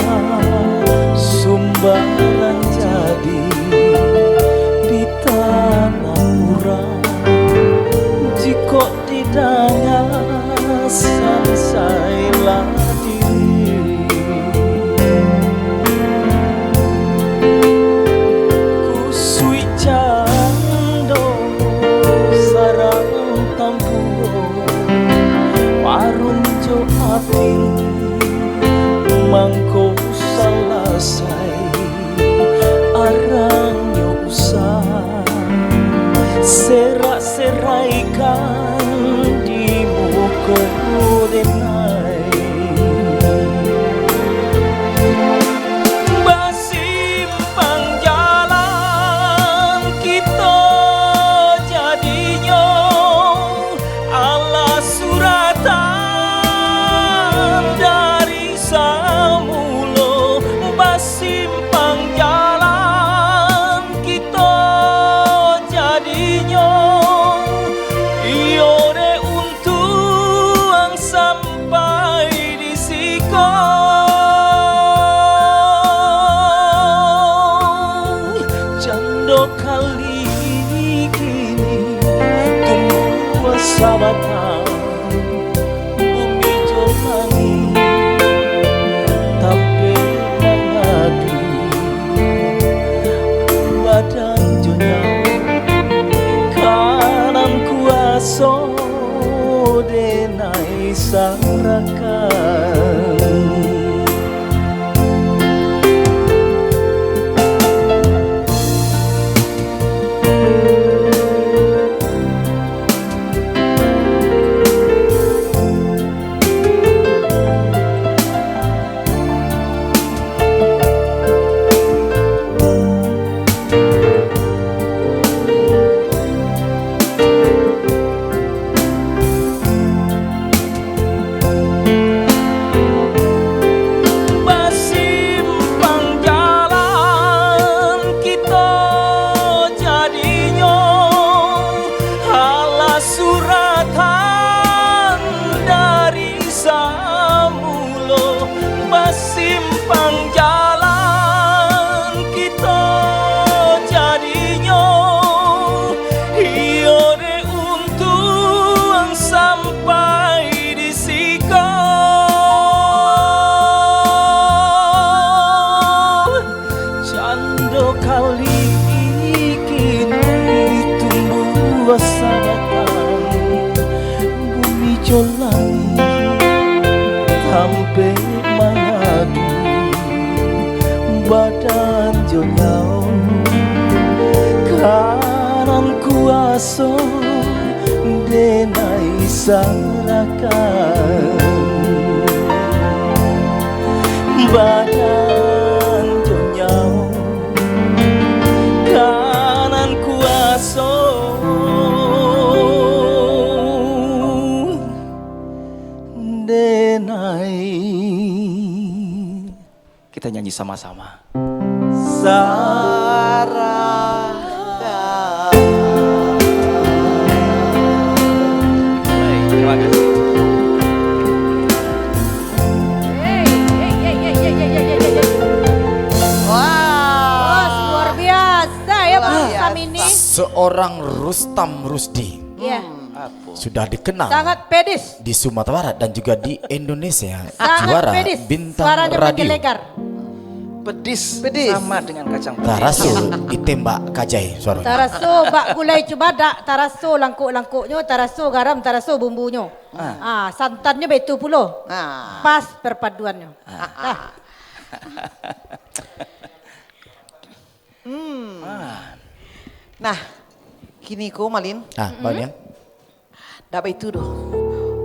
sumbarang jadi pitanang urang. Jikok didanga sansailah diri. Kusuik cando sarang tampuo, parunjuk ati mangko usang Iyo dek untuang sampai di siko. Cando kali kini tumbuah sabatang bumi jo langik, tapi mangadu badan jo nyawa, kanan kuaso denai sarakan. Basimpang jalan kito jadinyo, alah suratan dari samulo. Basimpang jalan kito jadinyo, iyo dek untuang sampai di siko. Cando kali kini tumbuah sabatang bumi jo langik, tampek mangadu badan jo nyawa, kanan kuaso denai sarakan. Badan jo nyawa, kanan kuaso denai. Kita nyanyi sama-sama. Sarah. Baik, terima kasih. Wah. Bos, luar biasa ya, Bos Sam ini. Seorang Rustam Rusdi. Iya. Sudah dikenal di Sumatera Barat dan juga di Indonesia. Sangat juara pedis. Bintang radio. Pedis. Pedis. Sama dengan kacang pedis. Taraso ditembak kajai suaranya. Taraso bak gulai cubadak, taraso langkok-langkoknyo, taraso garam, taraso bumbunyo. Ah. Ah, santannyo baitu pulo. Ah. Pas perpaduannyo. Ah. Ah. Hmm. Ah. Nah, kini ko, Malin. Ah, Bang Niang. Ndak baitu doh.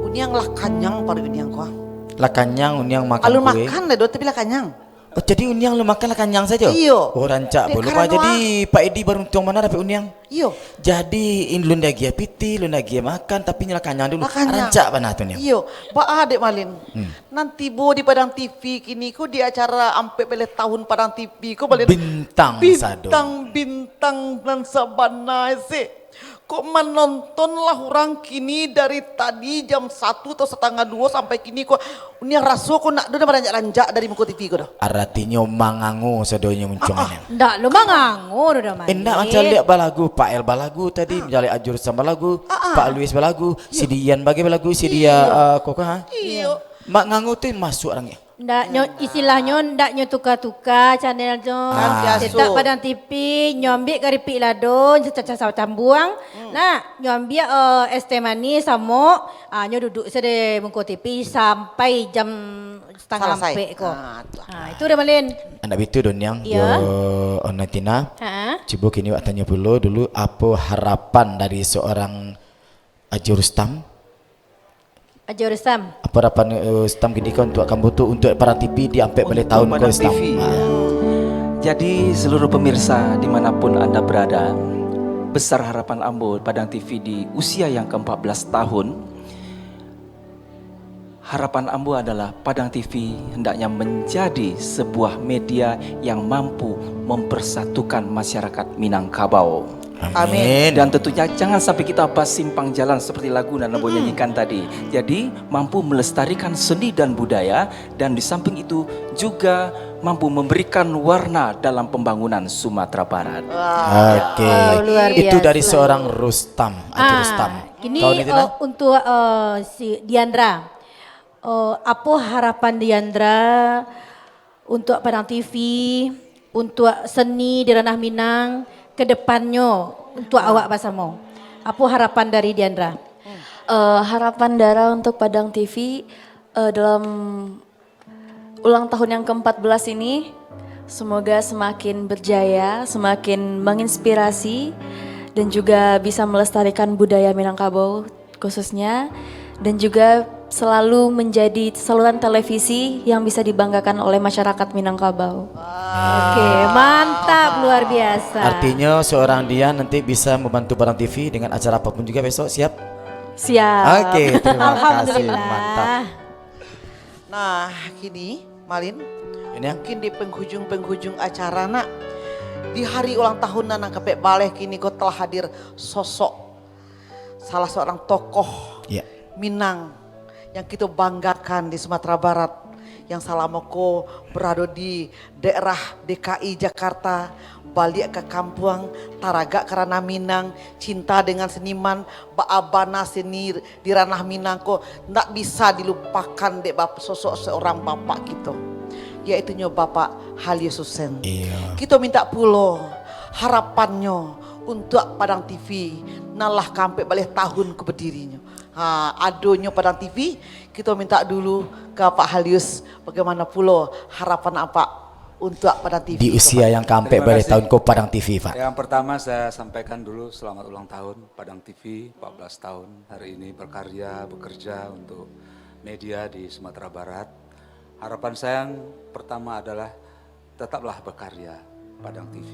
Uniang lah kanyang paruik Uniang ko, ah. Lah kanyang Uniang makan kue? Alun makan lai doh, tapi lah kanyang. Oh, jadi Uniang alun makan lah kanyang sajo? Iyo. Oh, rancak pulo, Pak. Jadi, Pak Edi baruntuang bana dapek Uniang. Iyo. Jadi, in-, alun diagiah pitih, alun diagiah makan, tapi inyo lah kanyang dulu. Lah kanyang. Rancak bana tu, Niang. Iyo. Baa dek Malin. Hmm. Nan tibo di Padang T V kini ko di acara ampek baleh tahun Padang T V ko, Malin. Bintang sado. Bintang-bintang nan sabana se. Kok manonton lah urang kini dari tadi jam satu atau satangah duo sampai kini ko, Uniang raso ko ndak ado nan baranjak-ranjak dari muko T V ko doh. Aratinyo mangango sadonyo muncuang. Ah, ah. Ndak lo mangango doh, Malin. Eh, ndak, macam liek balagu, Pak El balagu tadi, ah, macam liek Ajur Sam balagu, ah, ah, Pak Luis balagu, iyo, si Dian bagai balagu, si Dian, iyo, ah, kok, ha? Iyo. Mak ngango tu masuak urang, yo? Ndak nyo, istilahnyo ndak nyo tuka-tuka channel nyo. Ah. Tetap Padang T V, nyo ambiak karipik lado, nyo cacah cambuang. Hmm. Nah, nyo ambiak, eh, es teh manis samo, ah, nyo duduk se di muko T V sampai jam satangah ampek ko. Ah, tu lah. Ah, itu dah, Malin. Ndak baitu doh, Niang. Iyo. Jo Onatina. Ha? Cubo kini wak tanyo pulo dulu, apo harapan dari seorang Ajo Rustam? Ajo Rustam. Apo harapan, eh, Rustam kini ko untuak kambo tu, untuak Padang T V di ampek baleh tahun ko, Rustam? Untuak Padang T V. Ha. Jadi, seluruh pemirsa di mana pun anda berada, besar harapan ambo Padang T V di usia yang keempat belas tahun, harapan ambo adalah Padang T V hendaknya menjadi sebuah media yang mampu mempersatukan masyarakat Minangkabau. Amin. Dan tentunya jangan sampai kita basimpang jalan seperti lagu nan ambo nyanyikan tadi. Jadi, mampu melestarikan seni dan budaya, dan di samping itu juga mampu memberikan warna dalam pembangunan Sumatera Barat. Oke. Wow, luar biasa. Itu dari seorang Rustam, Aji Rustam. Ah, kini, Kawan itu, eh, nah? Untuk, eh, si Diandra. Eh, apo harapan Diandra untuk Padang T V, untuk seni di ranah Minang, ke depannyo, untuk awak basamo? Apo harapan dari Diandra? Eh, harapan Dara untuk Padang T V, eh, dalam ulang tahun yang keempat belas ini, semoga semakin berjaya, semakin menginspirasi, dan juga bisa melestarikan budaya Minangkabau khususnya, dan juga selalu menjadi saluran televisi yang bisa dibanggakan oleh masyarakat Minangkabau. Oke, mantap, luar biasa. Artinya seorang Dian nanti bisa membantu Padang T V dengan acara apapun juga besok, siap? Siap. Oke, terima kasih. Alhamdulillah. Mantap. Nah, kini, Malin, ini, ya, mungkin di penghujung-penghujung acara, nak, di hari ulang tahun nan, nan kapek baleh kini ko telah hadir sosok salah seorang tokoh, ya, Minang yang kito banggakan di Sumatera Barat, yang salamo ko berado di daerah D K I Jakarta, baliak ka kampuang, taragak karana Minang, cinta dengan seniman, baa bana seni di ranah Minang ko ndak bisa dilupakan dek bap-, sosok seorang bapak kito, yaitunyo Bapak Halius Hussein. Iya. Kito minta pulo harapannyo untuak Padang T V nan lah ka ampek baleh tahun ko badirinyo. Ha, adonyo Padang T V, kito minta dulu ka Pak Halius, bagaimana pulo harapan Apak untuak Padang T V, Pak? Di usia yang ka ampek baleh tahun ko Padang T V, Pak. Terima kasih. Yang pertama, saya sampaikan dulu selamat ulang tahun Padang T V, empat belas tahun hari ini berkarya, bekerja untuk media di Sumatera Barat. Harapan saya yang pertama adalah tetaplah berkarya, Padang T V.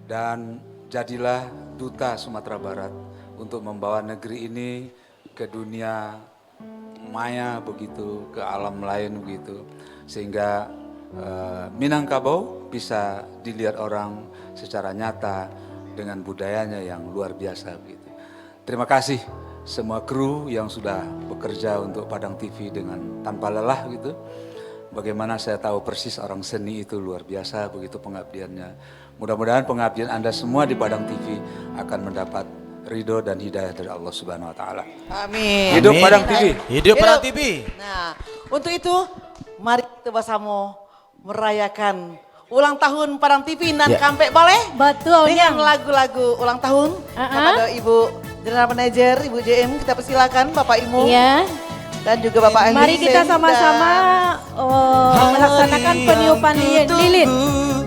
Dan jadilah duta Sumatera Barat untuk membawa negeri ini ke dunia maya begitu, ke alam lain begitu, sehingga, eh, Minangkabau bisa dilihat orang secara nyata dengan budayanya yang luar biasa begitu. Terima kasih semua kru yang sudah bekerja untuk Padang T V dengan tanpa lelah gitu. Bagaimana saya tahu persis orang seni itu luar biasa begitu pengabdiannya. Mudah-mudahan pengabdian Anda semua di Padang T V akan mendapat ridho dan hidayah dari Allah Subhanahu wa Ta'ala. Amin. Hidup Padang T V. Amin. Hidup Padang T V. Nah, untuk itu, mari kita bersama merayakan ulang tahun Padang T V nan, ya, ka ampek baleh. Betul, dengan, Niang, lagu-lagu ulang tahun, ah, ah, kepada Ibu General Manager, Ibu J M, kita persilakan Bapak Ibu. Iya. Dan juga Bapak Ahli. Mari kita sama-sama, oh, melaksanakan peniupan lilin.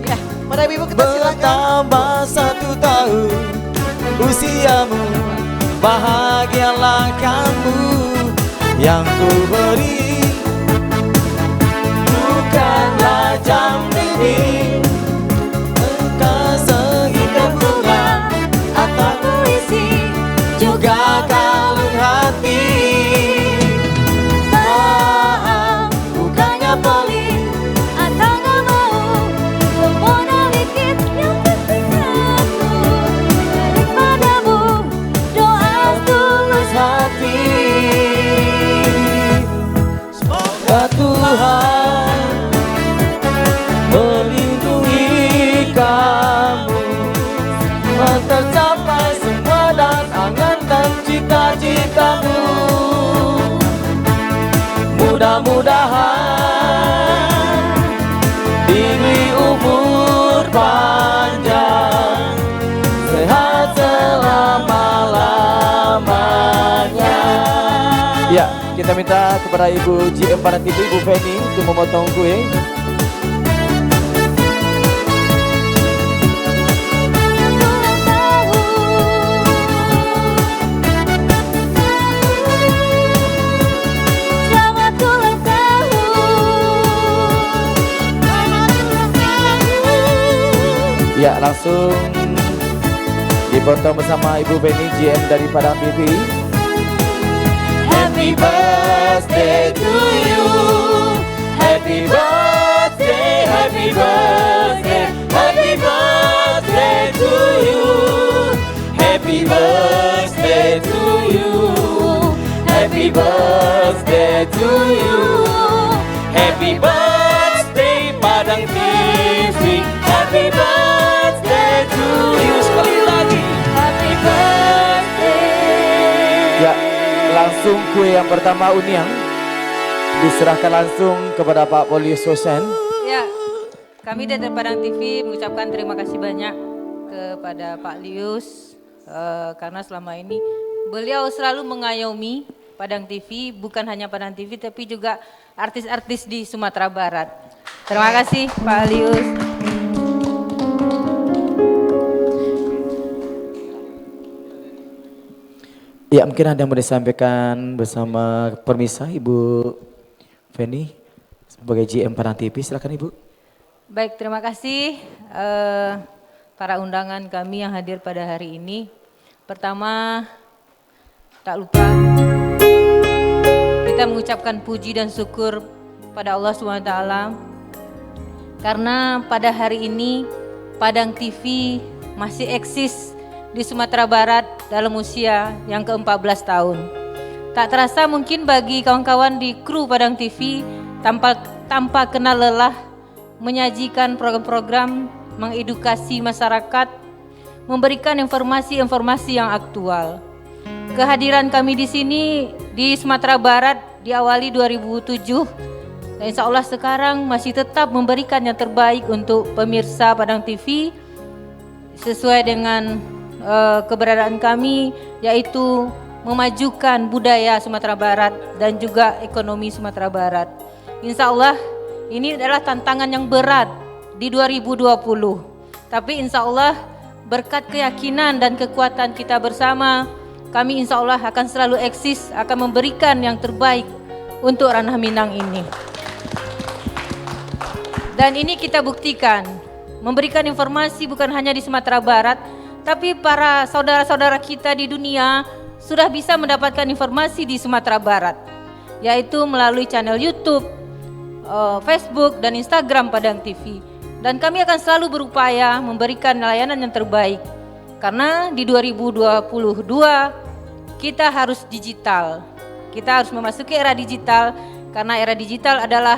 Ya. Pada Ibu kita silakan. Bertambah satu tahun usiamu, bahagialah kamu yang ku beri. Bukanlah jam dinding, engkau sehingga bunga atau puisi, juga kalung hati. Maaf, bukannya pelit atau nggak mau, sempurna dikit yang penting aku. Daripadamu doa tulus hati. Semoga Tuhan melindungi kamu, tercapai semua dan angan dan cita-citamu. Mudah-mudahan diberi umur panjang, sehat selama-lamanya. Ya, kita minta kepada Ibu G M Padang T V, Ibu Feni, untuk memotong kue. Ya, langsung dipotong bersama Ibu Feni, G M dari Padang T V. Happy birthday to you. Happy birthday, happy birthday, happy birthday to you. Happy birthday to you. Happy birthday to you. Happy birthday Padang T V. Happy birthday to you. Sekali lagi. Happy birthday. Ya, langsung kue yang pertama Uniang diserahkan langsung kepada Pak Polius Husen. Ya, kami dari Padang T V mengucapkan terima kasih banyak kepada Pak Lius, eh, karena selama ini beliau selalu mengayomi Padang T V, bukan hanya Padang T V, tapi juga artis-artis di Sumatera Barat. Terima kasih, Pak Lius. Ya, mungkin ada yang mau disampaikan bersama pemirsa, Ibu Feni, sebagai G M Padang T V. Silakan, Ibu. Baik, terima kasih, eh, para undangan kami yang hadir pada hari ini. Pertama, tak lupa kita mengucapkan puji dan syukur pada Allah Subhanahu wa Taala, karena pada hari ini Padang T V masih eksis di Sumatera Barat dalam usia yang ke empat belas tahun. Tak terasa mungkin bagi kawan-kawan di kru Padang T V tanpa, tanpa kenal lelah menyajikan program-program mengedukasi masyarakat, memberikan informasi-informasi yang aktual. Kehadiran kami di sini di Sumatera Barat diawali dua ribu tujuh, dan insya Allah sekarang masih tetap memberikan yang terbaik untuk pemirsa Padang T V sesuai dengan, eh, keberadaan kami, yaitu memajukan budaya Sumatera Barat dan juga ekonomi Sumatera Barat. Insya Allah, ini adalah tantangan yang berat di dua ribu dua puluh. Tapi insya Allah, berkat keyakinan dan kekuatan kita bersama, kami insya Allah akan selalu eksis, akan memberikan yang terbaik untuk Ranah Minang ini. Dan ini kita buktikan, memberikan informasi bukan hanya di Sumatera Barat, tapi para saudara-saudara kita di dunia sudah bisa mendapatkan informasi di Sumatera Barat, yaitu melalui channel YouTube, eh, Facebook, dan Instagram Padang T V. Dan kami akan selalu berupaya memberikan layanan yang terbaik. Karena di dua ribu dua puluh dua kita harus digital. Kita harus memasuki era digital, karena era digital adalah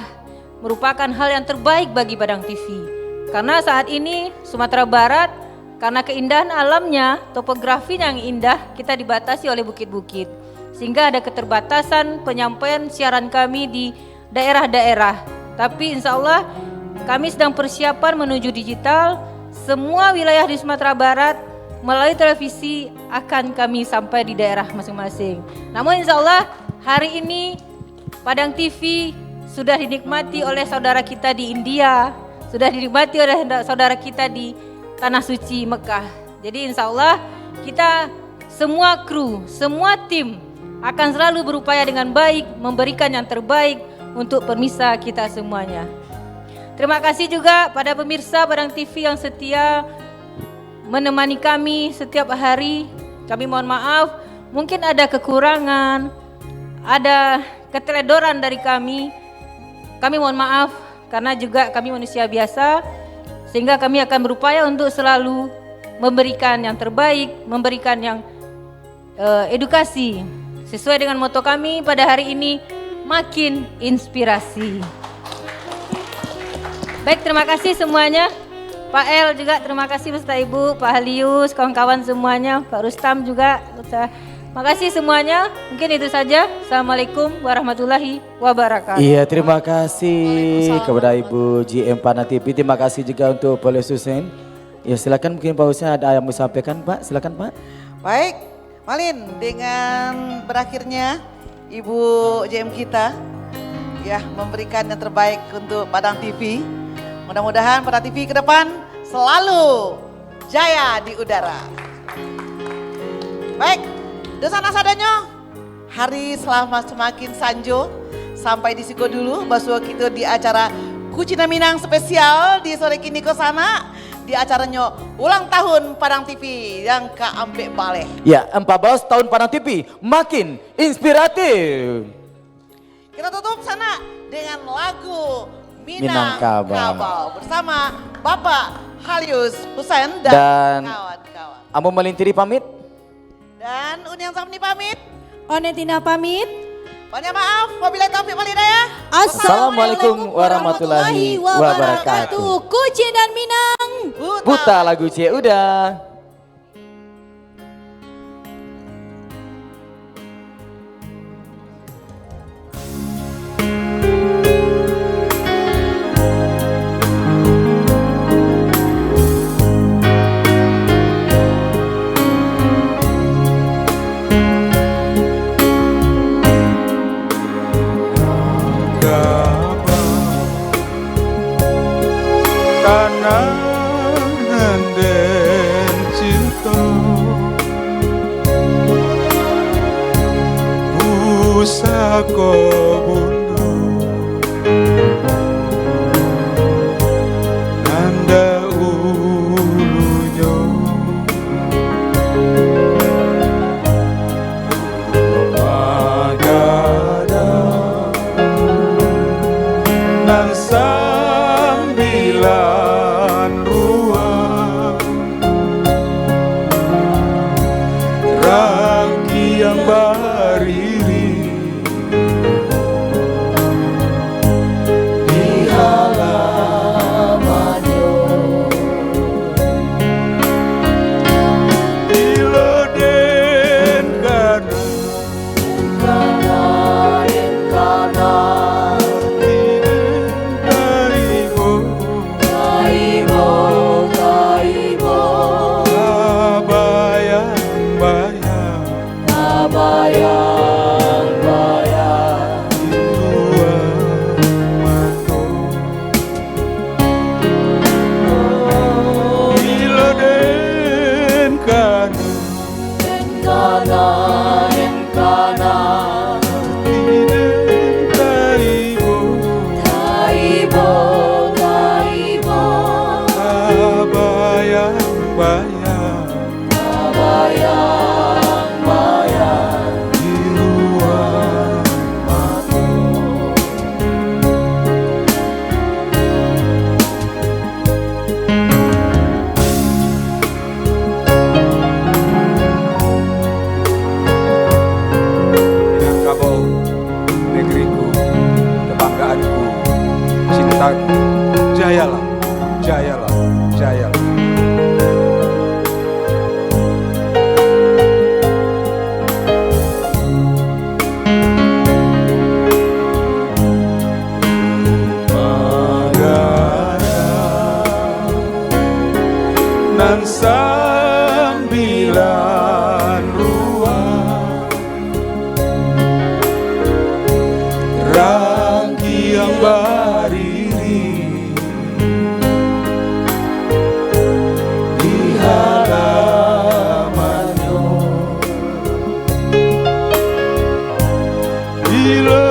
merupakan hal yang terbaik bagi Padang T V. Karena saat ini Sumatera Barat, karena keindahan alamnya, topografinya yang indah, kita dibatasi oleh bukit-bukit. Sehingga ada keterbatasan penyampaian siaran kami di daerah-daerah. Tapi insya Allah, kami sedang persiapan menuju digital. Semua wilayah di Sumatera Barat melalui televisi akan kami sampai di daerah masing-masing. Namun insya Allah, hari ini Padang T V sudah dinikmati oleh saudara kita di India, sudah dinikmati oleh saudara kita di Tanah Suci Mekah. Jadi insya Allah, kita semua kru, semua tim akan selalu berupaya dengan baik memberikan yang terbaik untuk pemirsa kita semuanya. Terima kasih juga pada pemirsa Padang T V yang setia menemani kami setiap hari. Kami mohon maaf, mungkin ada kekurangan, ada keteledoran dari kami. Kami mohon maaf, karena juga kami manusia biasa, sehingga kami akan berupaya untuk selalu memberikan yang terbaik, memberikan yang, eh, edukasi. Sesuai dengan moto kami pada hari ini, makin inspirasi. Baik, terima kasih semuanya. Pak El juga terima kasih beserta Ibu, Pak Halius, kawan-kawan semuanya, Pak Rustam juga. Terima kasih semuanya. Mungkin itu saja. Assalamualaikum warahmatullahi wabarakatuh. Iya, terima kasih kepada Ibu G M Padang T V. Terima kasih juga untuk Pak Husen. Ya, silakan, mungkin Pak Husen ada yang mau sampaikan, Pak. Silakan, Pak. Baik, Malin, dengan berakhirnya Ibu G M kita, ya, memberikan yang terbaik untuk Padang T V. Mudah-mudahan Padang T V ke depan selalu jaya di udara. Baik, dosa nak sadonyo, hari selamat semakin sanjo. Sampai di siko dulu, basuo kito di acara Kucina Minang spesial di sore kini ko sanak, di acaranyo ulang tahun Padang T V yang ka ampek baleh. Ya, empat belas tahun Padang T V, makin inspiratif. Kita tutup sanak dengan lagu Minangkabau. Minangkabau bersama Bapak Halius Husen dan, dan kawan-kawan. Ambo Malin Tiri pamit. Dan Uniang Samni pamit. Onetina pamit. Banyak maaf, wabillahi taufik wal hidayah. Assalamualaikum warahmatullahi wabarakatuh. Kucing dan Minang. Buta lagu ciek udah. Kanangan den cinto, pusako bundo, nanda ulunyo. Magadang nan sambilan ruang, rangkiang bariri di halamannyo. Bilo den kana, kana, den kana, ati den taibo, taibo, taibo. Tabayang-bayang, tabayang-bayang, di lua mato. Bilo den kana, den kana, den kana, ati den taibo, taibo, taibo. Tabayang-bayang, tabayang-bayang, di lua mato. Minangkabau, negeriku, kebanggaanku, cintaku, jayalah, jayalah, jayalah. Magadang nan sambilan ruang, rangkiang bariri di halamannyo. Bilo